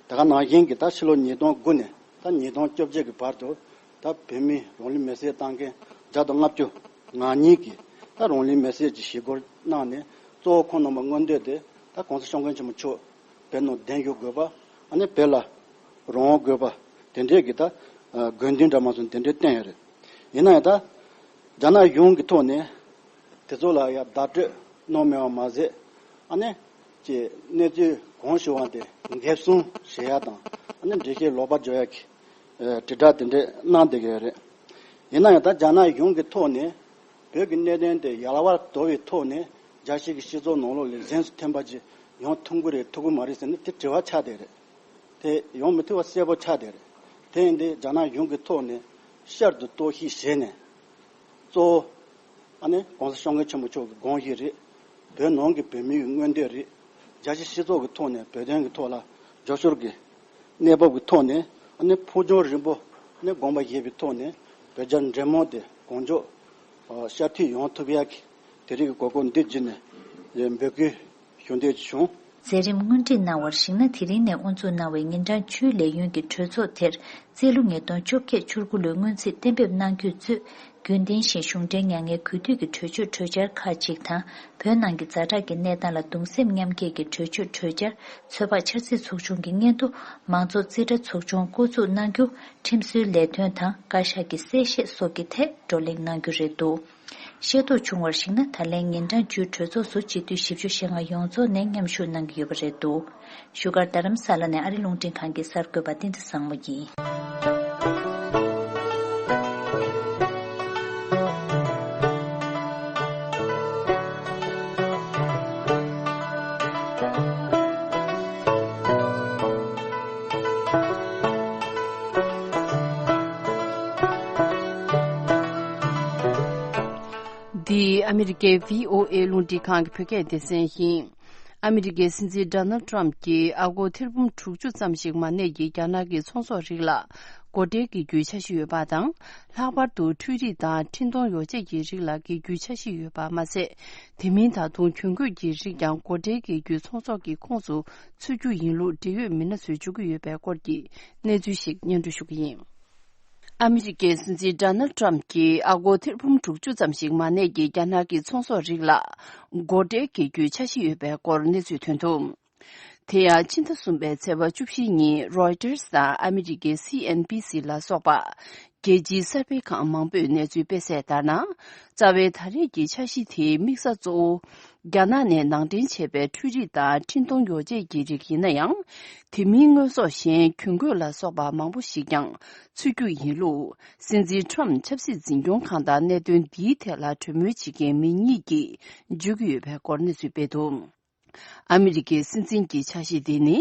དེ་ག་ནང་བཞིན་གྱི་ད་ཕྱི་ལོ་ཉིས་སྟོང་དགུ་ནས་ད་ཉིས་སྟོང་བཅོ་བརྒྱད་ཀྱི་བར་དུ་ད་བོད་མི་རང་ལུས་མེར་སྲེག་བཏང་མཁན་བརྒྱ་དང་ལྔ་བཅུ་ང་གཉིས་ཀྱིས་ད་རང་ལུས་མེར་སྲེག་ཀྱི་ཞི་རྒོལ་གནང་ནས། གཙོ་བོ་ཁོང་རྣམ་པ་མངོན་འདོད་དེ་ད་ྋགོང་ས་ྋསྐྱབས་མགོན་ཆེན་པོ་མཆོག་བོད་ནང་གདན་ཞུ་དགོས་པ། ཨ་ནི་བོད་ལ་རང་དབང་དགོས་པ་དེ་འདྲས་ཀྱི་ད་དགོས་འདུན་འདྲ་མ་སོང་དེ་འདྲས་བསྟན་ཡོད་རེད། ཡིན་ན་ཡང་ད་རྒྱ་ནག་གཞུང་གི་ཐོག་ནས་དེ་ཚོ་ལ་ཡང་བརྡ་སྤྲོད་གནང་མེད་པ་མ་ཟད། ཨ་ནི་ཀྱི་གནས་ཚུལ་གང་བྱུང་བ་དེ་འགེབས་སྲུང་བྱེད་ཡ་དང་། ཨ་ནི་འགྲེལ་བཤད་ལོག་པ་བརྗོད་ཡ་གི་ཨ་དྲིལ་བསྒྲགས་དེ་འདྲས་གནང་བསྡད་ཀྱི་ཡོད་རེད། ཡིན་ན་ཡང་ད་རྒྱ་ནག་གཞུང་གི་ཐོག་ནས་བོད་ཀྱི་གནད་དོན་དེ་ཡལ་བར་དོར་བའི་ཐོག་ནས་རྒྱལ་སྤྱི་གི་སྤྱི་ཚོགས་ནང་ལོགས་ལ་གཟེངས་སུ་ཐོན་པ་ཅིག་ཡོང་ཐུབ་ཀྱི་རེད་ཐུབ་ཀྱི་མ་རེད་ཟེར་ན་དེ་དྲི་བ་ཆགས་བསྡད་རེད། དེ་ཡོང་མི་ཐུབ་པ་གསལ་པོ་ཆགས་བསྡད་རེད། དེ་ཡིན་དུས་རྒྱ་ནག་གཞུང་གི་ཐོག་ནས་བསྐྱར་དུ་རྟོག་ཞིབ་བྱས་ནས། གཙོ་བོ་ཨ་ནི་ྋགོང་ས་ྋསྐྱབས་མགོན་ཆེན་པོ་མཆོག་གི་དགོངས་གཞི་རེད། བོད་ནང་གི་བོད་མིའི་མངོན་འདོད་རེད། རྒྱལ་སྤྱིའི་སྤྱི་ཚོགས་ཀྱི་ཐོག་ནས་བོད་དོན་གྱི་ཐོག་ལ་རྒྱབ་སྐྱོར་གྱི་གནས་བབ་ཀྱི་ཐོག་ནས། ཨ་ནི་ཕུགས་རྒྱང་རིང་པོ་ནས་དགོངས་པ་བཞེས་པའི་ཐོག་ནས་བོད་རྒྱ་འབྲེལ་མོལ་དེ་གང་མགྱོགས་བསྐྱར་མཐུད་ཡོང་ཐུབ་ཡག་གི་དེ་རིགས་ཀྱི་དགོས་མཁོ་འདི་བརྒྱུད་ནས་འབོད་སྐུལ་ཞུ་འདོད་བྱུང་། མཛད་རིམ་སྔོན་སྒྲིག་གནང་བར་གཞིགས་ན། དེ་རིང་ནས་དབུ་འཛུགས་གནང་བའི་ཉིན་གྲངས་བཅུའི་ལས་ཡུན་གྱི་གྲོས་ཚོགས་དེར། རྩིས་ལོ་ཉིས་སྟོང་བཅོ་བརྒྱད་བཅུ་དགུ་ལོའི་སྔོན་རྩིས་གཏན་འབེབས་གནང་རྒྱུའི་གཙོས། རྒྱུན་ལྡན་བཞིན་གཞུང་འབྲེལ་མྱ་ངན་གུས་འདུད་ཀྱི་གྲོས་ཆོད་གྲོས་འཆར་ཁག་ཅིག་དང་། བོད་ནང་གི་ཛ་དྲག་གི་གནས་སྟངས་ལ་གདུང་སེམས་མཉམ་སྐྱེད་ཀྱི་གྲོས་ཆོད་གྲོས་འཆར། ཚོད་དཔག་འཆར་རྩིས་ཚོགས་ཆུང་གི་སྙན་ཐོ། མང་གཙོ་རྩིས་ཁྲ་ཚོགས་ཆུང་བསྐོ་འཛུགས་གནང་རྒྱུ། ཁྲིམས་བཟོའི་ལས་དོན་དང་བཀའ་ཤག་གི་གསལ་བཤད་སོགས་ཀྱི་ཐད་བགྲོ་གླེང་གནང་རྒྱུ་རེད་འདུག་ཤེས་རྟོགས་བྱུང་བར་གཞིགས་ན། ད་ལན་ཉིན་གྲངས་བཅུའི་གྲོས་ཚོགས་སུ་སྤྱི་འཐུས་བཞི་བཅུ་ཞེ་ལྔ་ཡོངས་རྫོགས་ནས་མཉམ་ཞུགས་གནང་གི་ཡོད་པ་རེད་འདུག་བཞུགས་སྒར་རྡ་རམ་ས་ལ་ནས་ཨ་རི་རླུང་འཕྲིན་ཁང་གི་གསར་འགོད་པ་བསྟན་འཛིན་བཟང་མོ་ཡིན། འདི་ཨ་མི་རི་ཀའི་བྷི་ཨོ་ཨེ་རླུང་འཕྲིན་ཁང་གི་བོད་སྐད་སྡེ་ཚན་ཡིན། ཨ་མི་རི་ཀའི་སྲིད་འཛིན་ཌོ་ནལ་ཏྲམ་གྱིས་ཨ་སྒོར་ཐེར་འབུམ་དྲུག་ཅུ་ཙམ་ཞིག་མ་གནས་ཀྱི་རྒྱ་ནག་གི་ཚོང་ཟོག་རིགས་ལ་སྒོ་ཁྲལ་གྱི་རྒྱུའི་འཆར་གཞི་ཡོད་པ་དང་། ལྷག་པར་དུ་འཕྲུལ་རིག་དང་འཕྲིན་གཏོང་ཡོ་བྱད་ཀྱི་རིགས་ལ་གྱི་རྒྱུའི་འཆར་གཞི་ཡོད་པ་མ་ཟད། དེ་མིན་ད་དུང་གྱོན་གོས་ཀྱི་རིགས་ཀྱང་སྒོ་ཁྲལ་གྱི་རྒྱུའི་ཚོང་ཟོག་གི་ཁོངས་སུ་ཚུད་རྒྱུ་ཡིན་ལུགས་འབྲེལ་ཡོད་མི་སྣ་ཚོས་བརྗོད་ཀྱི་ཡོད་པའི་སྐོར་གྱི་གནས་ཚུལ་ཞིག་སྙན་སྒྲོན་ཞུ་གི་ཡིན། ཨ་མི་རི་ཀའི་སྲིད་འཛིན་ཌོ་ནལ་ཏྲམ་གྱིས་ཨ་སྒོར་ཐེར་འབུམ་དྲུག་ཅུ་ཙམ་ཞིག་མ་གནས་ཀྱི་རྒྱ་ནག་གི་ཚོང་ཟོག་རིགས་ལ་སྒོ་ཁྲལ་གྱི་རྒྱུའི་འཆར་གཞི་ཡོད་པའི་སྐོར་གནས་ཚུལ་ཐོན་འདུག་དེ་ཡང་ཕྱི་ཟླ་གསུམ་པའི་ཚེས་པ་བཅུ་བཞི་ཉིན་རོའི་ཊར་དང་ཨ་མི་རི་ཀའི་སི་ཨེན་བྷི་སི་ལ་སོགས་པ་རྒྱལ་སྤྱིའི་གསར་སྤེལ་ཁང་མང་པོས་གནས་ཚུལ་སྤེལ་གསལ་ལྟར་ན། རྩ་བའི་ད་རེས་ཀྱི་འཆར་གཞི་དེའི་དམིགས་ས་གཙོ་བོ། རྒྱ་ནག་ནས་ནང་འདྲེན་བྱས་པའི་འཕྲུལ་རིག་དང་འཕྲིན་གཏོང་ཡོ་བྱད་ཀྱི་རིགས་ཡིན་ན་ཡང་། དེ་མིན་དངོས་ཟོག་གཞན་གྱོན་གོས་ལ་སོགས་པ་མང་པོ་ཞིག་ཀྱང་ཚུད་རྒྱུ་ཡིན་ལུགས། སྲིད་འཛིན་ཁྲོམ་ཆབ་སྲིད་འཛིན་སྐྱོང་ཁང་དང་གནད་དོན་འདིའི་ཐད་ལ་གྲོས་མོལ་བྱེད་མཁན་མི་གཉིས་ཀྱིས་བརྗོད་ཀྱི་ཡོད་པའི་སྐོར་གནས་ཚུལ་སྤེལ་འདུག་ཨ་མི་རི་ཀའི་སྲིད་འཛིན་གྱི་འཆར་གཞི་འདི་ནི།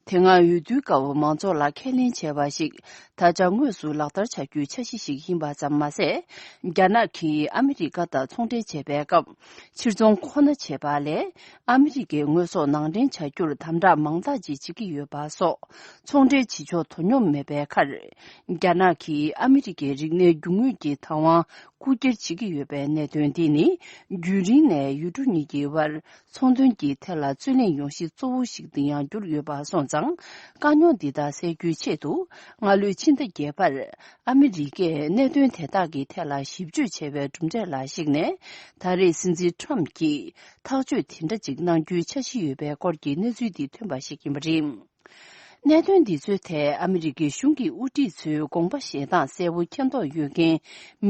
དེ་སྔ་འོས་བསྡུའི་སྐབས་མང་ཚོགས་ལ་ཁས་ལེན་བྱས་པ་ཞིག་ད་ཆ་དངོས་སུ་ལག་བསྟར་བྱ་རྒྱུའི་འཆར་གཞི་ཞིག་ཡིན་པ་ཙམ་མ་ཟད། རྒྱ་ནག་གིས་ཨ་མི་རི་ཀ་དང་ཚོང་འབྲེལ་བྱེད་པའི་སྐབས། ཕྱིར་ཚོང་ཁོ་ན་བྱེད་པ་ལས། ཨ་མི་རི་ཀའི་དངོས་ཟོག་ནང་འདྲེན་བྱ་རྒྱུར་དམ་དྲག་མང་དག་ཅིག་བྱེད་ཀྱི་ཡོད་པ་སོགས། ཚོང་འབྲེལ་བྱེད་ཕྱོགས་དོ་སྙོམས་མེད་པའི་ཁར། རྒྱ་ནག་གིས་ཨ་མི་རི་ཀའི་རིག་གནས་རྒྱུ་དངོས་ཀྱི་བདག་དབང་རྐུ་འཁྱེར་བྱེད་ཀྱི་ཡོད་པའི་གནད་དོན་འདི་ནི། རྒྱུན་རིང་ནས་ཡུལ་གྲུ་གཉིས་ཀྱི་དབར། ཚོང་དོན་གྱི་ཐད་ལ་རྩོད་གླེང་ཡོང་གཞི་གཙོ་བོ་ཞིག་ཏུ་ཡང་གྱུར་ཡོད་པ་སོང་ཙང་། དཀའ་རྙོག་འདི་དག་སེལ་རྒྱུའི་ཆེད་དུ། སྔ་ལོའི་ཕྱི་ཟླ་བརྒྱད་པར། ཨ་མི་རི་ཀས་གནད་དོན་དེ་དག་གི་ཐད་ལ་ཞིབ་དཔྱོད་བྱས་པའི་གྲུབ་འབྲས་ལ་གཞིགས་ནས། ད་རེས་སྲིད་འཛིན་ཁྲོམ་གྱིས་ཐག་གཅོད་དེ་འདྲ་ཅིག་གནང་རྒྱུའི་འཆར་གཞི་ཡོད་པའི་སྐོར་གྱི་གནས་ཚུལ་འདི་ཐོན་པ་ཞིག་ཡིན་པ་རེད། གནད་དོན་འདི་ཚོའི་ཐད་ཨ་མི་རི་ཀའི་གཞུང་གི་དབུ་ཁྲིད་ཚོའི་དགོངས་པ་བཞེས་སྟངས་གསལ་པོ་མཁྱེན་རྟོགས་ཡོད་མཁན་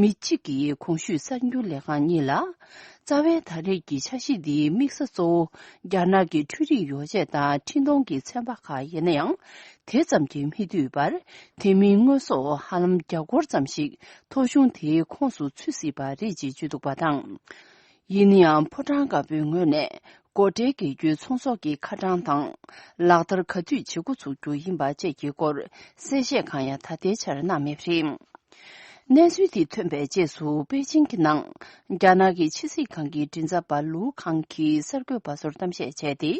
མི་གཅིག་གིས་གོང་ཞུས་གསར་འགྱུར་ལས་ཁང་གཉིས་ལ། རྩ་བའི་ད་རེས་ཀྱི་འཆར་གཞི་འདིའི་དམིགས་ས་གཙོ་བོ་རྒྱ་ནག་གི་འཕྲུལ་རིག་ཡོ་བྱད་དང་འཕྲིན་གཏོང་གི་ཚན་པ་ཁག་ཡིན་ན་ཡང་། དེ་ཙམ་གྱིས་མི་འདུས་པར། དེ་མིན་དངོས་ཟོག་ཧ་ལམ་བརྒྱ་སྐོར་ཙམ་ཞིག་ཐོ་གཞུང་དེའི་ཁོངས་སུ་ཚུད་སྲིད་པ་རེད་ཅེས་བརྗོད་འདུག་པ་དང་། ཡིན་ན་ཡང་ཕོ་བྲང་དཀར་པོའི་ངོས་ནས་སྒོ་ཁྲལ་འགེལ་རྒྱུའི་ཚོང་ཟོག་གི་ཁ་གྲངས་དང་། ལག་བསྟར་ག་དུས་བྱེད་འགོ་ཚུགས་རྒྱུ་ཡིན་པ་བཅས་ཀྱི་སྐོར་གསལ་བཤད་གང་ཡང་ད་ལྟའི་ཆར་གནང་མེད་པ་རེད། གནས་ཚུལ་འདི་ཐོན་པའི་རྗེས་སུ་པེ་ཅིང་གི་ནང་རྒྱ་ནག་གི་ཕྱི་སྲིད་ཁང་གི་མགྲིན་ཚབ་པ་ལུའུ་ཁང་གིས་གསར་འགོད་པ་ཚོར་གཏམ་བཤད་བྱས་ཏེ།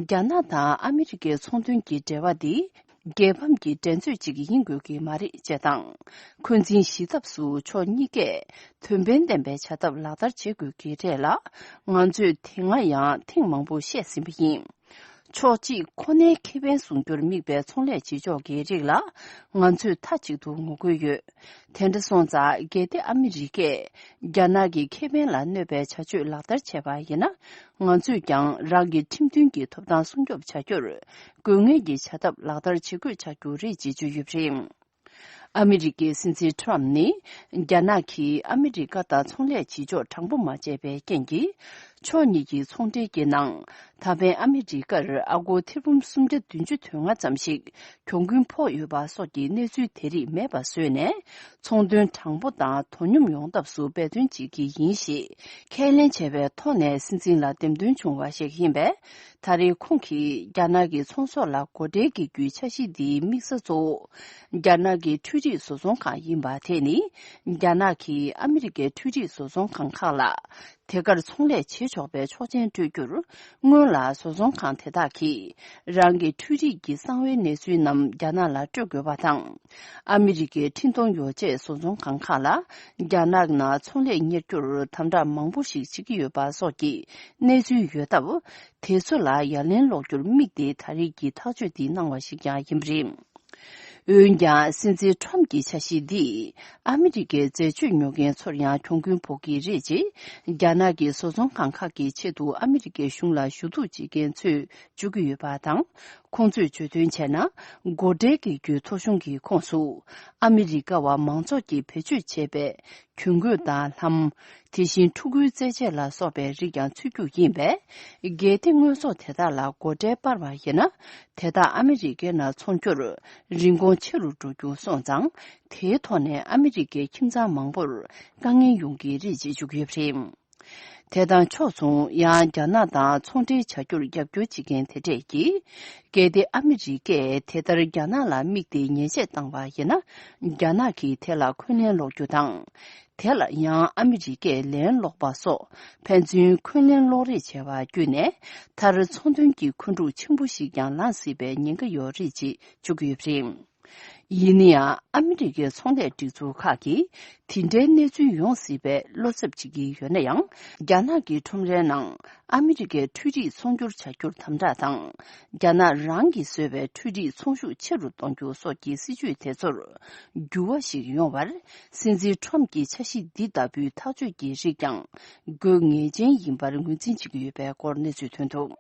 རྒྱ་ནག་དང་ཨ་མི་རི་ཀའི་ཚོང་དོན་གྱི་འབྲེལ་བ་འདི། རྒྱལ་ཕམ་གྱི་འགྲན་རྩོད་ཅིག་ཡིན་དགོས་ཀྱི་མ་རེད་ཅེས་དང་། འཁོན་འཛིན་ཞི་ཐབས་སུ་ཕྱོགས་གཉིས་ཀས་དོན་ཕན་ལྡན་པའི་བྱ་ཐབས་ལག་བསྟར་བྱེད་དགོས་ཀྱི་རེད་ལ། ང་ཚོས་དེ་སྔ་ཡང་ཐེངས་མང་པོ་བཤད་ཟིན་པ་ཡིན། ཕྱོགས་གཅིག་ཁོ་ནའི་ཁེ་ཕན་སྲུང་རྒྱུར་དམིགས་པའི་ཚོང་ལས་བྱེད་ཕྱོགས་ཀྱི་རིགས་ལ་ང་ཚོས་མཐའ་གཅིག་ཏུ་ངོ་རྒོལ་ཡོད། དེ་འདྲ་སོང་ཙང་། གལ་ཏེ་ཨ་མི་རི་ཀས་རྒྱ་ནག་གི་ཁེ་ཕན་ལ་གནོད་པའི་བྱ་སྤྱོད་ལག་བསྟར་བྱས་པ་ཡིན་ན། ང་ཚོས་ཀྱང་རང་གི་ཁྲིམས་མཐུན་གྱི་ཐོབ་ཐང་སྲུང་སྐྱོབ་བྱ་རྒྱུར། དགོས་ངེས་ཀྱི་བྱ་ཐབས་ལག་བསྟར་བྱེད་དགོས་ཆགས་རྒྱུ་རེད་ཅེས་བརྗོད་ཡོད་པ་རེད། ཨ་མི་རི་ཀའི་སྲིད་འཛིན་ཁྲོམ་ནི། རྒྱ་ནག་གིས་ཨ་མི་རི་ཀ་དང་ཚོང་ལས་བྱེད་ཕྱོགས་དྲང་པོ་མ་བྱས་པའི་རྐྱེན་གྱིས། ཕྱོགས་གཉིས་ཀྱི་ཚོང་འབྲེལ་གྱི་ནང་། ད་ཕན་ཨ་མི་རི་ཀར་ཨ་སྒོར་ཐེར་འབུམ་སུམ་བརྒྱ་བདུན་ཅུ་དོན་ལྔ་ཙམ་ཞིག་གྱོང་གུན་ཕོག་ཡོད་པ་སོགས་ཀྱི་གནས་ཚུལ་དེ་རིགས་མེད་པ་བཟོས་ནས། ཚོང་དོན་དྲང་པོ་དང་དོ་སྙོམས་ཡོང་ཐབས་སུ་འབད་བརྩོན་བྱེད་ཀྱི་ཡིན་ཞེས་ཁས་ལེན་བྱས་པའི་ཐོག་ནས་སྲིད་འཛིན་ལ་འདེམས་ཐོན་བྱུང་བ་ཞིག་ཡིན་པས། ད་རེས་ཁོང་གིས་རྒྱ་ནག་གི་ཚོང་ཟོག་ལ་སྒོ་ཁྲལ་གྱི་རྒྱུའི་འཆར་གཞི་འདིའི་དམིགས་ས་གཙོ་བོ། རྒྱ་ནག་གི་འཕྲུལ་རིག་བཟོ་ཚོང་ཁང་ཡིན་པ་དེ་ནི། རྒྱ་ནག་གིས་ཨ་མི་རི་ཀའི་འཕྲུལ་རིག་བཟོ་ཚོང་ཁང་ཁག་ལ། དེ་གར་ཚོང་ལས་བྱེད་ཆོག་པའི་ཆོག་མཆན་སྤྲོད་རྒྱུར། སྔོན་ལ་བཟོ་ཚོང་ཁང་དེ་དག་གིས། རང་གི་འཕྲུལ་རིག་གི་གསང་བའི་གནས་ཚུལ་རྣམས་རྒྱ་ནག་ལ་སྤྲོད་དགོས་པ་དང་། ཨ་མི་རི་ཀའི་འཕྲིན་གཏོང་ཡོ་བྱད་བཟོ་ཚོང་ཁང་ཁག་ལ། རྒྱ་ནག་ནང་ཚོང་ལས་གཉེར་རྒྱུར་དམ་དྲག་མང་པོ་ཞིག་བྱེད་ཀྱི་ཡོད་པ་སོགས་ཀྱི་གནས་ཚུལ་ཡོད་སྟབས། དེ་ཚོ་ལ་ཡ་ལན་སློག་རྒྱུར་དམིགས་ཏེ་ད་རེས་ཀྱི་ཐག་གཅོད་འདི་གནང་བ་ཞིག་ཀྱང་ཡིན་པ་རེད། འོན་ཀྱང་། སྲིད་འཛིན་ཁྲོམ་གྱི་འཆར་གཞི་འདིས། ཨ་མི་རི་ཀའི་འཛད་སྤྱོད་ཉོ་མཁན་ཚོར་ཡང་གྱོང་གུན་ཕོག་གི་རེད་ཅེས། རྒྱ་ནག་གི་བཟོ་ཚོང་ཁང་ཁག་གི་ཆེད་དུ་ཨ་མི་རི་ཀའི་གཞུང་ལ་ཞུ་གཏུག་བྱེད་མཁན་ཚོས་བརྗོད་ཀྱི་ཡོད་པ་དང་། ཁོང་ཚོས་བརྗོད་དོན་བྱས་ན། སྒོ་ཁྲལ་གྱི་རྒྱུའི་ཐོ་གཞུང་གི་ཁོངས་སུ། ཨ་མི་རི་ཀ་བ་མང་ཚོགས་ཀྱིས་བེད་སྤྱོད་བྱེད་པའི། གྱོན་གོས་དང་ལྷམ། དེ་བཞིན་ཕྲུ་གུའི་རྩེད་ཆས་ལ་སོགས་པའི་རིགས་ཀྱང་ཚུད་རྒྱུ་ཡིན་པས། གལ་ཏེ་དངོས་ཟོག་དེ་དག་ལ་སྒོ་ཁྲལ་སྤར་བ་ཡིན་ན། དེ་དག་ཨ་མི་རི་ཀའི་ནང་འཚོང་རྒྱུར་རིན་གོང་ཆེ་རུ་འགྲོ་རྒྱུ་སོང་ཙང་། དེའི་ཐོག་ནས་ཨ་མི་རི་ཀའི་ཁྱིམ་ཚང་མང་པོར་དཀའ་ངལ་ཡོང་གི་རེད་ཅེས་བརྗོད་ཀྱི་ཡོད་པ་རེད། དེ་དང་ཕྱོགས་མཚུངས། ཡང་རྒྱ་ནག་དང་ཚོང་འབྲེལ་བྱ་རྒྱུར་རྒྱབ་སྐྱོར་བྱེད་མཁན་དེ་གྲས་ཀྱིས། གལ་ཏེ་ཨ་མི་རི་ཀས་དེ་ལྟར་རྒྱ་ནག་ལ་དམིགས་ཏེ་ཉེས་ཆད་བཏང་བ་ཡིན་ན། རྒྱ་ནག་གིས་དེ་ལ་འཁོན་ལན་སློག་རྒྱུ་དང་། དེ་ལ་ཡང་ཨ་མི་རི་ཀས་ལན་སློག་པ་སོགས་ཕན་ཚུན་འཁོན་ལན་སློག་རེས་བྱས་པ་བརྒྱུད་ནས། མཐར་ཚོང་དོན་གྱི་འཁོན་འཁྲུག་ཆེན་པོ་ཞིག་ཀྱང་ལངས་སྲིད་པའི་ཉེན་ཁ་ཡོད་རེད་ཅེས་བརྗོད་ཀྱི་ཡོད་པ་རེད། ཡིན་ན་ཡང་། ཨ་མི་རི་ཀའི་ཚོང་ལས་སྒྲིག་འཛུགས་ཁག་གིས་དེ་འདྲའི་གནས་ཚུལ་ཡོང་སྲིད་པའི་བློ་འཚབ་བྱེད་ཀྱི་ཡོད་ན་ཡང་། རྒྱ་ནག་གི་ཁྲོམ་རའི་ནང་ཨ་མི་རི་ཀའི་འཕྲུལ་རིག་ཚོང་སྒྱུར་བྱ་རྒྱུར་དམ་དྲག་དང་། རྒྱ་ནག་རང་གིས་བཟོས་པའི་འཕྲུལ་རིག་ཚོང་ཤུགས་ཆེ་རུ་གཏོང་རྒྱུ་སོགས་ཀྱི་སྲིད་ཇུས་དེ་ཚོར་འགྱུར་བ་ཞིག་ཡོང་བར། སྲིད་འཛིན་ཁྲོམ་གྱི་འཆར་གཞི་འདི་ལྟ་བུའི་ཐག་གཅོད་ཀྱི་རིགས་ཀྱང་དགོས་ངེས་ཅན་ཡིན་པར་ངོས་འཛིན་བྱེད་ཀྱི་ཡོད་པའི་སྐོར་གནས་ཚུལ་ཐོན་འདུག།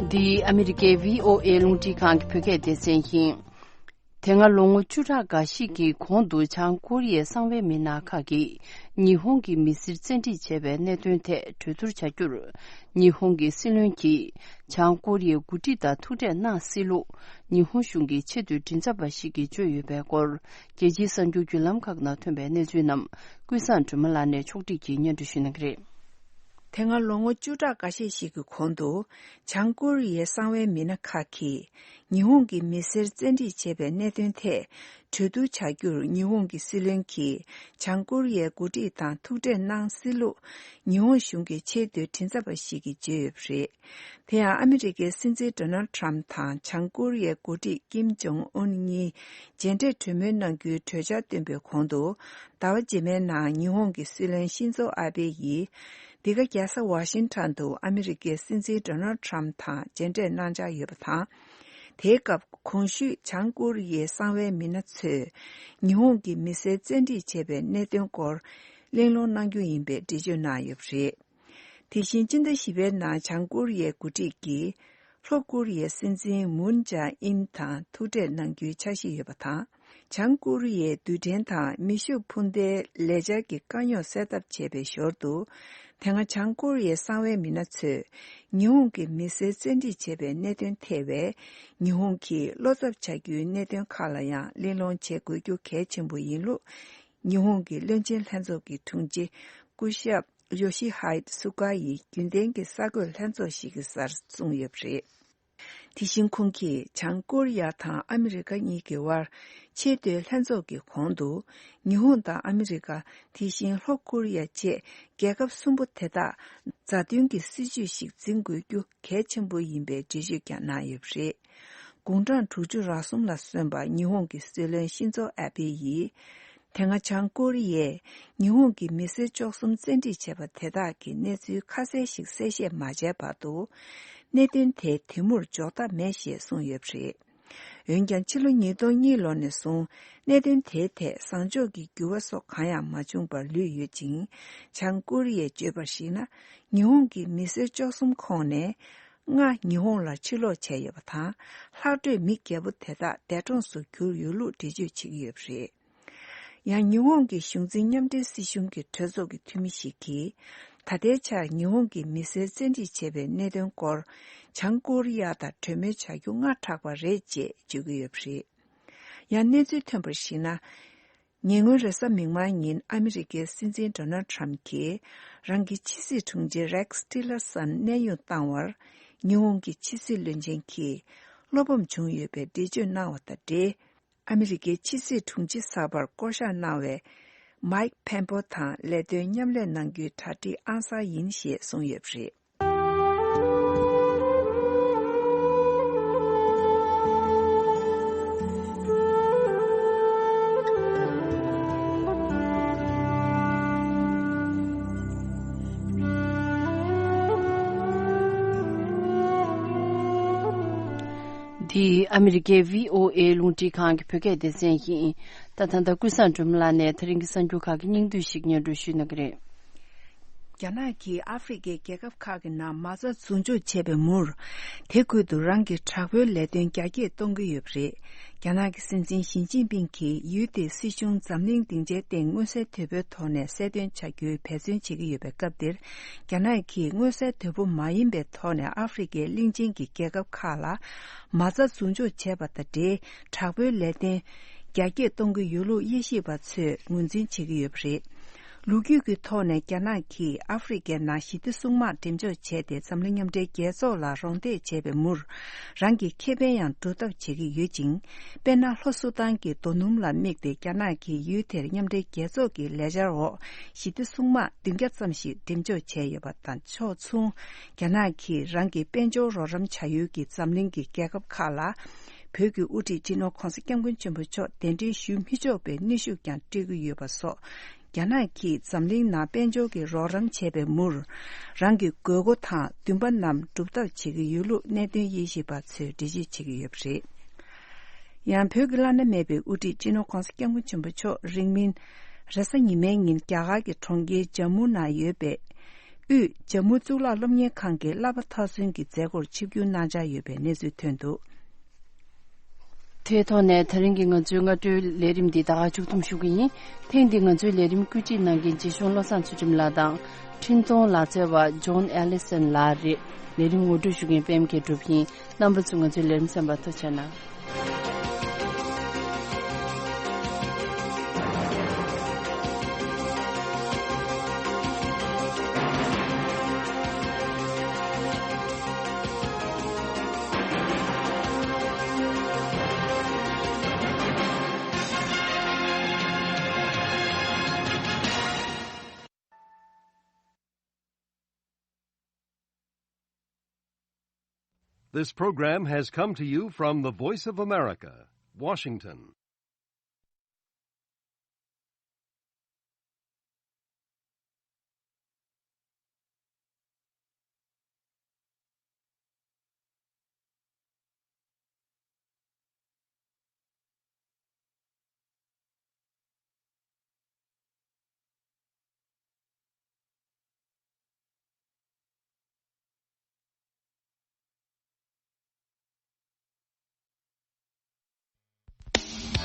འདི་ཨ་མི་རི་ཀའི་བྷི་ཨོ་ཨེ་རླུང་འཕྲིན་ཁང་གི་བོད་སྐད་སྡེ་ཚན་ཡིན། དེ་སྔ་ལོ་ངོ་བཅུ་ཕྲག་འགའ་ཞིག་གི་གོང་དུ་བྱང་ཀོ་རི་ཡའི་གསང་བའི་མི་སྣ་ཁག་གིས་ཉི་ཧོང་གི་མི་སེར་བཙན་ཁྲིད་བྱས་པའི་གནད་དོན་ཐད་གྲོས་བསྡུར་བྱ་རྒྱུར། ཉི་ཧོང་གི་སྲིད་བློན་གྱིས་བྱང་ཀོ་རི་ཡའི་འགོ་ཁྲིད་དང་ཐུག་འཕྲད་གནང་སྲིད་ལུགས་ཉི་ཧོང་གཞུང་གི་ཆེས་མཐོའི་མགྲིན་ཚབ་པ་ཞིག་གིས་བརྗོད་ཡོད་པའི་སྐོར། རྒྱལ་སྤྱིའི་གསར་འགྱུར་བརྒྱུད་ལམ་ཁག་ནང་ཐོན་པའི་གནས་ཚུལ་རྣམས་ཀུན་བཟང་སྒྲོལ་མ་ལགས་ནས་ཕྱོགས་སྒྲིག་གིས་སྙན་སྒྲོན་ཞུ་གནང་གི་རེད། དེ་སྔ་ལོ་ངོ་བཅུ་ཕྲག་འགའ་ཤས་ཤིག་གི་གོང་དུ། བྱང་ཀོ་རི་ཡའི་གསང་བའི་མི་སྣ་ཁག་གིས། ཉི་ཧོང་གི་མི་སེར་བཙན་ཁྲིད་བྱས་པའི་གནད་དོན་ཐད། གྲོས་བསྡུར་བྱ་རྒྱུར་ཉི་ཧོང་གི་སྲིད་བློན་གྱིས། བྱང་ཀོ་རི་ཡའི་འགོ་ཁྲིད་དང་ཐུག་འཕྲད་གནང་སྲིད་ལུགས། ཉི་ཧོང་གཞུང་གི་ཆེས་མཐོའི་མགྲིན་ཚབ་པ་ཞིག་གིས་བརྗོད་ཡོད་པ་རེད། དེ་ཡང་ཨ་མི་རི་ཀའི་སྲིད་འཛིན་ཌོ་ནལ་ཌི་ཊརམ་ཕི་དང་བྱང་ཀོ་རི་ཡའི་འགོ་ཁྲིད་ཀིམ་ཇོང་ཨུན་གཉིས་མཇལ་འཕྲད་གྲོས་མོལ་གནང་རྒྱུའི་གྲོས་འཆར་བཏོན་པའི་གོང་དུ། ཟླ་བ་རྗེས་མའི་ནང་ཉི་ཧོང་གི་སྲིད་བློན་ཤིན་ཛོ་ཨ་བྷེ་ཡིས། འདི་ག་རྒྱལ་ས་ཝ་ཤིང་ཊོན་དུ་ཨ་མི་རི་ཀའི་སྲིད་འཛིན་ཌོ་ནལ་ཌི་ཊརམ་ཕི་དང་མཇལ་འཕྲད་གནང་འཆར་ཡོད་པ་དང་། དེའི་སྐབས་གོང་ཞུས་བྱང་ཀོ་རི་ཡའི་གསང་བའི་མི་སྣ་ཚོས། ཉི་ཧོང་གི་མི་སེར་བཙན་ཁྲིད་བྱས་པའི་གནད་དོན་སྐོར་གླེང་སློང་གནང་རྒྱུ་ཡིན་པའི་འགྲེལ་བརྗོད་གནང་ཡོད་པ་རེད། དེ་བཞིན་སྤྱི་ཟླ་བཞི་པའི་ནང་བྱང་ཀོ་རི་ཡའི་འགོ་ཁྲིད་ཀྱིས། ལྷོ་ཀོ་རི་ཡའི་སྲིད་འཛིན་མུན་ཇཱ་ཨིན་དང་ཐུག་འཕྲད་གནང་རྒྱུའི་འཆར་གཞི་ཡོད་པ་དང་། བྱང་ཀོ་རི་ཡའི་རྡུལ་ཕྲན་དང་མེ་ཤུགས་འཕུར་མདེལ་ལས་འཆར་གྱི་དཀའ་རྙོག་སེལ་ཐབས་བྱས་པའི་ཞོར་དུ། དེ་སྔ་བྱང་ཀོ་རི་ཡའི་གསང་བའི་མི་སྣ་ཚོས། ཉི་ཧོང་གི་མི་སེར་བཙན་ཁྲིད་བྱས་པའི་གནད་དོན་ཐད་པའི། ཉི་ཧོང་གིས་བློ་འཚབ་བྱ་རྒྱུའི་གནད་དོན་ཁག་ལ་ཡང་གླེང་སློང་བྱེད་དགོས་རྒྱུ་གལ་ཆེན་པོ་ཡིན་ལུགས། ཉི་ཧོང་གི་བློན་ཆེན་ལྷན་ཚོགས་ཀྱི་དྲུང་ཆེ་སྐུ་ཞབས་ཡོ་ཤི་ཧའེ་སུ་ག་ཡིས་རྒྱུན་ལྡན་གྱི་གསར་འགོད་ལྷན་ཚོགས་ཤིག་གི་སར་གསུངས་ཡོད་པ་རེད། དེ་བཞིན་ཁོང་གིས་བྱང་ཀོ་རི་ཡ་དང་ཨ་མི་རི་ཀ་གཉིས་ཀྱི་དབར་ཆེས་མཐོའི་ལྷན་ཚོགས་ཀྱི་གོང་དུ། ཉི་ཧོང་དང་ཨ་མི་རི་ཀ། དེ་བཞིན་ལྷོ་ཀོ་རི་ཡ་བཅས་རྒྱལ་ཁབ་གསུམ་པོ་དེ་དག་མཛའ་མཐུན་གྱི་སྲིད་ཇུས་ཤིག་འཛིན་དགོས་རྒྱུ་གལ་ཆེན་པོ་ཡིན་པའི་འགྲེལ་བརྗོད་ཀྱང་གནང་ཡོད་པ་རེད། དགུང་གྲངས་དྲུག་ཅུ་རེ་གསུམ་ལ་སོན་པ་ཉི་ཧོང་གི་སྲིད་བློན་ཤིན་ཛོ་ཨ་བྷེ་ཡིས། དེ་སྔ་བྱང་ཀོ་རི་ཡས་ཉི་ཧོང་གི་མི་སེར་བཅུ་གསུམ་བཙན་ཁྲིད་བྱས་པ་དེ་དག་གི་གནས་ཚུལ་ཁ་གསལ་ཞིག་གསལ་བཤད་མ་བྱས་བར་དུ། གནད་དོན་དེ་དེ་མུར་འཇོག་ཐབས་མེད་ཞེས་གསུངས་ཡོད་པ་རེད། འོན་ཀྱང་ཕྱི་ལོ་ཉིས་སྟོང་གཉིས་ལོ་ནས་བཟུང་གནད་དོན་དེའི་ཐད་བཟང་ཕྱོགས་ཀྱི་འགྱུར་བ་སོགས་གང་ཡང་མ་བྱུང་བར་ལུས་ཡོད་ཅིང་། བྱང་ཀོ་རི་ཡས་བརྗོད་པར་གཞིགས་ན། ཉི་ཧོང་གི་མི་སེར་བཅུ་གསུམ་ཁོངས་ནས། ལྔ་ཉི་ཧོང་ལ་ཕྱིར་ལོག་བྱས་ཡོད་པ་དང་། ལྷག་འཕྲོས་མི་བརྒྱད་པོ་དེ་དག་འདས་གྲོངས་སུ་གྱུར་ཡོད་ལུགས་འགྲེལ་བརྗོད་བྱེད་ཀྱི་ཡོད་པ་རེད། ཡང་ཉི་ཧོང་གི་གཞུང་འཛིན་མཉམ་འབྲེལ་སྲིད་གཞུང་གི་གྲོས་ཚོགས་ཀྱི་འཐུས་མི་ཞིག་གིས། ད་ལྟའི་ཆར་ཉི་ཧོང་གི་མི་སེར་བཙན་ཁྲིད་བྱས་པའི་གནད་དོན་སྐོར། བྱང་ཀོ་རི་ཡ་དང་གྲོས་མོལ་བྱ་རྒྱུ་སྔ་དྲགས་པ་རེད་ཅེས་བརྗོད་ཀྱི་ཡོད་པ་རེད། ཡང་གནས་ཚུལ་ཐོན་པར་གཞིགས་ན། ཉེ་སྔོན་རེས་གཟའ་མིག་དམར་ཉིན་ཨ་མི་རི་ཀའི་སྲིད་འཛིན་ཌོ་ནལ་ཌི་ཊརམ་གྱིས་རང་གི་ཕྱི་སྲིད་དྲུང་ཆེ་རེག་ཊི་ལར་སན་གནས་དབྱུང་བཏང་བར། ཉི་ཧོང་གི་ཕྱི་སྲིད་བློན་ཆེན་གྱིས་བློ་ཕམ་བྱུང་ཡོད་པའི་འགྲེལ་བརྗོད་གནང་བ་དང་འབྲེལ། ཨ་མི་རི་ཀའི་ཕྱི་སྲིད་དྲུང་ཆེ་གསར་པར་བསྐོ་གཞག་གནང་བའི་མའིག་ཕེམ་པོ་དང་ལས་དོན་མཉམ་ལས་གནང་རྒྱུའི་གྲ་སྒྲིག་ཨང་གསར་ཡིན་ཞེས་གསུངས་ཡོད་པ་རེད། འདི་ཨ་མི་རི་ཀའི་བྷི་ཨོ་ཨེ་རླུང་འཕྲིན་ཁང་གི་བོད་སྐད་སྡེ་ཚན་ཡིན། ད་ད་ལྟ་ཀུན་བཟང་སྒྲོལ་མ་ལགས་ནས་ད་རིང་གི་གསར་འགྱུར་ཁག་གི་སྙིང་བསྡུས་ཤིག་སྙན་སྒྲོན་ཞུ་གནང་གི་རེད། རྒྱ་ནག་གིས་ཨ་ཧྥེ་རི་ཁའི་རྒྱལ་ཁབ་ཁག་གི་ནང་མ་རྩ་འཛུགས་འཇོག་བྱས་པའི་མུར། དེ་ཁུལ་དུ་རང་གི་དྲག་པོའི་ལས་དོན་རྒྱ་སྐྱེད་གཏོང་གི་ཡོད་པ་རེད། རྒྱ་ནག་གི་སྲིད་འཛིན་ཞི་ཅིན་ཕིང་གིས་ཡུལ་དེའི་སྲིད་གཞུང་འཛམ་གླིང་སྡིངས་ཆའི་སྟེང་མངོན་གསལ་དོད་པོའི་ཐོག་ནས་གསལ་སྟོན་བྱ་རྒྱུའི་འབད་བརྩོན་བྱེད་ཀྱི་ཡོད་པའི་སྐབས་འདིར། རྒྱ་ནག་གིས་མངོན་གསལ་དོད་པོ་མ་ཡིན་པའི་ཐོག་ནས་ཨ་ཧྥེ་རི་ཁའི་གླིང་ཆེན་གྱི་རྒྱལ་ཁབ་ཁག་ལ་མ་རྩ་འཛུགས་འཇོག་བྱས་པ་དང་འབྲེལ། དྲག་པོའི་ལས་དོན་རྒྱ་སྐྱེད་གཏོང་གི་ཡོད་ལུགས་དབྱེ་ཞིབ་པ་ཚོས་ངོས་འཛིན་བྱེད་ཀྱི་ཡོད་པ་རེད། ལོ་རྒྱུས་ཀྱི་ཐོག་ནས་རྒྱ་ནག་གིས་ཨ་ཧྥེ་རི་ཁའི་ནང་ཞི་བདེ་སྲུང་དམག་འགྲེམས་འཇོག་བྱས་ཏེ། འཛམ་གླིང་མཉམ་འབྲེལ་རྒྱལ་ཚོགས་ལ་རོགས་འདེགས་བྱས་པའི་མུར། རང་གི་ཁེ་ཕན་ཡང་སྒྲུབ་ཐབས་བྱེད་ཀྱི་ཡོད་ཅིང་། དཔེར་ན། ལྷོ་སུ་དཱན་གྱི་རྡོ་སྣུམ་ལ་དམིགས་ཏེ། རྒྱ་ནག་གིས་ཡུལ་དེར་མཉམ་འབྲེལ་རྒྱལ་ཚོགས་ཀྱི་ལས་འཆར་འོག་ཞི་བདེ་སྲུང་དམག་བདུན་བརྒྱ་ཙམ་ཞིག་འགྲེམས་འཇོག་བྱས་ཡོད་པ་དང་ཕྱོགས་མཚུངས། རྒྱ་ནག་གིས་རང་གི་དཔལ་འབྱོར་རོགས་རམ་བྱ་ཡུལ་གྱི་འཛམ་གླིང་གི་རྒྱལ་ཁབ་ཁག་ལ། བོད་ཀྱི་དབུ་ཁྲིད་སྤྱི་ནོར་༧གོང་ས་༧སྐྱབས་མགོན་ཆེན་པོ་མཆོག་གདན་འདྲེན་ཞུ་མི་ཆོག་པའི་གནོན་ཤུགས་ཀྱང་སྤྲོད་ཀྱི་ཡོད་པ་སོགས། རྒྱ་ནག་གིས་འཛམ་གླིང་ནང་དཔལ་འབྱོར་གྱི་རོགས་རམ་བྱས་པའི་མུར། རང་གི་དགོས་མཁོ་དང་འདུན་པ་རྣམས་སྒྲུབ་ཐབས་བྱེད་ཀྱི་ཡོད་ལུགས་གནད་དོན་དབྱེ་ཞིབ་པ་ཚོས་འགྲེལ་བརྗོད་བྱེད་ཀྱི་ཡོད་པ་རེད། ཡང་། བོད་ཀྱི་བླ་ན་མེད་པའི་དབུ་ཁྲིད་སྤྱི་ནོར་༧གོང་ས་༧སྐྱབས་མགོན་ཆེན་པོ་མཆོག་རིང་མིན། རེས་གཟའ་ཉི་མའི་ཉིན་རྒྱ་གར་གྱི་གྲོང་ཁྱེར་ཇམ་མུ་ནང་ཡོད་པའི་དབུས་ཇམ་མུ་གཙུག་ལག་སློབ་གཉེར་ཁང་གི་བསླབ་པ་མཐར་སོན་གྱི་མཛད་སྒོར་ཆིབས་བསྒྱུར་གནང་འཆར་ཡོད་པའི་གནས་ཚུལ་ཐོན་འདུག། དེའི་ཐོག་ནས་ད་རིང་གི་ང་ཚོའི་སྔ་དྲོའི་ལས་རིམ་འདི་ད་ག་མཇུག་བསྡོམས་ཞུ་གི་ཡིན། ཐེངས་འདིའི་ང་ཚོའི་ལས་རིམ་བཀོད་སྒྲིག་གནང་མཁན་རྗེ་གཞུང་བློ་བཟང་ཚུལ་ཁྲིམས་ལགས་དང་། འཕྲིན་གཏོང་ལག་རྩལ་བ་ཇོན་ཨེ་ལི་སན་ལགས་རེད། ལས་རིམ་ངོ་སྤྲོད་ཞུ་མཁན་པད་མ་མཁས་གྲུབ་ཡིན། རྣམ་པ་ཚོས་ང་ཚོའི་ལས་རིམ་གསན་པར་ཐུགས་རྗེ་གནང་། This program has come to you from the Voice of America, Washington.